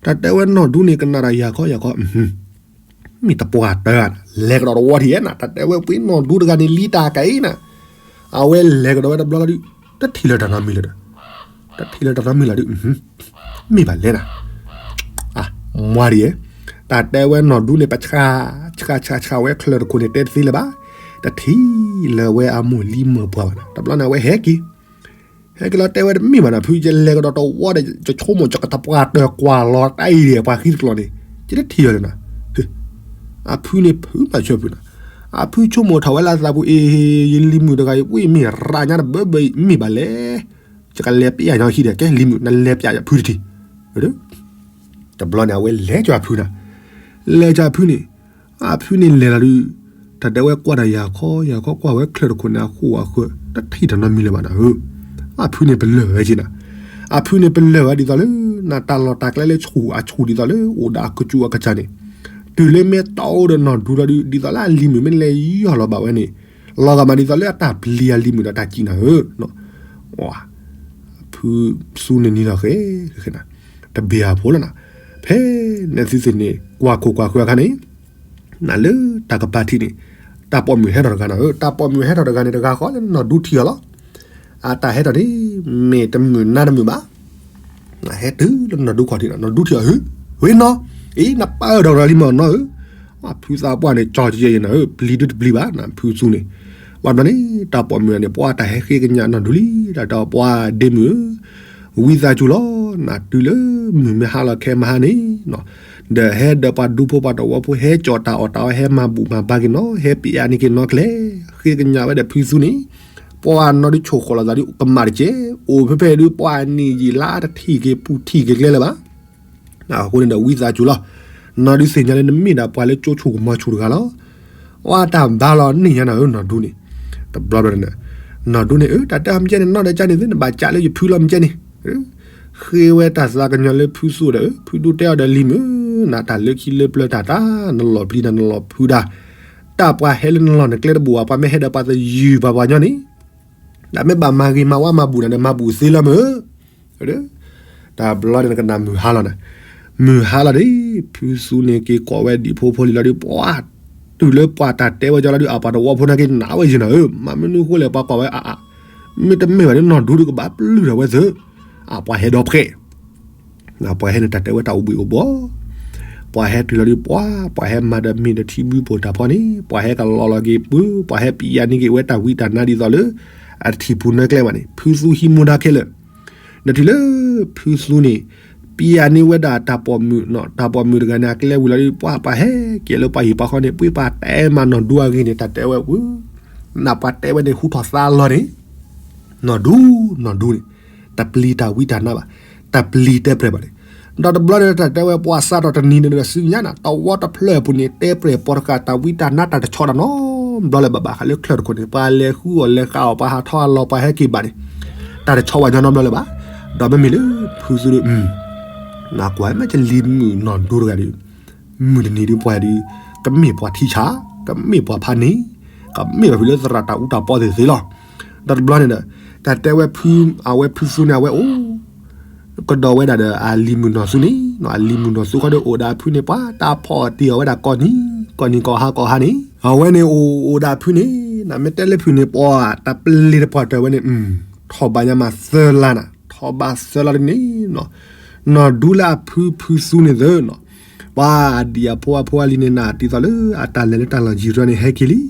တၢ်တဲဝဲနီၢ်ဒူန့ၣ် ကနၣ်တၢ်ယၤခီယၤခီ မ့ၢ်တပှၢ်တၢၢ်ဧါ, လဲၤကဒီးတဝီထံၣ်ဧါနၤ, တၢ်တဲဝဲပှ့ၤနီၢ်ဒူတဂၤန့ၣ် လံတၢ်ကၤအံၤနၤ, အဝဲလဲၤကဒီးဝဲတဘျီလီၤဒုး တထံၣ်လၢၤတၢ်နီတမံၤလၢၤဒီး, တထံၣ်လၢၤတၢ်နီတမံၤလၢၤဒုး, မ့ၢ်ဘၣ်လဲၤနၤ, မွၤဒ်ယဲ, တၢ်တဲဝဲနီၢ်ဒူန့ၣ် ပဆှး ဆှးဆှးဆှးဝဲချၢၣ်တခိၣ်န့ၣ် တဲတသ့လၢၤဘၣ်, တထံၣ်လၢၤဝဲအမိၢ်လံမၢ်ပှၢ်ဘၣ်နၤ, တဘျီန့ၣ် အဝဲဟဲက့ၤ ဟဲက့ၤလီၤတဲဝဲတမ့ၢ်ဘၣ်နၤ, ဖုယလဲၤကဒီးတဝီဒီး ယဆိကမိၣ်ယကတပှၢ်တၢၢ်ကွၢ်လီၤတၢ်အံၤဒီး ပှၤဃံတကျိၤန့ၣ် ယတထံၣ်အီၤလၢၤနၤ, အဖုန့ၣ်ဖုးမၤဆၢဖုးနၤ, အဖုဆိကမိၣ်ထီၣ်ဝဲလၢအသးပူၤ အ့ ယလံၤမုၣ်တဂၤအံၤ ပှ့ၤမ့ၢ်ရၣ်ညါတဘၣ်ဘၣ်အံၤ မ့ၢ်ဘၣ်လဲၣ်, ယကလဲၤပျးညီဟံၣ်ဒီး ကဲလံၤမုၣ် နလဲၤပျးယဖုတထံၣ်, တဘျီန့ၣ် အဝဲလဲၤကၠီၤအဖုနၤ, လဲၤကၠီၤအဖုန့ၣ်, အဖုန့ၣ်လဲၤလီၤဒုး, တၢ်တဲဝဲကွၢ်တၢ်ယၤခီယၤခီ ကွၢ်ဝဲချၢၣ်တခိၣ်န့ၣ် အဃိအဃၢၤ တထံၣ်တၢ်နီတမံၤလၢၤဘၣ်နၤဧၢ, အဖုန့ၣ်ပလၢၢ်ဝဲက့နၤ, အဖုန့ၣ်ပလၢၢ်ဝဲဒ်သိးလၢ နတၢ်လီၢ်တၢ်ကျဲလၢဆူၣ်အဆူၣ်ဒ်သိးလၢအိၣ်ဒီးအကစူၢ်အကစၢ်န့ၣ်, တုၤလၢမ့ၢ်တီအိၣ်ဒီးနီၢ်ဒူလီၤဒုး ဒ်သိးလၢအလံၤမုၣ်မ့ၢ်လဲၤယီၢ်လီၤဘၣ်ဝဲန့ၣ်, လီၤဂာ်မးဒ်သိးလၢအတၢ်ပျံၤအလံၤမုၣ်ဒီးတၢ်စံးနၤဧၢ ဖုသူန့ၣ်နံၤလီၤဃဲ, ဃဲနၤ, တဘ့ၣ်အဖိလီၤနၤ, ဖဲန့ၣ်သုသ့ၣ်န့ၣ် ကွၢ်ခိၣ်ကွၢ်ဃၢၤအခါန့ၣ်, နလၢတၢ်ကပၤထံးန့ၣ်, တၢ်ပိာ်မုၣ်ဟဲထီၣ်တဂၤနၤဧၢ, တၢ်ပိာ်မုၣ်ဟဲထီၣ်တဂၤန့ၣ် တဂၤဃီလၢနီၢ်ဒူထံၣ်အီၤလီၤ. အတၢ်ဟဲထီၣ်န့ၣ် မ့ၢ်တမုာ်နါတမုာ်ဘၣ် နဟဲတုၤလၢနီၢ်ဒူခီၣ်ထံးနီၤ, နီၢ်ဒူထံၣ်အီၤ ဟ့ၣ်, ဝ့ၢ်နီၤ, အံၤ နပၢ်ဒီးလီၤလံမ့ၢ်နီၤဧၢ, ဖုသးပှၢ်န့ၣ် ကၠီကယဲၢ်ယဲၢ်နၤဧၢ, ပျံၤဒုတပျံၤဘၣ်နၤ ဖုသူန့ၣ်, ဘၣ်ဘျီန့ၣ် တၢ်ပိာ်မုၣ်န့ၣ် ပှၤတၢ်ဟဲဃ့ကညးနီၢ်ဒူလံ, တၢ်တဲပှၤဒ့မုၣ်ဧၢ, ဝံသးစူၤလီၤ, နတုၤလၢမုၢ်မ့ၢ်ဟါလီၤခဲမဟါန့ၣ်, ဒီးဟဲဒီးပှၤဒူဖိပှၤတဝီဖိ ဟဲကၠီၣ်တၢ်အီၣ်တၢ်အီ ဟဲမၤဘူၣ်မၤဘါက့ၤနီၤ, ဟဲပျးန့ၢ်က့ၤနီၤကျဲ, ဃ့ကညးဝဲဒီးဖုသူန့ၣ် ပှၤနီၢ်ဒူဆိၣ်ဃီလီၤသးဒုး ကမၣ်တကဲ, အိၣ်ဖဲဖဲဒုး ပှၤနံၣ်ယံာ်လါတထံၣ်က့ၤပူၤထံၣ်က့ၤကျဲလၢၤဘၣ်. အဃိန့ၣ်ဒီးဝံသးစူၤလီၤ, နီၢ်ဒူသ့ၣ်ညါလၢနမ့ၢ်ဒၣ်ပှၤလၢကၠိဆိၣ်ကမီၤဆိၣ်တဂၤလီၤ. ဝဲတၢ်ဘါလီၤန့ၢ်ညါနၤဧၢ နီၢ်ဒူန့ၣ်, တဘျီဘျီန့ၣ်, နီၢ်ဒူန့ၣ် အၢ တၢ်တဲအီၤမ့ၢ်ကဲန့ၣ် နီၢ်ဒီးကၠါန့ၣ်သ့ နဘၣ်ကၠးလၢယဖုလီၤမ့ၢ်ကဲန့ၣ် ဃ့ဝဲတၢ်သးကညီၤလၢဖုသူဒီး ဖုဒူတဲအီၤဒီးလံၤမုၣ်ဧၢ, နတၢ်လၢခံလၢပျၢၤတၢ်တၢ် နလီၢ်ပျံၤတၢ်နလီၢ်ဖုးတၢ်, တၢ်ပှၤဟဲလၢနလီၢ်နကျဲတဘူၣ်ဘၣ် ပှၤမ့ၢ်ဟဲဒီးပှၤသယုၢ်ပှၤပှၤညီန့ၣ်, တၢ်မ့ၢ်ဘၣ်မၤဂ့ၤမၤဝါမၤဘူၣ်နၤဒီးမၤဘူၣ်သ့လီၤမ့ၢ်ဧၢ, တဘျီန့ၣ်နကနၣ်မုၢ်ဟါလီၤနၤ, မုၢ်ဟါလီၤဒီး ဖုသူန့ၣ်က့ၤကိးဝဲဒံၣ်ဖိဖိလံၤလီၤဒီး ပှၤ တုၤလၢပှၤတၢ်တဲဝဲကၠီလီၤဒီး အပှၤတဝီဖိနာ်က့နးဝဲယဲၢ်နၤဧၢ, မ့ၢ်မနုၤဃိလဲၣ် ပှၤကွၢ်ဝဲအါအါ, မ့တမ့ၢ်ဘၣ်န့ၣ် နီၢ်ဒူဒုးကဘၣ်ပျုၢ်ထီၣ်ဝဲသၢ, အပှၤဟဲဒီးဖှဲး ပှၤဟဲန့ၣ်တၢ်တဲဝဲတၢ်အိၣ်ဘှံးအိၣ်ဘှီ, ပှၤဟဲတုၤလီၤဒီးပှၤ ပှၤဟဲမၤဒီးမ့ၢ်ဒီးထံဘုၣ်ပိာ်တၢ်ဖီန့ၣ် ပှၤဟဲကလီလီၤက့ၤပှၤ ပှၤဟဲပျးန့ၢ်က့ၤဝဲတၢ်ဝံတၢ်နါဒ်သိးလၢ အတထံၣ်ပူၤနၢကျဲဘၣ်န့ၣ် ဖုသူဟံးမူဒါခဲလၢာ်, ဒီးတုၤလၢ ဖုသူန့ၣ် ပျးန့ၢ်ဝဲဒၣ်တၢ်ပိာ်မုၣ်နီၤ တၢ်ပိာ်မုၣ်တဂၤန့ၣ် အကျဲဝံၤလီၤဒီး ပှၤပှၤဟဲက့ၤလၢပှၤဟံၣ်ပှၤဃီန့ၣ် ပှၤပှၤတဲမၤနီၢ်ဒူအဂ့ၢ်န့ၣ် တၢ်တဲဝဲဝဲ နပှၤတဲဝဲန့ၣ် ဟူထီၣ်သါလီၤန့ၣ် နီၢ်ဒူ နီၢ်ဒူန့ၣ် တပျံၤတၢ်ဝံတၢ်နါဘၣ်, တပျံၤတဲပြဲၢ်ဘၣ်န့ၣ်, ဒီးတဘျီန့ၣ် တၢ်တဲဝဲပှၤစးထီၣ်တနံၤန့ၣ်ဒီး စုညါနၤ တဝီတဖျၢၣ်အပူၤန့ၣ် တဲပြဲၢ်ပိာ်တကး တၢ်ဝံတၢ်နါတၢ်တဆီတၢ်နီတဘျီလၢၤဘၣ်ဘၣ် ဃးလၢချၢၣ်တခိၣ်န့ၣ် ပှၤလဲၤဃုအီၣ်လဲၤဃုအီၣ် ပှၤဟးထီၣ်ဟးလီၤ ပှၤဟဲက့ၤဘၣ်န့ၣ် တၢ်တဆီဘၣ်ညီနီတဘျီလၢၤဘၣ်, ဒီးမ့မ့ၢ်လၢ ဖုသူဒီး နကွၢ်မ့ၢ်ကလံၤမုၣ်နီၢ်ဒူတဂၤဒီး မုၢ်တနံၤဒုးပှၤဒုး ကမ့ၢ်ပှၤထံဆး, ကမ့ၢ်ပှၤဖးန့ၣ်, ကမ့ၢ်ပှၤဖုလၢသရၣ်တၢ်အူတၢ်ပီသ့ၣ်သ့ၣ်လီၤ. ဒီးတဘျီန့ၣ်ဒီး တၢ်တဲဝဲဖု အဝဲဖုသူန့ၣ် အဝဲအိၣ် ကဒီးဝဲဒၣ်ဒီးအလံၤမုၣ်နီၢ်သူန့ၣ်, အလံၤမုၣ်နီၢ်သူဃီဒီးအိၣ်ဒီးအဖုန့ၣ် ပှၤတၢ်ဖီၣ်တံၢ်အီၤဝဲဒၣ်ကိးနံၤ, ကိးနံၤကိးဟါကိးဟါန့ၣ်, အဝဲန့ၣ်အိၣ်အိၣ်ဒီးအဖုန့ၣ် နမ့ၢ်တဲလၢဖုန့ၣ် ပှၤတၢ်ပျံၤတပှၢ်တၢၢ်ဝဲန့ၣ် ထီၣ်ဘးညါမးသၢလါနၤ, ထီၣ်ဘးသၢလါဒ်န့ၣ် နီၢ်ဒူလၢအဖုဖုသူန့ၣ်သၢနီၤ, ပှၤအဒံၣ်အဖိအဖိအလံၤန့ၣ်နၤ ဒ်သိးလၢအတၢ်လဲၤလၢတၢ်လီၢ်ယံၤတၢ်န့ၣ် ဟဲက့ၤလံ,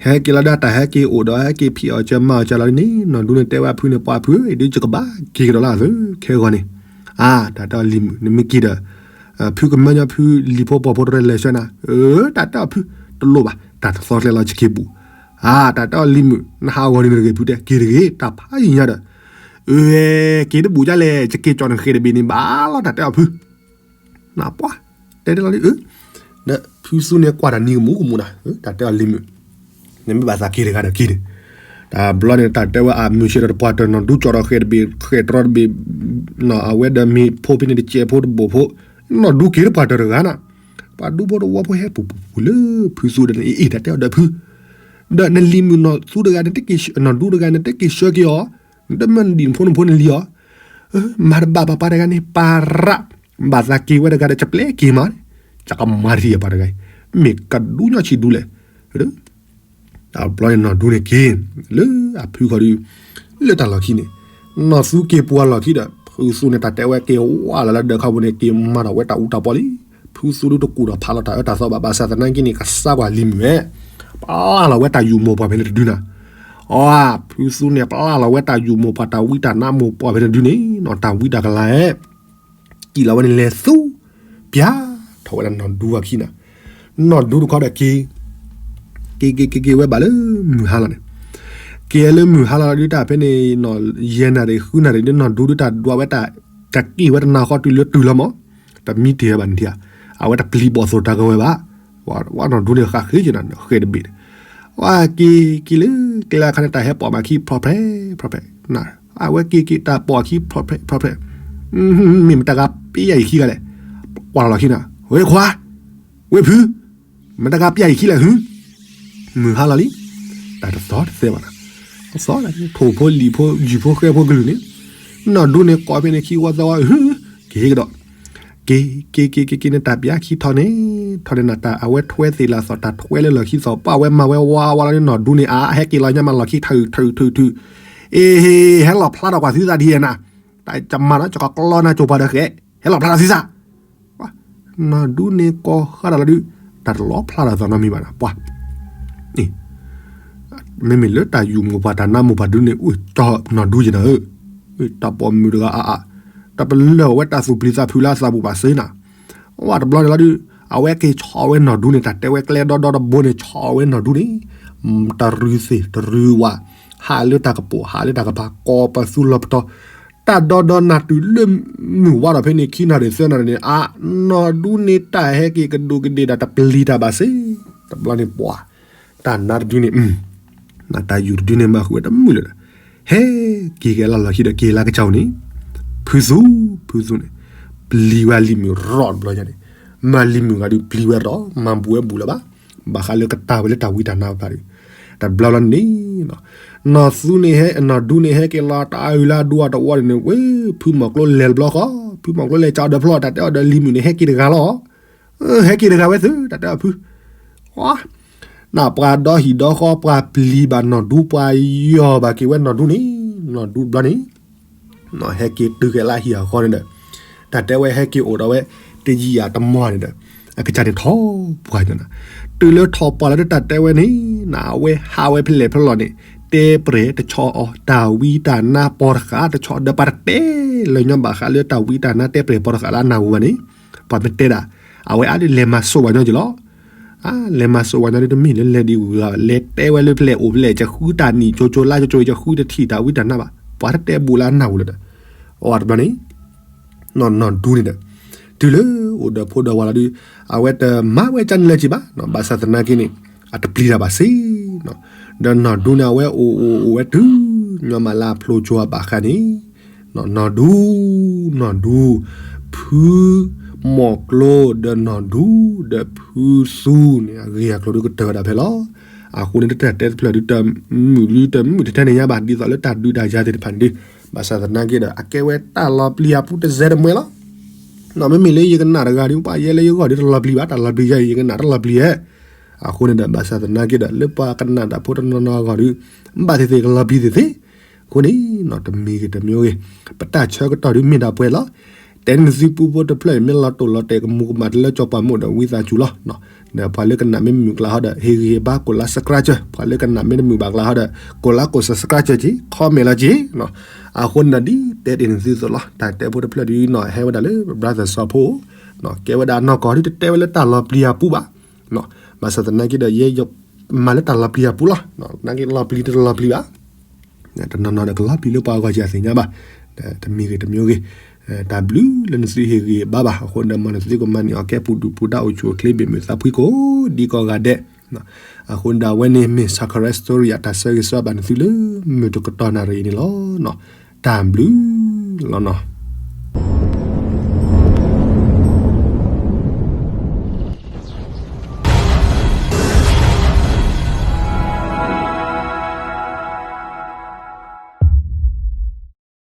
ဟဲက့ၤလီၤဒီးတၢ်ဟဲက့ၤအိၣ်ဒီးဟဲက့ၤဖံးအီၣ်စၢၤမၤအီၣ်စၢၤလီၤဒ်န့ၣ် နီၢ်ဒူန့ၣ်တဲဝဲအဖုန့ၣ် ပှၤဖုဧၢ အံၤဒုးယကဘၣ်က့ၤကဒီးလၢအသၢခဲဂီၤန့ၣ်, အါ တၢ်တဲအီၤလံၤမုၣ် နမ့ၢ်က့ၤဒီး ဖုကမၢညီ ဖုလံၤဖိပှီၤဖိတရဲလဲၤဆှၢနၤ, တၢ်တဲအီၤဖု, တလိၣ်ဘၣ်, တၢ်တသီကျဲလီၤဆံခံပူၤ, အါ တၢ်တဲအီၤလံၤမုာ်, နဟးဂီၤန့ၣ်တဂ့ၤဖုတဲ, က့ၤတဂ့ၤ တၢ်ဖးယံၤညါဒီး, က့ၤတဘူးဒ်လဲၣ်, ယက့ၤကၠီနဃဲၤတဘ့ၣ်န့ၣ်ဘၣ်လီၤ တၢ်တဲအီၤဖု နပှၤ, တဲဒ်လီၤဒ်, ဒီးဖုသူန့ၣ်ကွၢ်တၢ်နံၤကမူးကမူးနၤ, တၢ်တဲအီၤလံၤမုာ်, နမ့ၢ်ဘၣ်သးက့ၤတဂၤဒီးက့ၤန့ၣ်, တဘျီန့ၣ် တၢ်တဲဝဲအမုာ်ဆ့ဒီးတပှၢ်တၢၢ်နီၢ်ဒူကၠီဒီးဃဲၤတဘ့ၣ် ဃဲၤတြီတဘ့ၣ်, အဝဲဒီးမ့ၢ်ဖိဖဲန့ၣ်တစဲးဖိတဘိၣ်ဖိ, နီၢ်ဒူက့ၤတပှၢ်တၢၢ်တဂၤနၤ, ပှၤဒူဖိတဝီဖိဟဲပူၤပူၤပူၤလၢဖုသူဒီးန့ၣ် အ့ၣ် တၢ်တဲအီၤဒီးဖု ဒီးနလံၤမုာ်နီၢ်သူတဂၤန့ၣ် နီၢ်ဒူတဂၤန့ၣ် တက့ၤဆှၢက့ၤအီၤ, နတမၢနဒံၣ်နဖိနဖိနလံၤအီၤ, မၤတဘၣ်ဘၣ်ပှၤတဂၤန့ၣ် ပၢ်ရၣ်, ဘၣ်သးက့ၤဝဲတဂၤဒီး ကပျဲက့ၤမး, ကကမၤတထံၣ်ပှၤတဂၤအံၤ, မ့ၢ်ကဒူညါဆံးဒူလဲၣ်, တဘျီန့ၣ်နီၢ်ဒူန့ၣ်က့ၤ, လၢအဖုခီဒု, လၢတၢ်လီၢ်ခံန့ၣ်, နီၢ်သူက့ၤပှၤလီၢ်ခံဒီး ဖုသူန့ၣ် တၢ်တဲဝဲက့ၤဝဲလီၤလၢဒၢးခီပူၤန့ၣ် က့ၤမၤထီၣ်ဝဲတၢ်အူတၢ်ပီလံ, ဖုသူဒုတကူၣ်ထီၣ်ဖးလီၤတၢ်အၢတၢ်သီဘၣ် ဘၣ်ဆၣ်သနာ်က့န့ၣ် ကစၢ်ကွၢ်လံၤမုာ်ဝဲ, ပျၢ်လီၤဝဲတၢ်ယူၢ်မိၢ်ပှၢ်ဖဲန့ၣ်တဒုနၤ, အီ ဖုသူန့ၣ် ပျၢ်လီၤဝဲတၢ်ယူၢ်မိၢ်ပှၢ်တၢ်ဝံတၢ်နါမိၢ်ပှၢ်ဖဲန့ၣ်တဒုန့ၣ် နီၢ်တၢ်ဝံတၢ်ကလၤဧၢ စံၣ်လီၤဝဲန့ၣ်လဲၤသူ, ပျၢ်ထီၣ်ဝဲဒၣ်နီၢ်ဒူအခံနၤ, နီၢ်ဒူတခီဒီးက့ၤ, က့ၤက့ၤက့ၤက့ၤဝဲဘၣ်လၢမုၢ်ဟါလီၤန့ၣ်, က့ၤလၢမုၢ်ဟါလီၤဒုတၢ်ဖဲန့ၣ်, ယဲၢ်နၣ်ရံၣ်ဃုနၣ်ရံၣ်ဒုနီၢ်ဒူဒုတၢ်ဒွးဝဲတၢ်, တၢ်က့ၤဝဲတနၤဃီတုၤလၢတုၤလီၤမး, တမံတ့ၢ်ဝဲဘၣ်န့ၣ်ထံဧါ, အဝဲတပျံၤဘီၣ်သိၣ်တၢ်ကဝဲၤဘၣ်, ဝဲနီၢ်ဒူန့ၣ်ဃးဃ့က့ၤနၤ ဃဲၤတဘ့ၣ်န့ၣ်, ဝဲက့ၤက့ၤလၢကျဲအခါန့ၣ် တၢ်ဟဲပိာ်မးခံဖျိးဖဲ, ဖျိးဖဲ, အဝဲက့ၤက့ၤတၢ်ပိာ်ခံဖျိးဖဲ, ဖျိးဖဲ, မ့ၢ်မတၤဂၤပျၢ်ယံၤခံဂၤလဲၣ်, ကွၢ်လီၤခံနၤ, ဝဲခွါ, ဝဲဖု, မတၤဂၤပျၢ်ယံၤခံလဲၣ်ဟု, မုၢ်ဟါလီၤလံ, တၢ်တသီတသဲဘၣ်နၤ, သီ, ထိၣ်ဖိလံာ်ဖိယုၢ်ဖိဃဲဖိကလုာ်န့ၣ်, နီၢ်ဒူန့ၣ်ကိးဖဲန့ၣ်ခံဝီသၢဝီ, က့ၤကဒီး, က့ၤက့ၤက့ၤက့ၤက့ၤန့ၣ် တၢ်ပျၢ်ခံထီၣ်န့ၣ်, ထီၣ်န့ၣ်နၤ တၢ်အဝဲထွဲသ့ၣ်လၢအသီၣ် တၢ်ထွဲလၢလီၢ်ခံသီၣ် ပှၢ်ဝဲမၤဝဲဝါဝါလီၤန့ၣ် နီၢ်ဒူန့ၣ် အါ ဟဲက့ၤလီၤညါမးလီၢ်ခံ ထုးထုးထုးထုး, အ့ ဟဲလီၤဖျါထီၣ်ကွၢ်သုသးဒ်ယဲနၤ, တၢ်ကမၤဒီး ကကကျီနၤကၠိၤပှၤဒီးဃဲ, ဟဲလီၤဖျါထီၣ်သုသး နီၢ်ဒူန့ၣ်ကိးဃာ်တၢ်လီၤဒုး, တၢ်တလီၤဖျါထီၣ်သးနီတမံၤဘၣ်နၤ ပှၤ, မ့မ့ၢ်လၢတၢ်ယူၢ်မိၢ်ပှၢ်တၢ်နါမိၢ်ပှၢ်ဒုးန့ၣ် အိၣ်တီၢ်နီၢ်ဒူယဲနၤဧၢ, တၢ်ပိာ်မုၣ်တဂၤအါအါ, တၢ်ပလၢၢ်အဝဲတၢ်သူၣ်ပျံၤသးဖုးလၢအသးပူၤဘၣ်စ့နၤ, ဝဲတဘျီန့ၣ်လီၤဒုး, အဝဲက့ၤဆီၣ်ဝဲနီၢ်ဒူန့ၣ် တၢ်တဲဝဲကျဲဒီဒီတဘိန့ၣ် ဆီၣ်ဝဲနီၢ်ဒူန့ၣ်, တရူးသ့ၣ်တရူးဝၣ်, ဟးလၢတၢ်ကပိာ် ဟးလၢတၢ်ကပၤ ကိးပသူလီၤပတီၢ်, တၢ်ဒီဒီနၢ်တုၤလၢမုၢ်ဝါထီၣ်ဖဲန့ၣ် ခံနၣ်ရံၣ်သၢနၣ်ရံၣ်န့ၣ် အါ, နီၢ်ဒူန့ၣ်တၢ်ဟဲက့ၤကဒူးကဒ့ၣ်ဒီးတပျံၤတၢ်ဘၣ်စ့, တဘျီန့ၣ်ပှၤ, တၢ်နါတဒုန့ၣ်, နတၢ်ယူၢ်တဒုန့ၣ် မၤဃုာ်ဝဲတမုာ်လၢၤဒီး, ဟဲက့ၤက့ၤလၢလီၢ်ခံဒီး က့ၤလၢကစၢ်အိၣ်န့ၣ်, ဖုသူ, ဖုသူန့ၣ်, ပျံၤဝဲလံၤမုၣ်ရီၣ်တဘျီညါန့ၣ်, မၤလံၤမုၣ်ဂၤဒုးပျံၤဝဲရီၣ် မၤဘူးဝဲဘူးလၢၤဘၣ်, ဘၣ်ဃးလၢကတၢၢ်ဝဲလၢတၢ်ဝံတၢ်နါဖျါဒီး, တဘျီလီၤန့ၣ်, နီၢ်သူန့ၣ်ဟဲ နီၢ်ဒူန့ၣ်ဟဲက့ၤလီၤ တၢ်အုၣ်လၢအဒူအတဝီန့ၣ်န့ၣ် ဝဲ, ဖုမီၢ်ကျိလဲၤတဘျီဃီ, ဖုမီၢ်ကျိလဲၤကဒီးဖျီ တၢ်တဲအီၤဒီးလံၤမုၣ်န့ၣ် ဟဲက့ၤတဂၤလီၤ, ဟဲက့ၤတဂၤဝဲသု တၢ်တဲအီၤဖု နပှၤဒီဟံၣ်ဒီဃီ ပှၤပျံၤဘၣ်နီၢ်ဒူ ပှၤယီၢ်ဘၣ်က့ၤဝဲနီၢ်ဒူန့ၣ်, နီၢ်ဒူတဘျီန့ၣ်, ဟဲက့ၤတုၤဃဲၤလၢဟံၣ်အဃီန့ၣ်ဒီး, တၢ်တဲဝဲဟဲက့ၤအိၣ်ဒီးဝဲ, တယံာ်အတမီၢ်န့ၣ်ဒီး, အကစၢ်န့ၣ်ထီၣ်ပှၢ်ညါနၤ, တုၤလၢထီၣ်ပှၢ်လီၤဒီးတၢ်တဲဝဲန့ၣ်, နအဝဲဟးဝဲဖဲလဲၣ်ဖဲလဲၣ်န့ၣ်, တဲပြဲၤတဆီအီၤ တၢ်ဝံတၢ်နါပီတဃာ်တဆီဒီး ပှၤတတဲလၢၤညီဘၣ်ဃးလၢတၢ်ဝံတၢ်နါတဲပြဲၤပီတဃာ်လၢအနၢ်ဟူဘၣ်န့ၣ်, ပှၤမ့ၢ်တဲဒၣ်, အဝဲအါဒ်လဲၤမၤစိာ်ဝဲညီက့ၤလီၤ လဲၤမၤစိာ်ဝဲညီဒ်တမ့ၢ်လၢလဲၤဒ်ဝံၤဂၤ လဲၤတဲဝဲလၢဖဲလဲၣ်အိၣ်ဖဲလဲၣ် ယဃုတၢ်နံၣ်ကၠိကၠိလါကၠိကၠိ ယဃုတထံၣ်တၢ်ဝံတၢ်နါဘၣ် ပှၤတတဲဘူးလၢအနၢ်ဟူလၢၤဒီး, အီၤတဘျီန့ၣ်, နီၢ်ဒူန့ၣ်ဒီး, တုၤလၢအိၣ်ဒီးဖိဒီးဝၤလီၤဒုး, အဝဲတမၤဝဲကန့ၣ်လၢၤက့ၤဘၣ်, ဘၣ်ဆၣ်သနာ်က့န့ၣ်, အတပျံၤတၢ်ဘၣ်စ့, ဒီးနီၢ်ဒူန့ၣ် အဝဲအိၣ်အိၣ်အိၣ်ဝဲတုၤ, ညီမးလၢအဖျိကၠိအဘၣ်ဃးန့ၣ် နီၢ်ဒူ, နီၢ်ဒူ, ဖု, မီၢ်ကျိဒီးနီၢ်ဒူ, ဒီးဖုသူန့ၣ် အဂ့ၢ်အကျိၤဒုးကတၢၢ်ဝဲဒၣ်ဖဲလီၤ. အဃိန့ၣ် တၢ်တဲတဖျၢၣ်ဒုးတမုာ်ဒုးတမုာ်ထဲထဲန့ၣ်ညါဘၣ် ဒ်သိးလၢတၢ်ဒုးတၢ်ယၤသ့ၣ်တဖၣ်န့ၣ်ဒုး, ဘၣ်ဆၣ်သနာ်က့ဒီး အကဲဝဲတၢ်လီၤပျံၤအပူၤတစဲးတမှဲလီၤ. မ့မ့ၢ်လၢယကနၣ်တဂၤဒုး ပှၤယဲလၢယဂီၢ်ဒုးတလီၤပျံၤဘၣ် တၢ်လီၤပျံၤယၤအံၤ ယကနၣ်တလီၤပျံၤဧါ. အဃိန့ၣ်ဒီး ဘၣ်ဆၣ်သနာ်က့ဒီး လၢပှၤကနၣ်တၢ်ဖိတနီၤနီၤအဂီၢ်ဒုး ဘၣ်သ့ၣ်သ့ၣ်ကလီၤပျံၤသ့ၣ်သ့ၣ်, အဃိန့ၣ် တမံၤဂ့ၤတမံၤဂ့ၤ, ပတၢ်ဆၢကတီၢ်ဒုးမ့ၢ်ဒၣ်ပှဲၤလီၤ. တဲန့ၢ်သုပူဖိတဖျၢၣ်အံၤ မ့ၢ်လီၤတိၢ်လီၤတဲာ်ကမူၤကမၣ်တလၢကၠီၤပၤမိၢ်ဒီး ဝံသးစူၤလီၤ. ဒီးပှၤလၢကနၣ်မ့ၢ်မုာ်ကျါဟီဒီး ဟ့ၣ်ဂံၢ်ဟ့ၣ်ဘါ ကိးလါ subscribe, ပှၤလၢကနၣ်မ့ၢ်တမုာ်ဘၣ်ကျါဟီဒီး ကိးလါကိး subscribe က့ၤ comment လီၤက့ၤ. အဃိန့ၣ်ဒီး ဒ်တဲတ့ၢ်န့ၢ်သုသိးလီၤ. တၢ်တဲဖိတဖျၢၣ်ဒုးနီၢ်ဟဲဝဲဒၣ်လၢ brother စီၤဖိ, ကဲဝဲဒၣ်နီၢ်ကီၢ်ဒ်တတဲဝဲလၢတၢ်လီၤပျံၤအပူၤဘၣ်. ဘၣ်ဆၣ်သနာ်က့ဒီး ယဲယမၤလၢတၢ်လီၤပျံၤအပူၤလီၤ. နာ်က့လီၤပျံၤတလီၤပျံၤဘၣ် တနီၤနီၤဒီးကလီၤပျံၤလၢပှၤဂီၢ်စၢ်သ့ၣ်ညါဘၣ်. တမံၤဂ့ၤတမံၤဂ့ၤ, တၢ်ဘျုးလၢနသုဟ့ၣ်ဂံၢ်ဘါဘၣ်. အဃိဒီးမ်နသုကမၤန့ၢ်အီၤကဲပူၤဒူၣ်ပူၤဒါအိၣ်ဆူၣ်အိၣ်ချ့ဘၣ်မုာ်သးဖှံကိးဒံကိးဂၤဒဲး. အဃိဒီးအဝဲန့ၣ်မ့ၢ် Sakura Story အတၢ်ဆၢဂ့ၤဆၢဝါဘၣ်နသုလၢမုၢ်တကတီၢ်နၣ်ရံၣ်အံၤန့ၣ်လီၤ. တၢ်ဘျုးလီၤနီၤ.